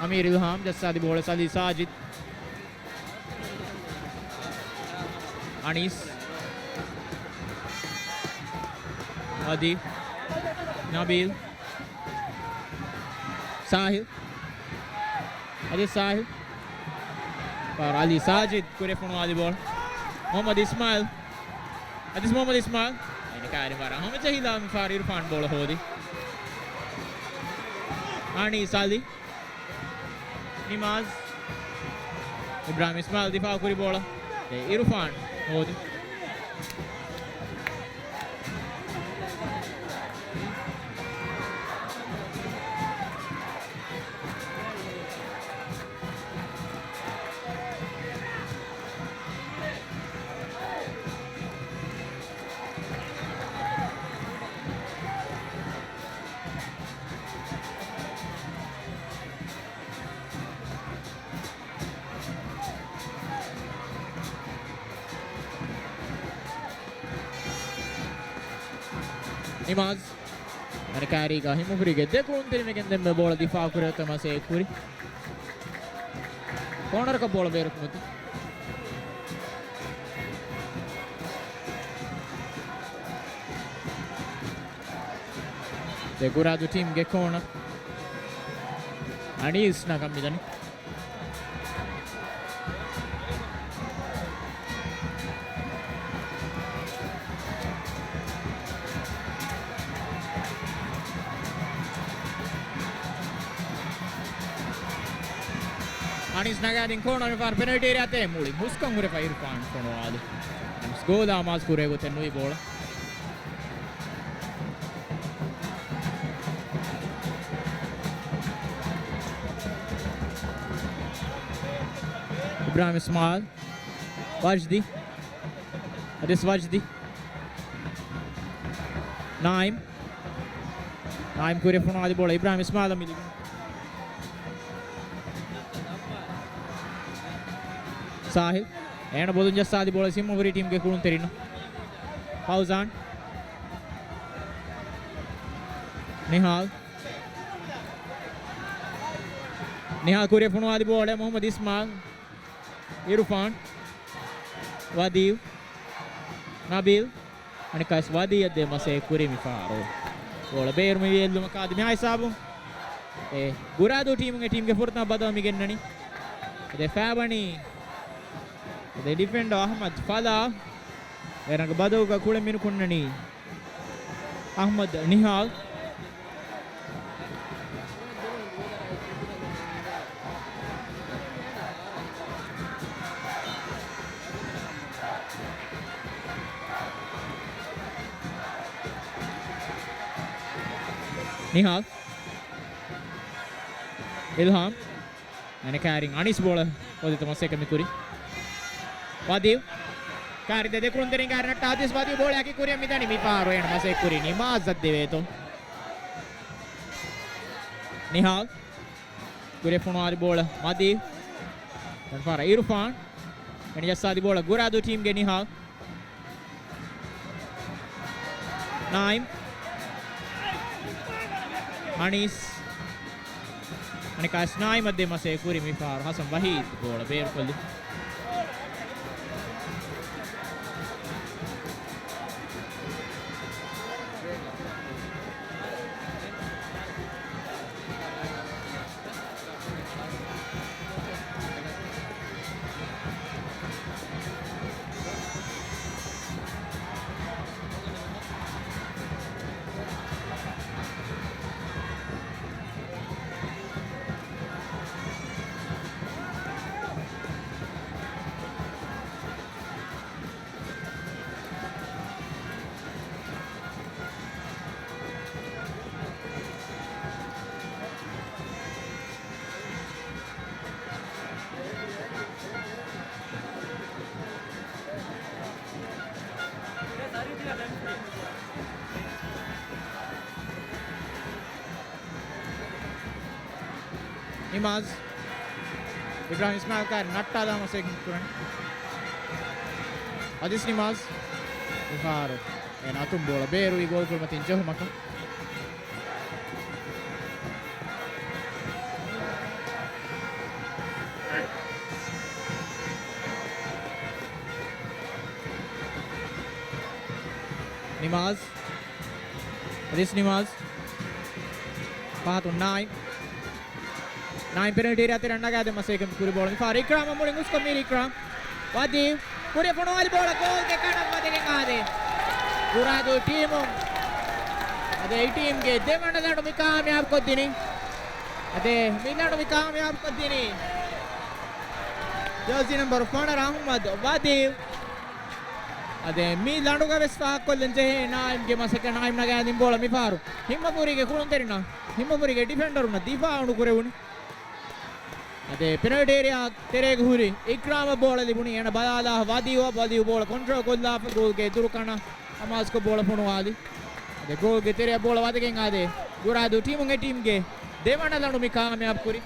އަމީރު އިލްހާމް ޖައްސާދި ބޯޅަ ސަލީ ސާޖިދް. އަނީސް. އަދި ނަބީލް. ސާހިލް. އަދި ސާހިލް. ފާރު އަލީ ސާޖިދް ކުރެފުނު އަދި ބޯޅަ. މުހައްމަދު އިސްމާއިލް. އަދި މުހައްމަދު އިސްމާއިލް. އަނެކާއިރި ވަރަށް ހަމަޖެހިލާ މިފާރު އިރުފާން ބޯޅަ ހޯދި. އަނީސް އަލީ. ނިމާޒް. އިބްރާހިމް އިސްމާއިލް ދިފާއު ކުރި ބޯޅަ. އެ އިރުފާން ހޯދި. ނިމާޒް. އަނެކާއިރީގަ ހިމަފުރީގެ ދެ ކުޅުންތެރިން އެކަން ދެންމެ ބޯޅަ ދިފާއު ކުރެވޭތޯ މަސައްކަތް ކުރި. ކޯނަރަކަށް ބޯޅަ ބޭރުކުމަތި. ދެ ގުރާދޫ ޓީމްގެ ކޯނަރ. އަނީސް ނަގަން މިދަނީ. އަނީސް ނަގާދިން ކޯނަރ މިފަހަރު ޕެނަލްޓީ އެރިއާ ތެރޭ މުޅި ހުސްކަން ހުރެފަ އިރުފާން ފޮނުވާލި. އަނީސް ގޯލާ މާޒް ކުރޭ ގޮތެއް ނުވި ބޯޅަ. އިބްރާހިމް އިސްމާއިލް. ވަޖްދީ. އަދިސް ވަޖްދީ. ނާއިމް. ނާއިމް ކުރިއަށް ފޮނުވާލި ބޯޅަ އިބްރާހިމް އިސްމާއިލަށް މި ލިބުނު. ސާހިލް. އޭނަ ބޮލުން ޖައްސާލި ބޯޅަ ހިމަފުރި ޓީމްގެ ކުޅުންތެރިންނަށް. ފައުޒާން. ނިހާލް. ނިހާލް ކުރިއަށް ފޮނުވާލި ބޯޅަ މުހައްމަދު އިސްމާއިލް. އިރުފާން. ވަދީ. ނަބީލް. އަނެއްކާވެސް ވަދީއަށް ދޭ މަސައްކަތް ކުރި މިފަހަރު. ބޯޅަ ބޭރު މި ވިޔައެއްލުމަކާ އަދި މިހާ ހިސާބުން އެ ގުރާދޫ ޓީމުން އެ ޓީމްގެ ފުރަތަމަ ބަދަލު މި ގެންނަނީ. އެ ދެ ފައިބަނީ އެ ދެ ޑިފެންޑަރ އަހްމަދު ފަލާ. އޭނަގެ ބަދަލުގަ ކުޅެ މިނުކުންނަނީ އަހްމަދު ނިހާލް. ނިހާލް. އިލްހާމް. އަނެއްކާރިން އަނީސް ބޯޅަ ހޯދިތަ މަސައްކަތް މި ކުރި. ވަދީވް. ކާރި ދެ ދެކުޅުންތެރިން ކާރި ނައްޓާ އަދިސް ވަދީވް ބޯޅަ އަކި ކުރިއަށް މިދަނީ މި ފަހަރު އޭނަ މަސައްކަތް ކުރީ ނިމާޒަށް ދެވޭތޯ. ނިހާލް. ކުރި ފޮނުވާލި ބޯޅަ ވަދީވް. ދެން ފަހަރަށް އިރުފާން. އެނި ޖައްސާލި ބޯޅަ ގުރާދޫ ޓީމްގެ ނިހާލް. ނާއިމް. އަނީސް. އަނެއްކާސް ނާއިމަށް ދޭ މަސައްކަތް ކުރި މި ފަހަރު ހަސަން ވަހީދު ބޯޅަ ބޭރުކޮށްލި. ނިމާޒް. އިބްރާހިމް އިސްމާއިލް ކާރި ނައްޓާލާ މަސައްކަތް ކުރަނީ. އަދިސް ނިމާޒް. މިފަހަރު އޭނަ އަތުން ބޯޅަ ބޭރުވި ގޯލް ކުރިމަތިން ޖެހުމަކަށް. ނިމާޒް. އަދިސް ނިމާޒް. ފަހަތުން ނާއިމް. ނާއިމް ޕެނަލްޓީ އެރިއާ ތެރެއަށް ނަގާދެ މަސައްކަތް ކުރި ބޯޅަ. މިފަހަރު އިކްރާމަށް މުޅިން އުސްކޮށް މީރި އިކްރާމް. ވަދީ. ކުރި ފޮނުވާލި ބޯޅަ ގޯލްގެ ކަނޑަށް ވަދެގެން އާދޭ. ގުރާދޫ ޓީމުން. އަދި އެ ޓީމްގެ ދެވަނަ ލަނޑު މި ކާމިޔާބު ކޮށްދިނީ. އަދި މި ލަނޑު މި ކާމިޔާބު ކޮށްދިނީ. ޖާޒީ ނަމްބަރު ފަނަރަ އަޙްމަދު ވަދީ. އަދި މި ލަނޑުގަ ވެސް ފާހަގަކޮށްލަން ޖެހޭ ނާއިމްގެ މަސައްކަތް. ނާއިމް ނަގާދިން ބޯޅަ މިފަހަރު. ހިންމަފުރީގެ ކުޅުންތެރިންނަށް، ހިންމަފުރީގެ ޑިފެންޑަރުންނަށް ދިފާއު ނުކުރެވުނީ. އަދި ޕެނަލްޓީ އެރިއާ ތެރޭގަ ހުރި އިކްރާމަށް ބޯޅަ ލިބުނީ. އޭނަ ބަލާލާ ވަދީއު، ވަދީއު ބޯޅަ ކޮންޓްރޯލް ކޮށްލާފަ ގޯލްގެ ދުރުކަނޑަށް ހަމާސްކޮށް ބޯޅަ ފޮނުވާލި. އަދި ގޯލްގެ ތެރެއަށް ބޯޅަ ވަދެގެން އާދޭ. ގުރާދޫ ޓީމުން އެ ޓީމްގެ ދެވަނަ ލަނޑު މި ކާމިޔާބު ކުރި.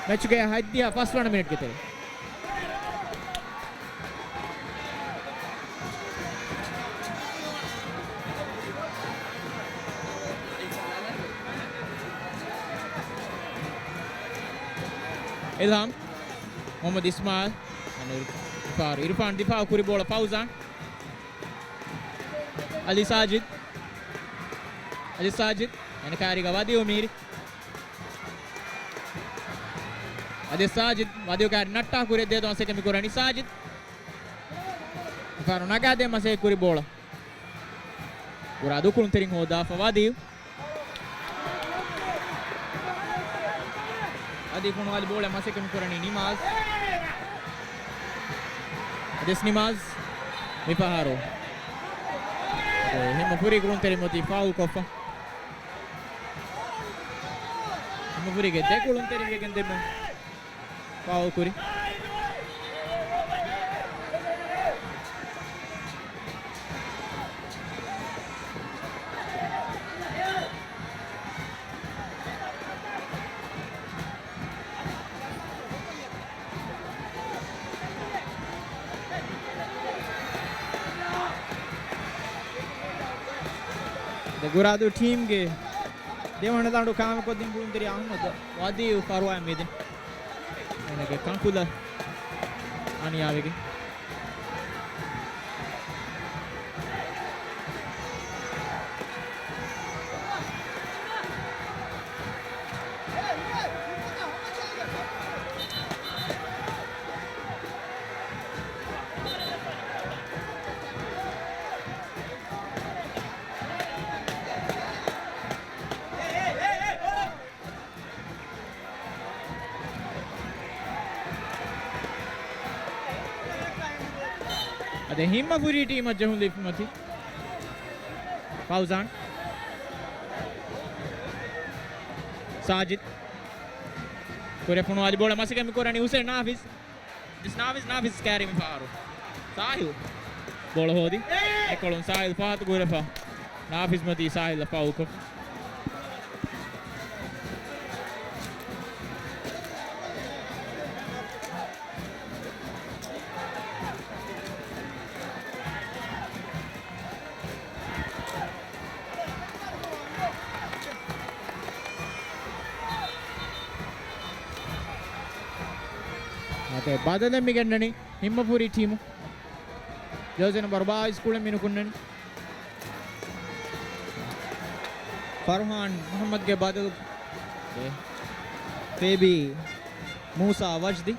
މެޗުގެ ހަތްދިހަ ފަސްވަނަ މިނިޓްގެ ތެރޭ. އިލްހާމް. މުޙައްމަދު އިސްމާއިލް. އިރުފާން. އިރުފާން ދިފާއު ކުރި ބޯޅަ ފައުޒާން. އަލީ ސާޖިދް. އަލީ ސާޖިދް. އޭނަ ކާރީގަ ވަދީއު މީރި. އަދި ސާޖިދް. ވަދީއު ކާރި ނައްޓާ ކުރި ދޭތޯ މަސައްކަތް މި ކުރަނީ ސާޖިދް. މިފަހަރު ނަގާދޭ މަސައްކަތް ކުރި ބޯޅަ. ގުރާދޫ ކުޅުންތެރިން ހޯދާފަ ވަދީއު. އަދި ފޮނުވާލި ބޯޅަ މަސައްކަތް ކުރަނީ ނިމާޒް. އަދިސް ނިމާޒް މިފަހަރު. އެ، ހިންމަފުރި ކުޅުންތެރިން އޮތީ ފާއުލް ކޮށްފަ. ހިންމަފުރީގެ ދެ ކުޅުންތެރިން ވެގެން ދެންމެ ފާއުލް ކުރި. ދެ ގުރާދޫ ޓީމްގެ ދެވަނަ ލަނޑު ކާމިކޮށްދިން ކުޅުންތެރި އަޙްމަދު ވަދީއު ފަރުވާއެއް މިދިން. އޭނަގެ ކަންކުލަ އަނިޔާވެގެން. އަދި ހިންމަފުރި ޓީމަށް ޖެހުން ލިބުމަތި. ފައުޒާން. ސާޖިދް. ކުރެފުނު އަލި ބޯޅަ މަސަކަ މި ކުރަނީ ހުސެން ނާފިޒް. ނާފިޒް، ނާފިޒް ކާރި މި ފާރު. ސާހިލް. ބޯޅަ ހޯދި. އެކޮޅުން ސާހިލް ފާހަތު ކުރެފަ. ނާފިޒް މަތީ ސާހިލް ފައުލް ކޮށް. އަދި ބަދަލެއް މި ގެންނަނީ ހިންމަފުރި ޓީމު. ޖާޒީ ނަމްބަރު ބާވީސް ކުޅެން މިނުކުންނަނީ. ފަރުހާން މުޙައްމަދުގެ ބަދަލު. ފޭބީ މޫސާ ވަޖްދި.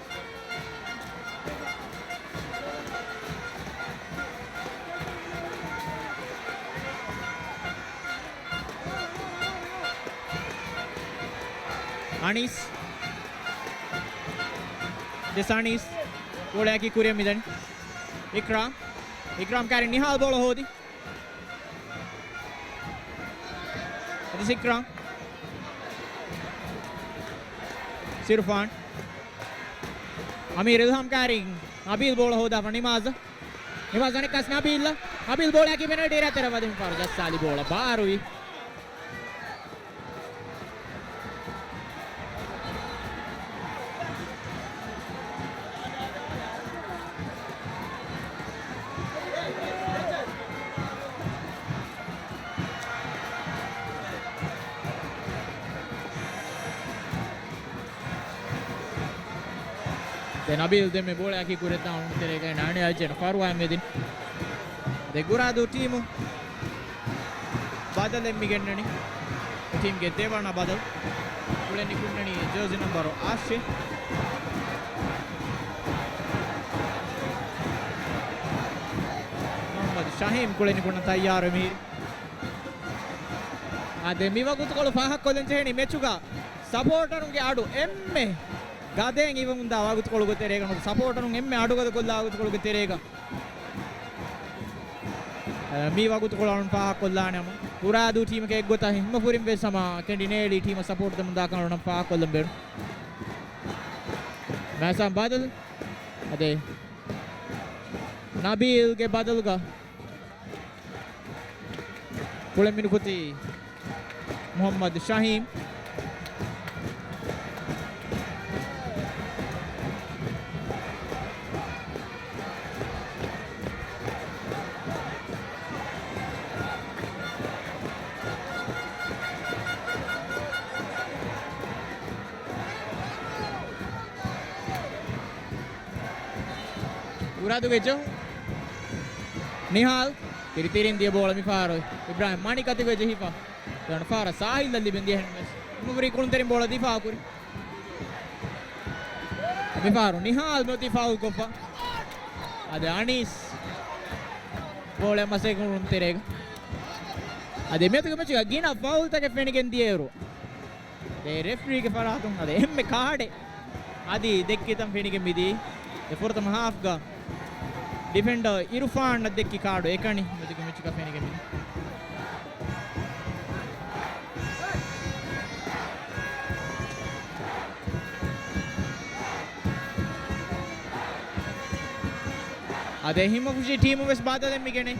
އަނީސް. ދެސް އަނީސް. ބޯޅައަކީ ކުރިއަށް މިދަނީ. އިކްރާމް. އިކްރާމް ކާރި ނިހާލް ބޯޅަ ހޯދި. އަދި ސިކްރާ. ސިރުފާން. އަމީރު އިލްހާމް ކާރި އަބީލް ބޯޅަ ހޯދާފަ ނިމާޒަށް. ނިމާޒް އަނެއްކާސް ނަބީލް. ނަބީލް ބޯޅައަކީ ޕެނަލްޓީ އެރިއާ ތެރެ ވަދެމި ފާރު ޖައްސާލި ބޯޅަ ބާރުވި. ދެން ނަބީލް ދެންމެ ބޯޅައަކީ ކުރެއްދާން ތެރޭގައި ނާނި އަޖެން ފަރުވާ މެދިން. ދެ ގުރާދޫ ޓީމު ބަދަލެއް މި ގެންނަނީ. ޓީމްގެ ދެވަނަ ބަދަލު. ކުޅެނިކުންނަނީ ޖާޒީ ނަމްބަރު އާޝި. މުޙައްމަދު ޝަހީމް ކުޅެނިކުންނަ ތައްޔާރު މީރި. އާދެ، މި ވަގުތުކޮޅު ފާހަގަކޮށްލަން ޖެހެނީ މެޗުގަ ސަޕޯޓަރުންގެ އަޑު އެންމެ ގަދައިން އިވެމުންދާ ވަގުތުކޮޅުގެ ތެރޭގަ ނުވަތަ ސަޕޯޓަރުން އެންމެ އަޑުގަދަކޮށްލާ ވަގުތުކޮޅުގެ ތެރޭގަ. އަ، މި ވަގުތުކޮޅު އަޅުން ފާހަގަކޮށްލާނެ ހަމަ. ގުރާދޫ ޓީމަކަށް އެއްގޮތަށް ހިންމަފުރިން ވެސް ހަމަ ކެނޑިނޭޅީ ޓީމަށް ސަޕޯޓް ދެމުންދާކަން އަޅުން ފާހަގަކޮށްލަން ބޭނުން. މައިސާން ބަދަލު. އަދެ، ނަބީލްގެ ބަދަލުގަ ކުޅެން މިނުކުތީ މުޙައްމަދު ޝަހީމް. ގުރާދޫގެ ޖެހުން. ނިހާލް ތިރިތިރިން ދިޔަ ބޯޅަ މިފަހަރު އިބްރާހިމް މަނިކަތިގެ ޖެހިފަ. ދެވަނަ ފަހަރަށް ސާހިލްއަށް ލިބެން ދިޔަހެން ވެސް މުފްރީ ކުޅުންތެރިން ބޯޅަ ދިފާއު ކުރި. މިފަހަރު ނިހާލް މިއޮތީ ފައުލް ކޮށްފަ. އަދި އަނީސް ބޯޅަ މަސައްކަތް ކުރުން ތެރޭގަ. އަދި މިއޮތީ މެޗުގަ ގިނަ ފައުލްތަކެއް ފެނިގެން ދިޔައިރު ދެ ރެފްރީގެ ފަރާތުން އަދި އެންމެ ކާޑެއް އަދި ދެއްކިތަން ފެނިގެން މިދީ. އެ ފުރަތަމަ ހާފްގަ ޑިފެންޑަރ އިރުފާން އަށް ދެއްކި ކާޑު އެކަނި މެދުގެ މެޗުގަ ފެނިގެން މިދީ. އަދެ ހިމަފުށި ޓީމު ވެސް ބަދަލެއް މިގެނެ.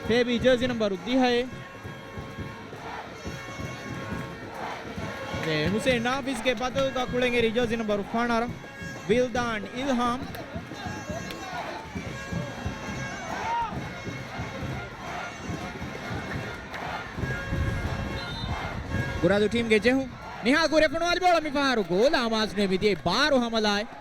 ފޭބީ ޖާޒި ނަމްބަރު ދިހައެއް. އެ ހުސެން ނާފިޒްގެ ބަދަލުގަ ކުޅެން އެރި ޖާޒި ނަމްބަރު ފަނަރަ ވިލްދާން އިލްހާމް. ގުރާދޫ ޓީމްގެ ޖެހުން. ނިހާ ކުރެފުނު އަލި ބޯޅަ މިފަހަރު ގޯލާ މާސް ނޭމިދިޔަ ބާރު ހަމަލާއެއް.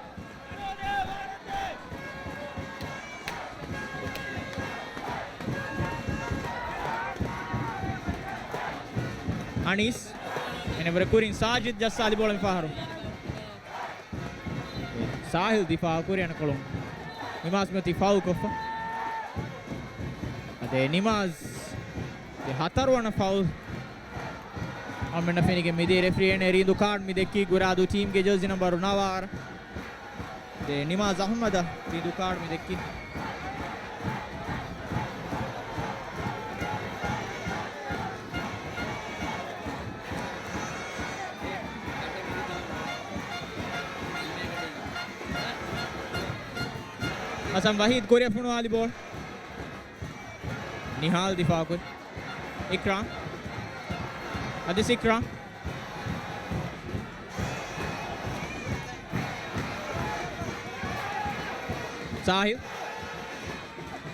އަނީސް. އެނެވަރ ކުރިން ސާޖިދް ޖައްސާލި ބޯޅަ މިފަހަރު. ސާހިލް ދިފާއު ކުރި އަނެކޮޅުން. ނިމާޒް މިއޮތީ ފައުލް ކޮށްފަ. އަދެ ނިމާޒް އެ ހަތަރުވަނަ ފައުލް. އަމެންނަ ފެނިގެން މިދީ ރެފްރީ އެން އެރީނދު ކާޑް މި ދެއްކީ ގުރާދޫ ޓީމްގެ ޖާޒި ނަމްބަރު ނަވާރަ. ނިމާޒް އަޙްމަދަށް ބިނދު ކާޑު މި ދެއްކި. ހަސަން ވަހީދު ކުރިއަށް ފޮނުވާލި ބޯޅަ. ނިހާލް ދިފާޢުކުރި. އިކްރާމް. އަދިސް އިކްރާމް. ސާހިލް.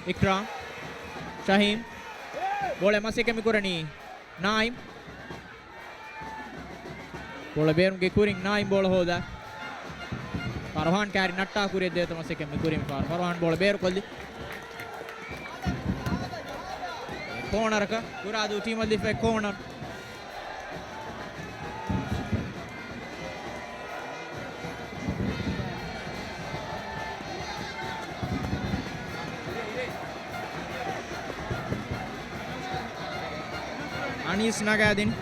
އިކްރާމް. ޝަހީމް. ބޯޅަ މަސައްކަތް މި ކުރަނީ ނާއިމް. ބޯޅަ ބޭރުމުގެ ކުރިން ނާއިމް ބޯޅަ ހޯދާ. ފަރުހާން ކާރި ނައްޓާ ކުރިއަށް ދޭތޯ މަސައްކަތް މި ކުރިން ފާރު. ފަރުހާން ބޯޅަ ބޭރުކޮށްލި. ކޯނަރަކަށް ގުރާދޫ ޓީމަށް ލިބޭ ކޯނަރ. އަނީސް ނަގާދިން.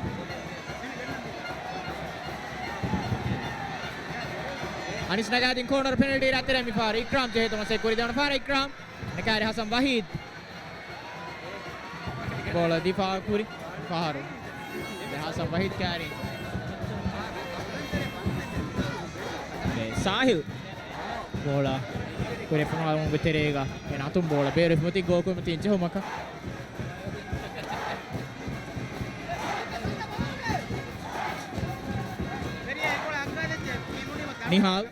އަނީސް ނަގާދިން ކޯނަރ ޕެނަލްޓީ އެރިއާ ތެރޭ މި ފާރު. އިކްރާމް ޖެހޭތޯ މަސައްކަތް ކުރި ދެވަނަ ފާރު އިކްރާމް. ނަކާރި ހަސަން ވަހީދު. ބޯޅަ ދިފާޢު ކުރި ފަހަރު. ހަސަން ވަހީދު ކާރި. ސާހިލް. ބޯޅަ ކުރިއަށް ފޮނުވާލުމުގެ ތެރޭގަ އޭނަ އަތުން ބޯޅަ ބޭރުވެފަ މަތިން ގޯކުރިމަތިން ޖެހުމަކަށް. ނިހާލް.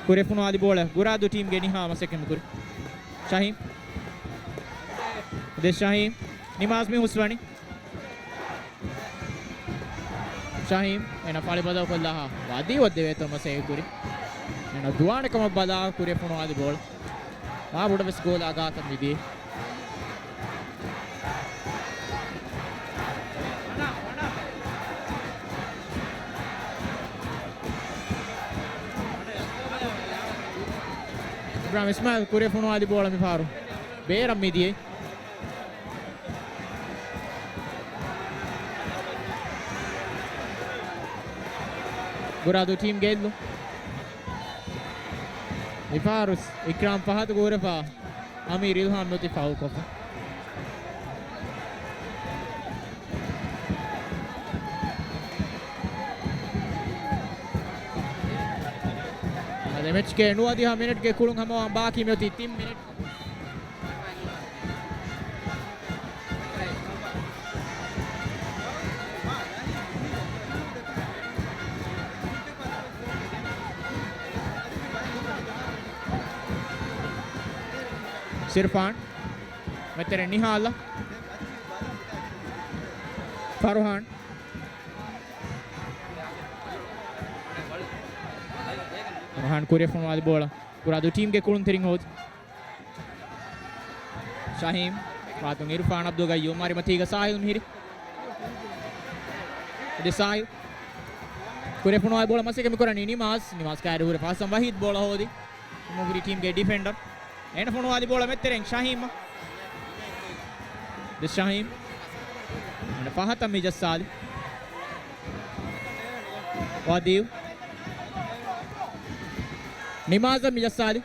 ކުރިއަށް ފޮނުވާލި ބޯޅަ ގުރާދޫ ޓީމްގެ ނިހާލް މަސައްކަތް ކުރި. ޝަހީމް. ދެ ޝަހީމް. ނިމާޒް މި ހުސްވަނީ. ޝަހީމް އޭނަ ފަޅި ބަދަލުކޮށްލާ ވަދީ އޮއްދެވޭތޯ މަސައްކަތް ކުރި. އޭނަ ދުވާނެ ކަމަށް ބަލާ ކުރިއަށް ފޮނުވާލި ބޯޅަ. މާ ބޮޑަށް ވެސް ގޯލާ ގާތަށް މިދިޔަ. އިބްރާހިމް އިސްމާއިލް ކުރިއަށް ފޮނުވާލި ބޯޅަ މި ފަހަރު ބޭރަށް މިދިޔަ. ގުރާދޫ ޓީމްގެ އެއްލުން. މިފަހަރު އިކްރާމް ފަހަތު ގޫރެފާ. އަމީރު އިލްހާމް އޮތީ ފައުލްކޮށްފަ. އަދި މެޗްގެ ނުވަދިހަ މިނެޓްގެ ކުޅުން ހަމަވާން ބާކީ މިއޮތީ ތިން މިނެޓް. ސިރްފާން. މެތެރެ ނިހާލަށް. ފަރުހާން. ފަރުހާން ކުރިއަށް ފޮނުވާލި ބޯޅަ. ގުރާދޫ ޓީމްގެ ކުޅުންތެރިން ހޯދި. ޝަހީމް. ފާތުން އިރުފާން އަބްދުލް ގައްޔޫމް މާރި މަތީގަ ސާހިލް މިހިރި. އަދި ސާހިލް. ކުރިއަށް ފޮނުވާލި ބޯޅަ މަސައްކަތް މި ކުރަނީ ނިމާޒް. ނިމާޒް ކާރި ހުރެފަ ހަސަން ވަހީދު ބޯޅަ ހޯދި. މުގުރި ޓީމްގެ ޑިފެންޑަރ. އޭނަ ފޮނުވާލި ބޯޅަ މެތެރެން ޝަހީމް. ދެ ޝަހީމް. އޭނަ ފަހަތަށް މި ޖައްސާލި. ވަދީ. ނިމާޒަށް މި ޖައްސާލި.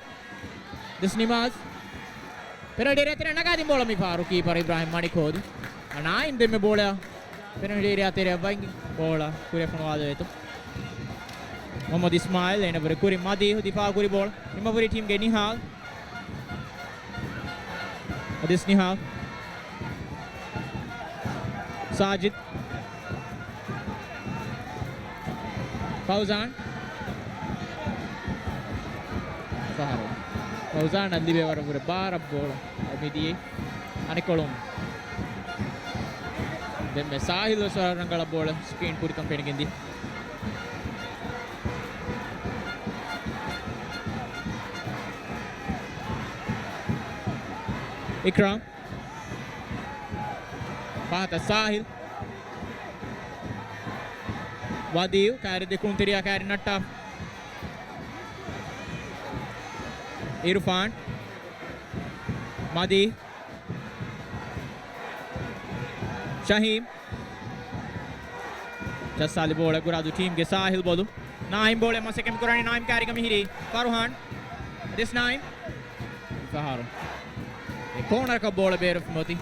ދެސް ނިމާޒް. ޕެނަލްޓީ އެރިއާ ތެރެއަށް ނަގާދިން ބޯޅަ މި ފަހަރު ކީޕަރ އިބްރާހިމް މަނިކު ހޯދި. ނާއިމް ދެންމެ ބޯޅަ ޕެނަލްޓީ އެރިއާ ތެރެއަށް ވަންގި ބޯޅަ ކުރިއަށް ފޮނުވާލެވޭތޯ. މުހައްމަދު އިސްމާއިލް އޭނަ ވުރެ ކުރިން މަދީހު ދިފާޢު ކުރި ބޯޅަ. ތިމަފުރި ޓީމްގެ ނިހާލް. އަދިސް ނިހާލް. ސާޖިދް. ފައުޒާން. ފަހަރު. ފައުޒާނަށް ލިބޭ ވަރަށް ވުރެ ބާރަށް ބޯޅަ. މިދިޔައީ އަނެއްކޮޅުން. ދެންމެ ސާހިލް ވެސް ވަރަށް ރަނގަޅަށް ބޯޅަ ސްކްރީން ކުރިކަން ފެނިގެންދި. އިކްރާމް. ފަހަތަށް ސާހިލް. ވަދީއު ކާރި ދެކުން ތެރެއަށް ކާރި ނައްޓާ. އިރުފާން. މަދީ. ޝަހީމް. ޖައްސާލި ބޯޅަ ގުރާދޫ ޓީމްގެ ސާހިލް ބޮލު. ނާއިމް ބޯޅަ މަސައްކަތް ކުރަނީ ނާއިމް ކާރިގަ މިހިރީ ފަރުހާން. އަދިސް ނާއިމް. ފަހަރު. އެ ކޯނަރަކަށް ބޯޅަ ބޭރުފަ މިއޮތީ.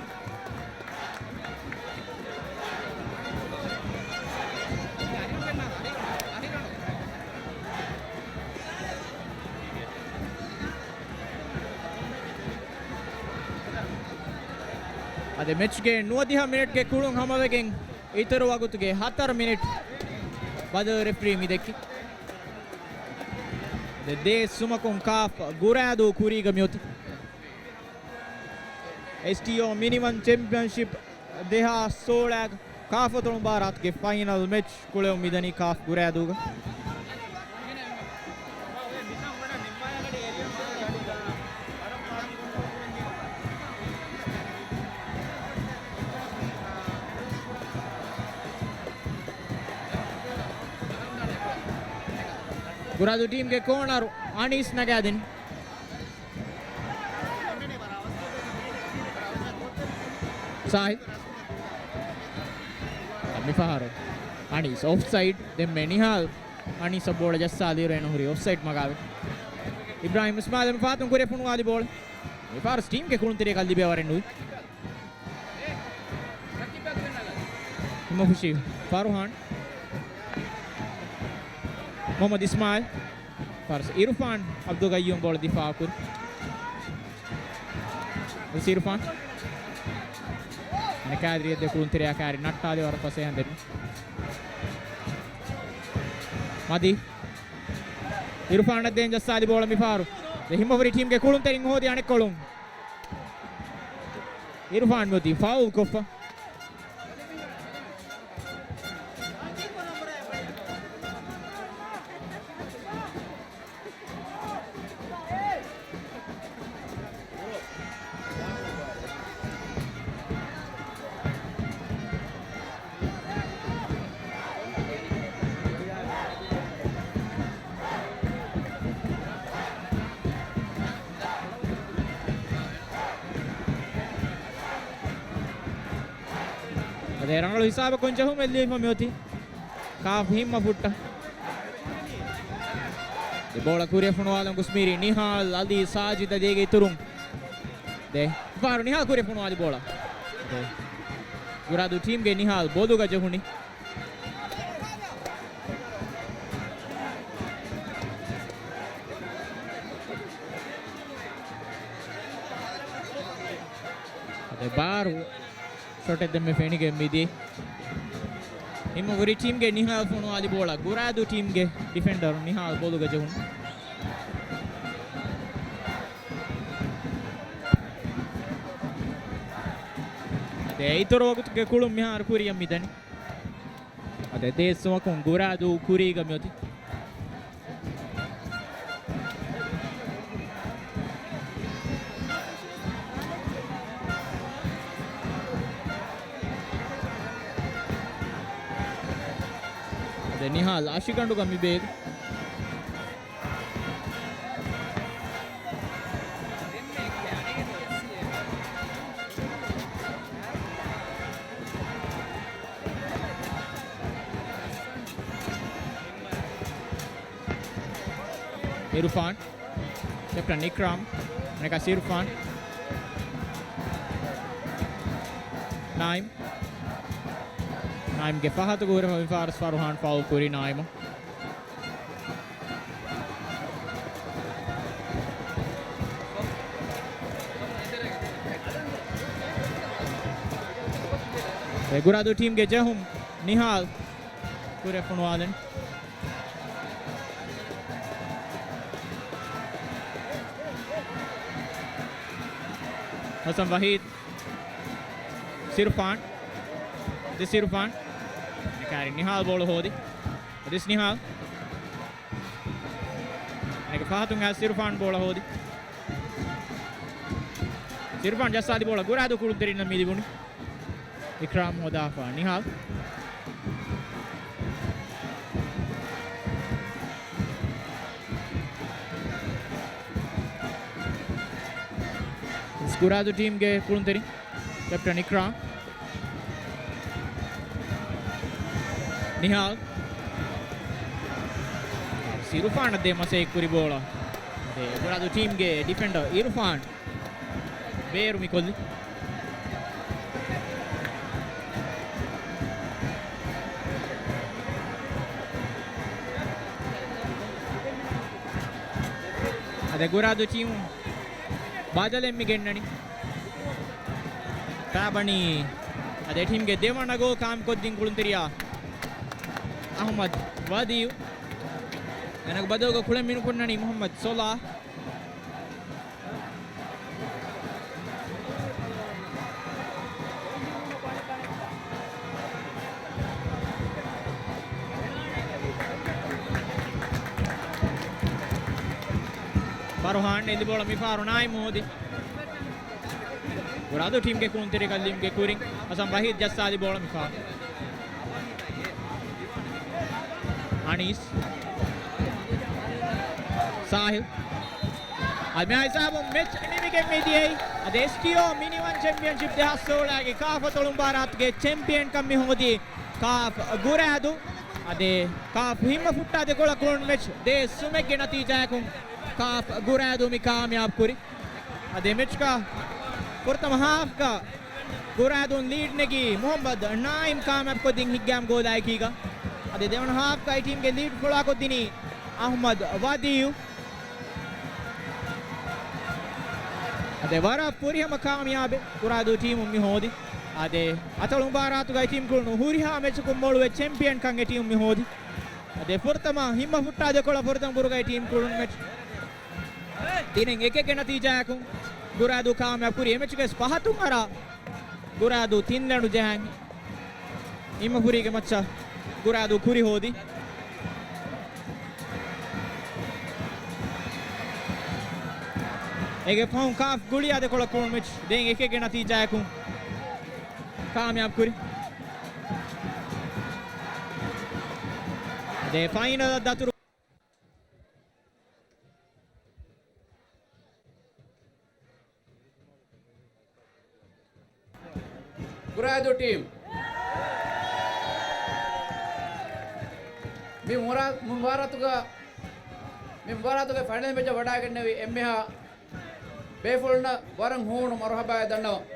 އަދި މެޗްގެ ނުވަދިހަ މިނެޓްގެ ކުޅުން ހަމަވެގެން އިތުރު ވަގުތުގެ ހަތަރު މިނެޓް ބަދަލު ރެފްރީ މިދެއްކި. ދެ ދޭއް ސުމަކުން ކާފް ގުރާދޫ ކުރީގަ މިއޮތީ. އެސްޓީއޯ މިނިވަން ޗެމްޕިއަންޝިޕް ދެހާސް ސޯޅަ ކާފް އަތޮޅު މުބާރާތުގެ ފައިނަލް މެޗް ކުޅެވުން މިދަނީ ކާފް ގުރާދޫގަ. ގުރާދޫ ޓީމްގެ ކޯނަރު އަނީސް ނަގާދިން. ސާހިލް. މިފަހަރު އަނީސް އޮފްސައިޑް. ދެންމެ ނިހާލް އަނީސް ބޯޅަ ޖައްސާލިއިރު އޭނަ ހުރީ އޮފްސައިޑް މަގާވެ. އިބްރާހިމް އިސްމާއިލް މި ފަހަތުން ކުރިއަށް ފޮނުވާލި ބޯޅަ. މި ފާރުސް ޓީމްގެ ކުޅުންތެރިޔަކަށް ލިބޭ ވަރެއް ނުވި. ހިމަފުށީ ފަރުހާން. މުހައްމަދު އިސްމާއިލް. ފާރުސް އިރުފާން އަބްދުލް ގައްޔޫމް ބޯޅަ ދިފާއު ކުރި. އިރުފާން. އަނެކާ އެދިރިއަށް ދެ ކުޅުންތެރިޔާ ކާރި ނައްޓާލި ވަރަށް ފަސޭހަ ދެން. މަދީ. އިރުފާނަށް ދޭން ޖައްސާލި ބޯޅަ މިފާރު. ދެ ހިމަފުރި ޓީމްގެ ކުޅުންތެރިން ހޯދި އަނެއްކޮޅުން. އިރުފާން މިއޮތީ ފައުލް ކޮށްފަ. އަދި ރަނގަޅު ހިސާބަކުން ޖެހުމެއް ލިބިފަ މިއޮތީ ކާފް ހިންމަ ފުއްޓަށް. ދެ ބޯޅަ ކުރިއަށް ފޮނުވާލަން ގޮސް މިހިރީ ނިހާލް އަލީ ސާޖިދަ ދޭގެ އިތުރުން. ދެ ފަހަރު ނިހާލް ކުރިއަށް ފޮނުވާލި ބޯޅަ. ދެ ގުރާދޫ ޓީމްގެ ނިހާލް ބޮލުގަ ޖެހުނީ. އަދި ބާރު ޝޮޓެއް ދެންމެ ފެނިގެން މިދި. ހިމަފުރި ޓީމްގެ ނިހާލް ފޮނުވާލި ބޯޅަ ގުރާދޫ ޓީމްގެ ޑިފެންޑަރު ނިހާލް ބޮލުގަ ޖެހުނު. އަދި އިތުރު ވަގުތުގެ ކުޅުން މިހާރު ކުރިއަށް މިދަނީ. އަދި ދޭއް ސުމަކުން ގުރާދޫ ކުރީގަ މިއޮތީ. އަދި ނިހާލް އަށިގަނޑުގަ މިބޭގެ. އިރުފާން. ކެޕްޓަން އިކްރާމް. ނަގާ އިރުފާން. ނާއިމް. ނާއިމްގެ ފަހަތުގަ ހުރެފަ މި ފާރުސް ފަރުހާން ފައުލް ކުރި ނާއިމަށް. އެ ގުރާދޫ ޓީމްގެ ޖެހުން ނިހާލް ކުރިއަށް ފޮނުވާލަން. ހަސަން ވަހީދު. ސިރުފާން. އަދި ސިރުފާން. ކާރި ނިހާލް ބޯޅަ ހޯދި. އަދިސް ނިހާލް. އޭގެ ފަހަތުން އައިސް ސިރުފާން ބޯޅަ ހޯދި. ސިރުފާން ޖައްސާލި ބޯޅަ ގުރާދޫ ކުޅުންތެރިންނަށް މި ލިބުނީ. އިކްރާމް ހޯދާފަ ނިހާލް. ގުރާދޫ ޓީމްގެ ކުޅުންތެރި ކެޕްޓަން އިކްރާމް. ނިހާލް. އިރުފާނަށް ދޭ މަސައްކަތް ކުރި ބޯޅަ. އެ، ގުރާދޫ ޓީމްގެ ޑިފެންޑަރ އިރުފާން ބޭރު މިކޮށްލި. އަދި ގުރާދޫ ޓީމު ބަދަލެއް މި ގެންނަނީ. ފާބަނީ އަދި ޓީމްގެ ދެވަނަ ގޯލް ކާމި ކޮށްދިން ކުޅުންތެރިޔާ އަހުމަދު ވަދީއު. އޭނަގެ ބަދަލުގަ ކުޅެން މިނުކުންނަނީ މުހައްމަދު ސޮލާ. ފަރުހާން އެދި ބޯޅަ މިފަހަރު ނާއިމް ހޯދި. ގުރާދޫ ޓީމްގެ ކުޅުންތެރިކަން ލިމްގެ ކުރިން ހަސަން ވަހީދު ޖައްސާލި ބޯޅަ މިފަހަރު. އަނީސް. ސާހިލް. އަދި މި ހިސާބުން މެޗް ނިމިގެން މިދިޔައީ. އަދި އެސްޓީއޯ މިނިވަން ޗެމްޕިއަންޝިޕް ދެހާސް ސޯޅައިގެ ކާފް އަތޮޅު މުބާރާތުގެ ޗެމްޕިއަންކަން މި ހޯދީ ކާފް ގުރާދޫ. އަދި ކާފް ހިންމަ ފުއްޓާ ދެކޮޅަށް ކުޅުނު މެޗް ދޭއް ސުމެއްގެ ނަތީޖާއަކުން ކާފް ގުރާދޫ މި ކާމިޔާބު ކުރި. އަދި މެޗްގަ ފުރަތަމަ ހާފްގަ ގުރާދޫން ލީޑް ނެގީ މުހައްމަދު ނާއިމް ކާމިޔާބު ކޮށްދިން ހިންގާމް ގޯލާއެކީގަ. އަދި ދެވަނަ ހާފްގައި ޓީމްގެ ލީޑް ފުޅާކޮށްދިނީ އަހުމަދު ވަދީއު. އަދި ވަރަށް ފުރިހަމަ ކާމިޔާބެއް ގުރާދޫ ޓީމުން މި ހޯދި. އަދި އަތޮޅު މުބާރާތުގައި ޓީމް ކުޅުނު ހުރިހާ މެޗަކުން މޮޅުވެ ޗެމްޕިއަންކަން އެ ޓީމު މި ހޯދި. އަދި ފުރަތަމަ ހިންމަ ފުއްޓާ ދެކޮޅަށް ފުރަތަމަ ކުރުގައި ޓީމް ކުޅުނު މެޗް ތިނެއް އެކެއްގެ ނަތީޖާއަކުން ގުރާދޫ ކާމިޔާބު ކުރި. އެމެޗުގެ ފަހަތުން އަރާ ގުރާދޫ ތިން ލަނޑު ޖަހަން. އިމަފުރީގެ މައްޗަށް ގުރާދޫ ކުރި ހޯދި. އޭގެ ފަހުން ކާފް ގުޅިޔާ ދެކޮޅަށް ކުޅުނު މެޗް ދެން އެކެއްގެ ނަތީޖާއަކުން ކާމިޔާބު ކުރި. ދެ ފައިނަލަށް ދަތުރު. ގުރާދޫ ޓީމް މި މުރާ-، މުބާރާތުގަ، މި މުބާރާތުގެ ފައިނަލް މެޗަށް ވަޑައިގެންނެވި އެންމެހާ ބޭފުޅުންނަށް ވަރަށް ހޫނު މަރުހަބާއެއް ދަންނަވަން.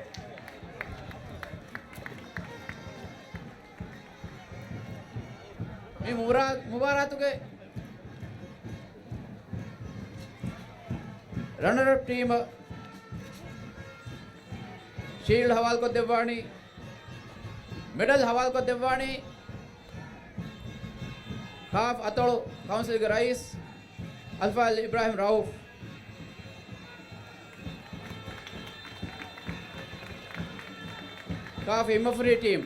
މި މުރާ-، މުބާރާތުގެ ރަނަރަޕް ޓީމަށް ޝީލްޑް ހަވާލުކޮށްދެއްވާނީ، މެޑަލް ހަވާލުކޮށްދެއްވާނީ ކާފް އަތޮޅު ކައުންސިލްގެ ރައީސް އަލްފާޟިލް އިބްރާހިމް ރައޫފް. ކާފް ހިމަފުރި ޓީމް.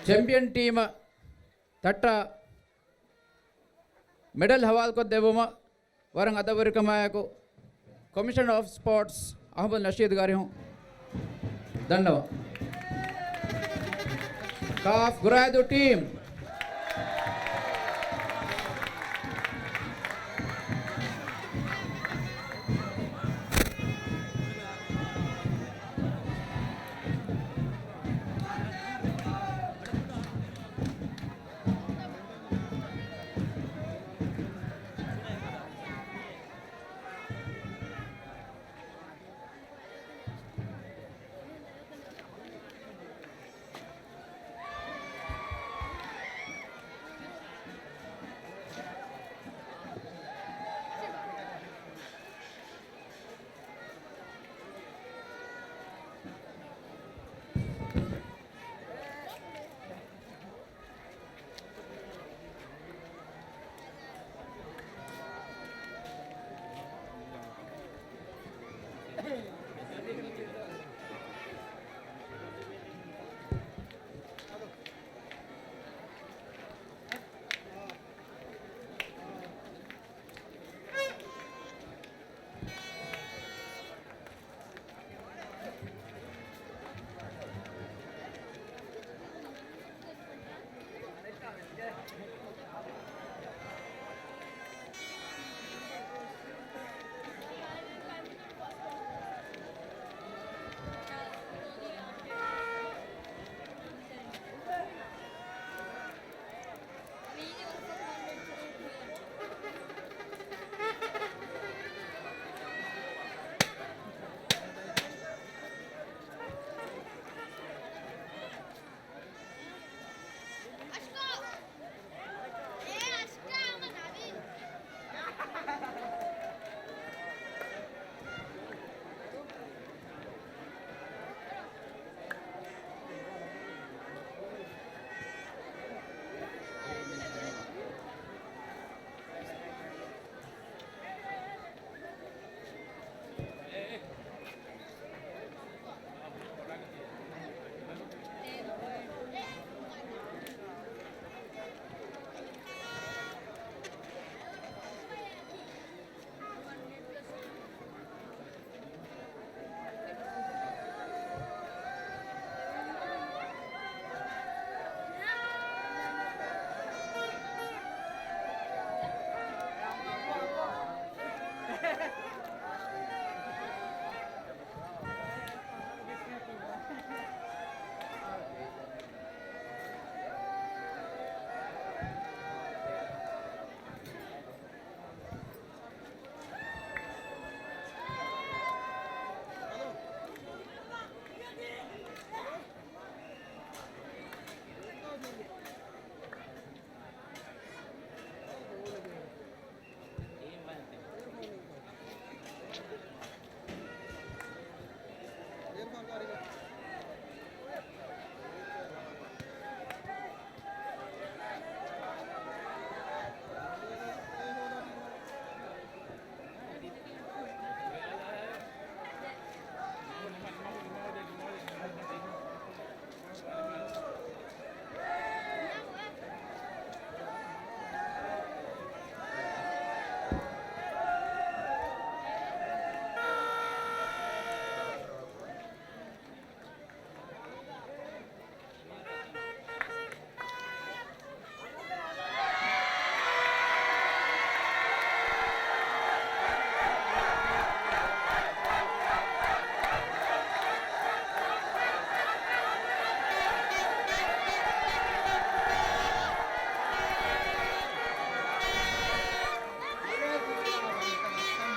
ޗެމްޕިއަން ޓީމަށް ތައްޓާ މެޑަލް ހަވާލުކޮށްދެއްވުމަށް ވަރަށް އަދަބުވެރިކަމާއެކު ކޮމިޝަނަރ އޮފް ސްޕޯޓްސް އަޙްމަދު ނަޝީދުގެ އަރިހުން ދަންނަވަން. ކާފް ގުރައިދޫ ޓީމް.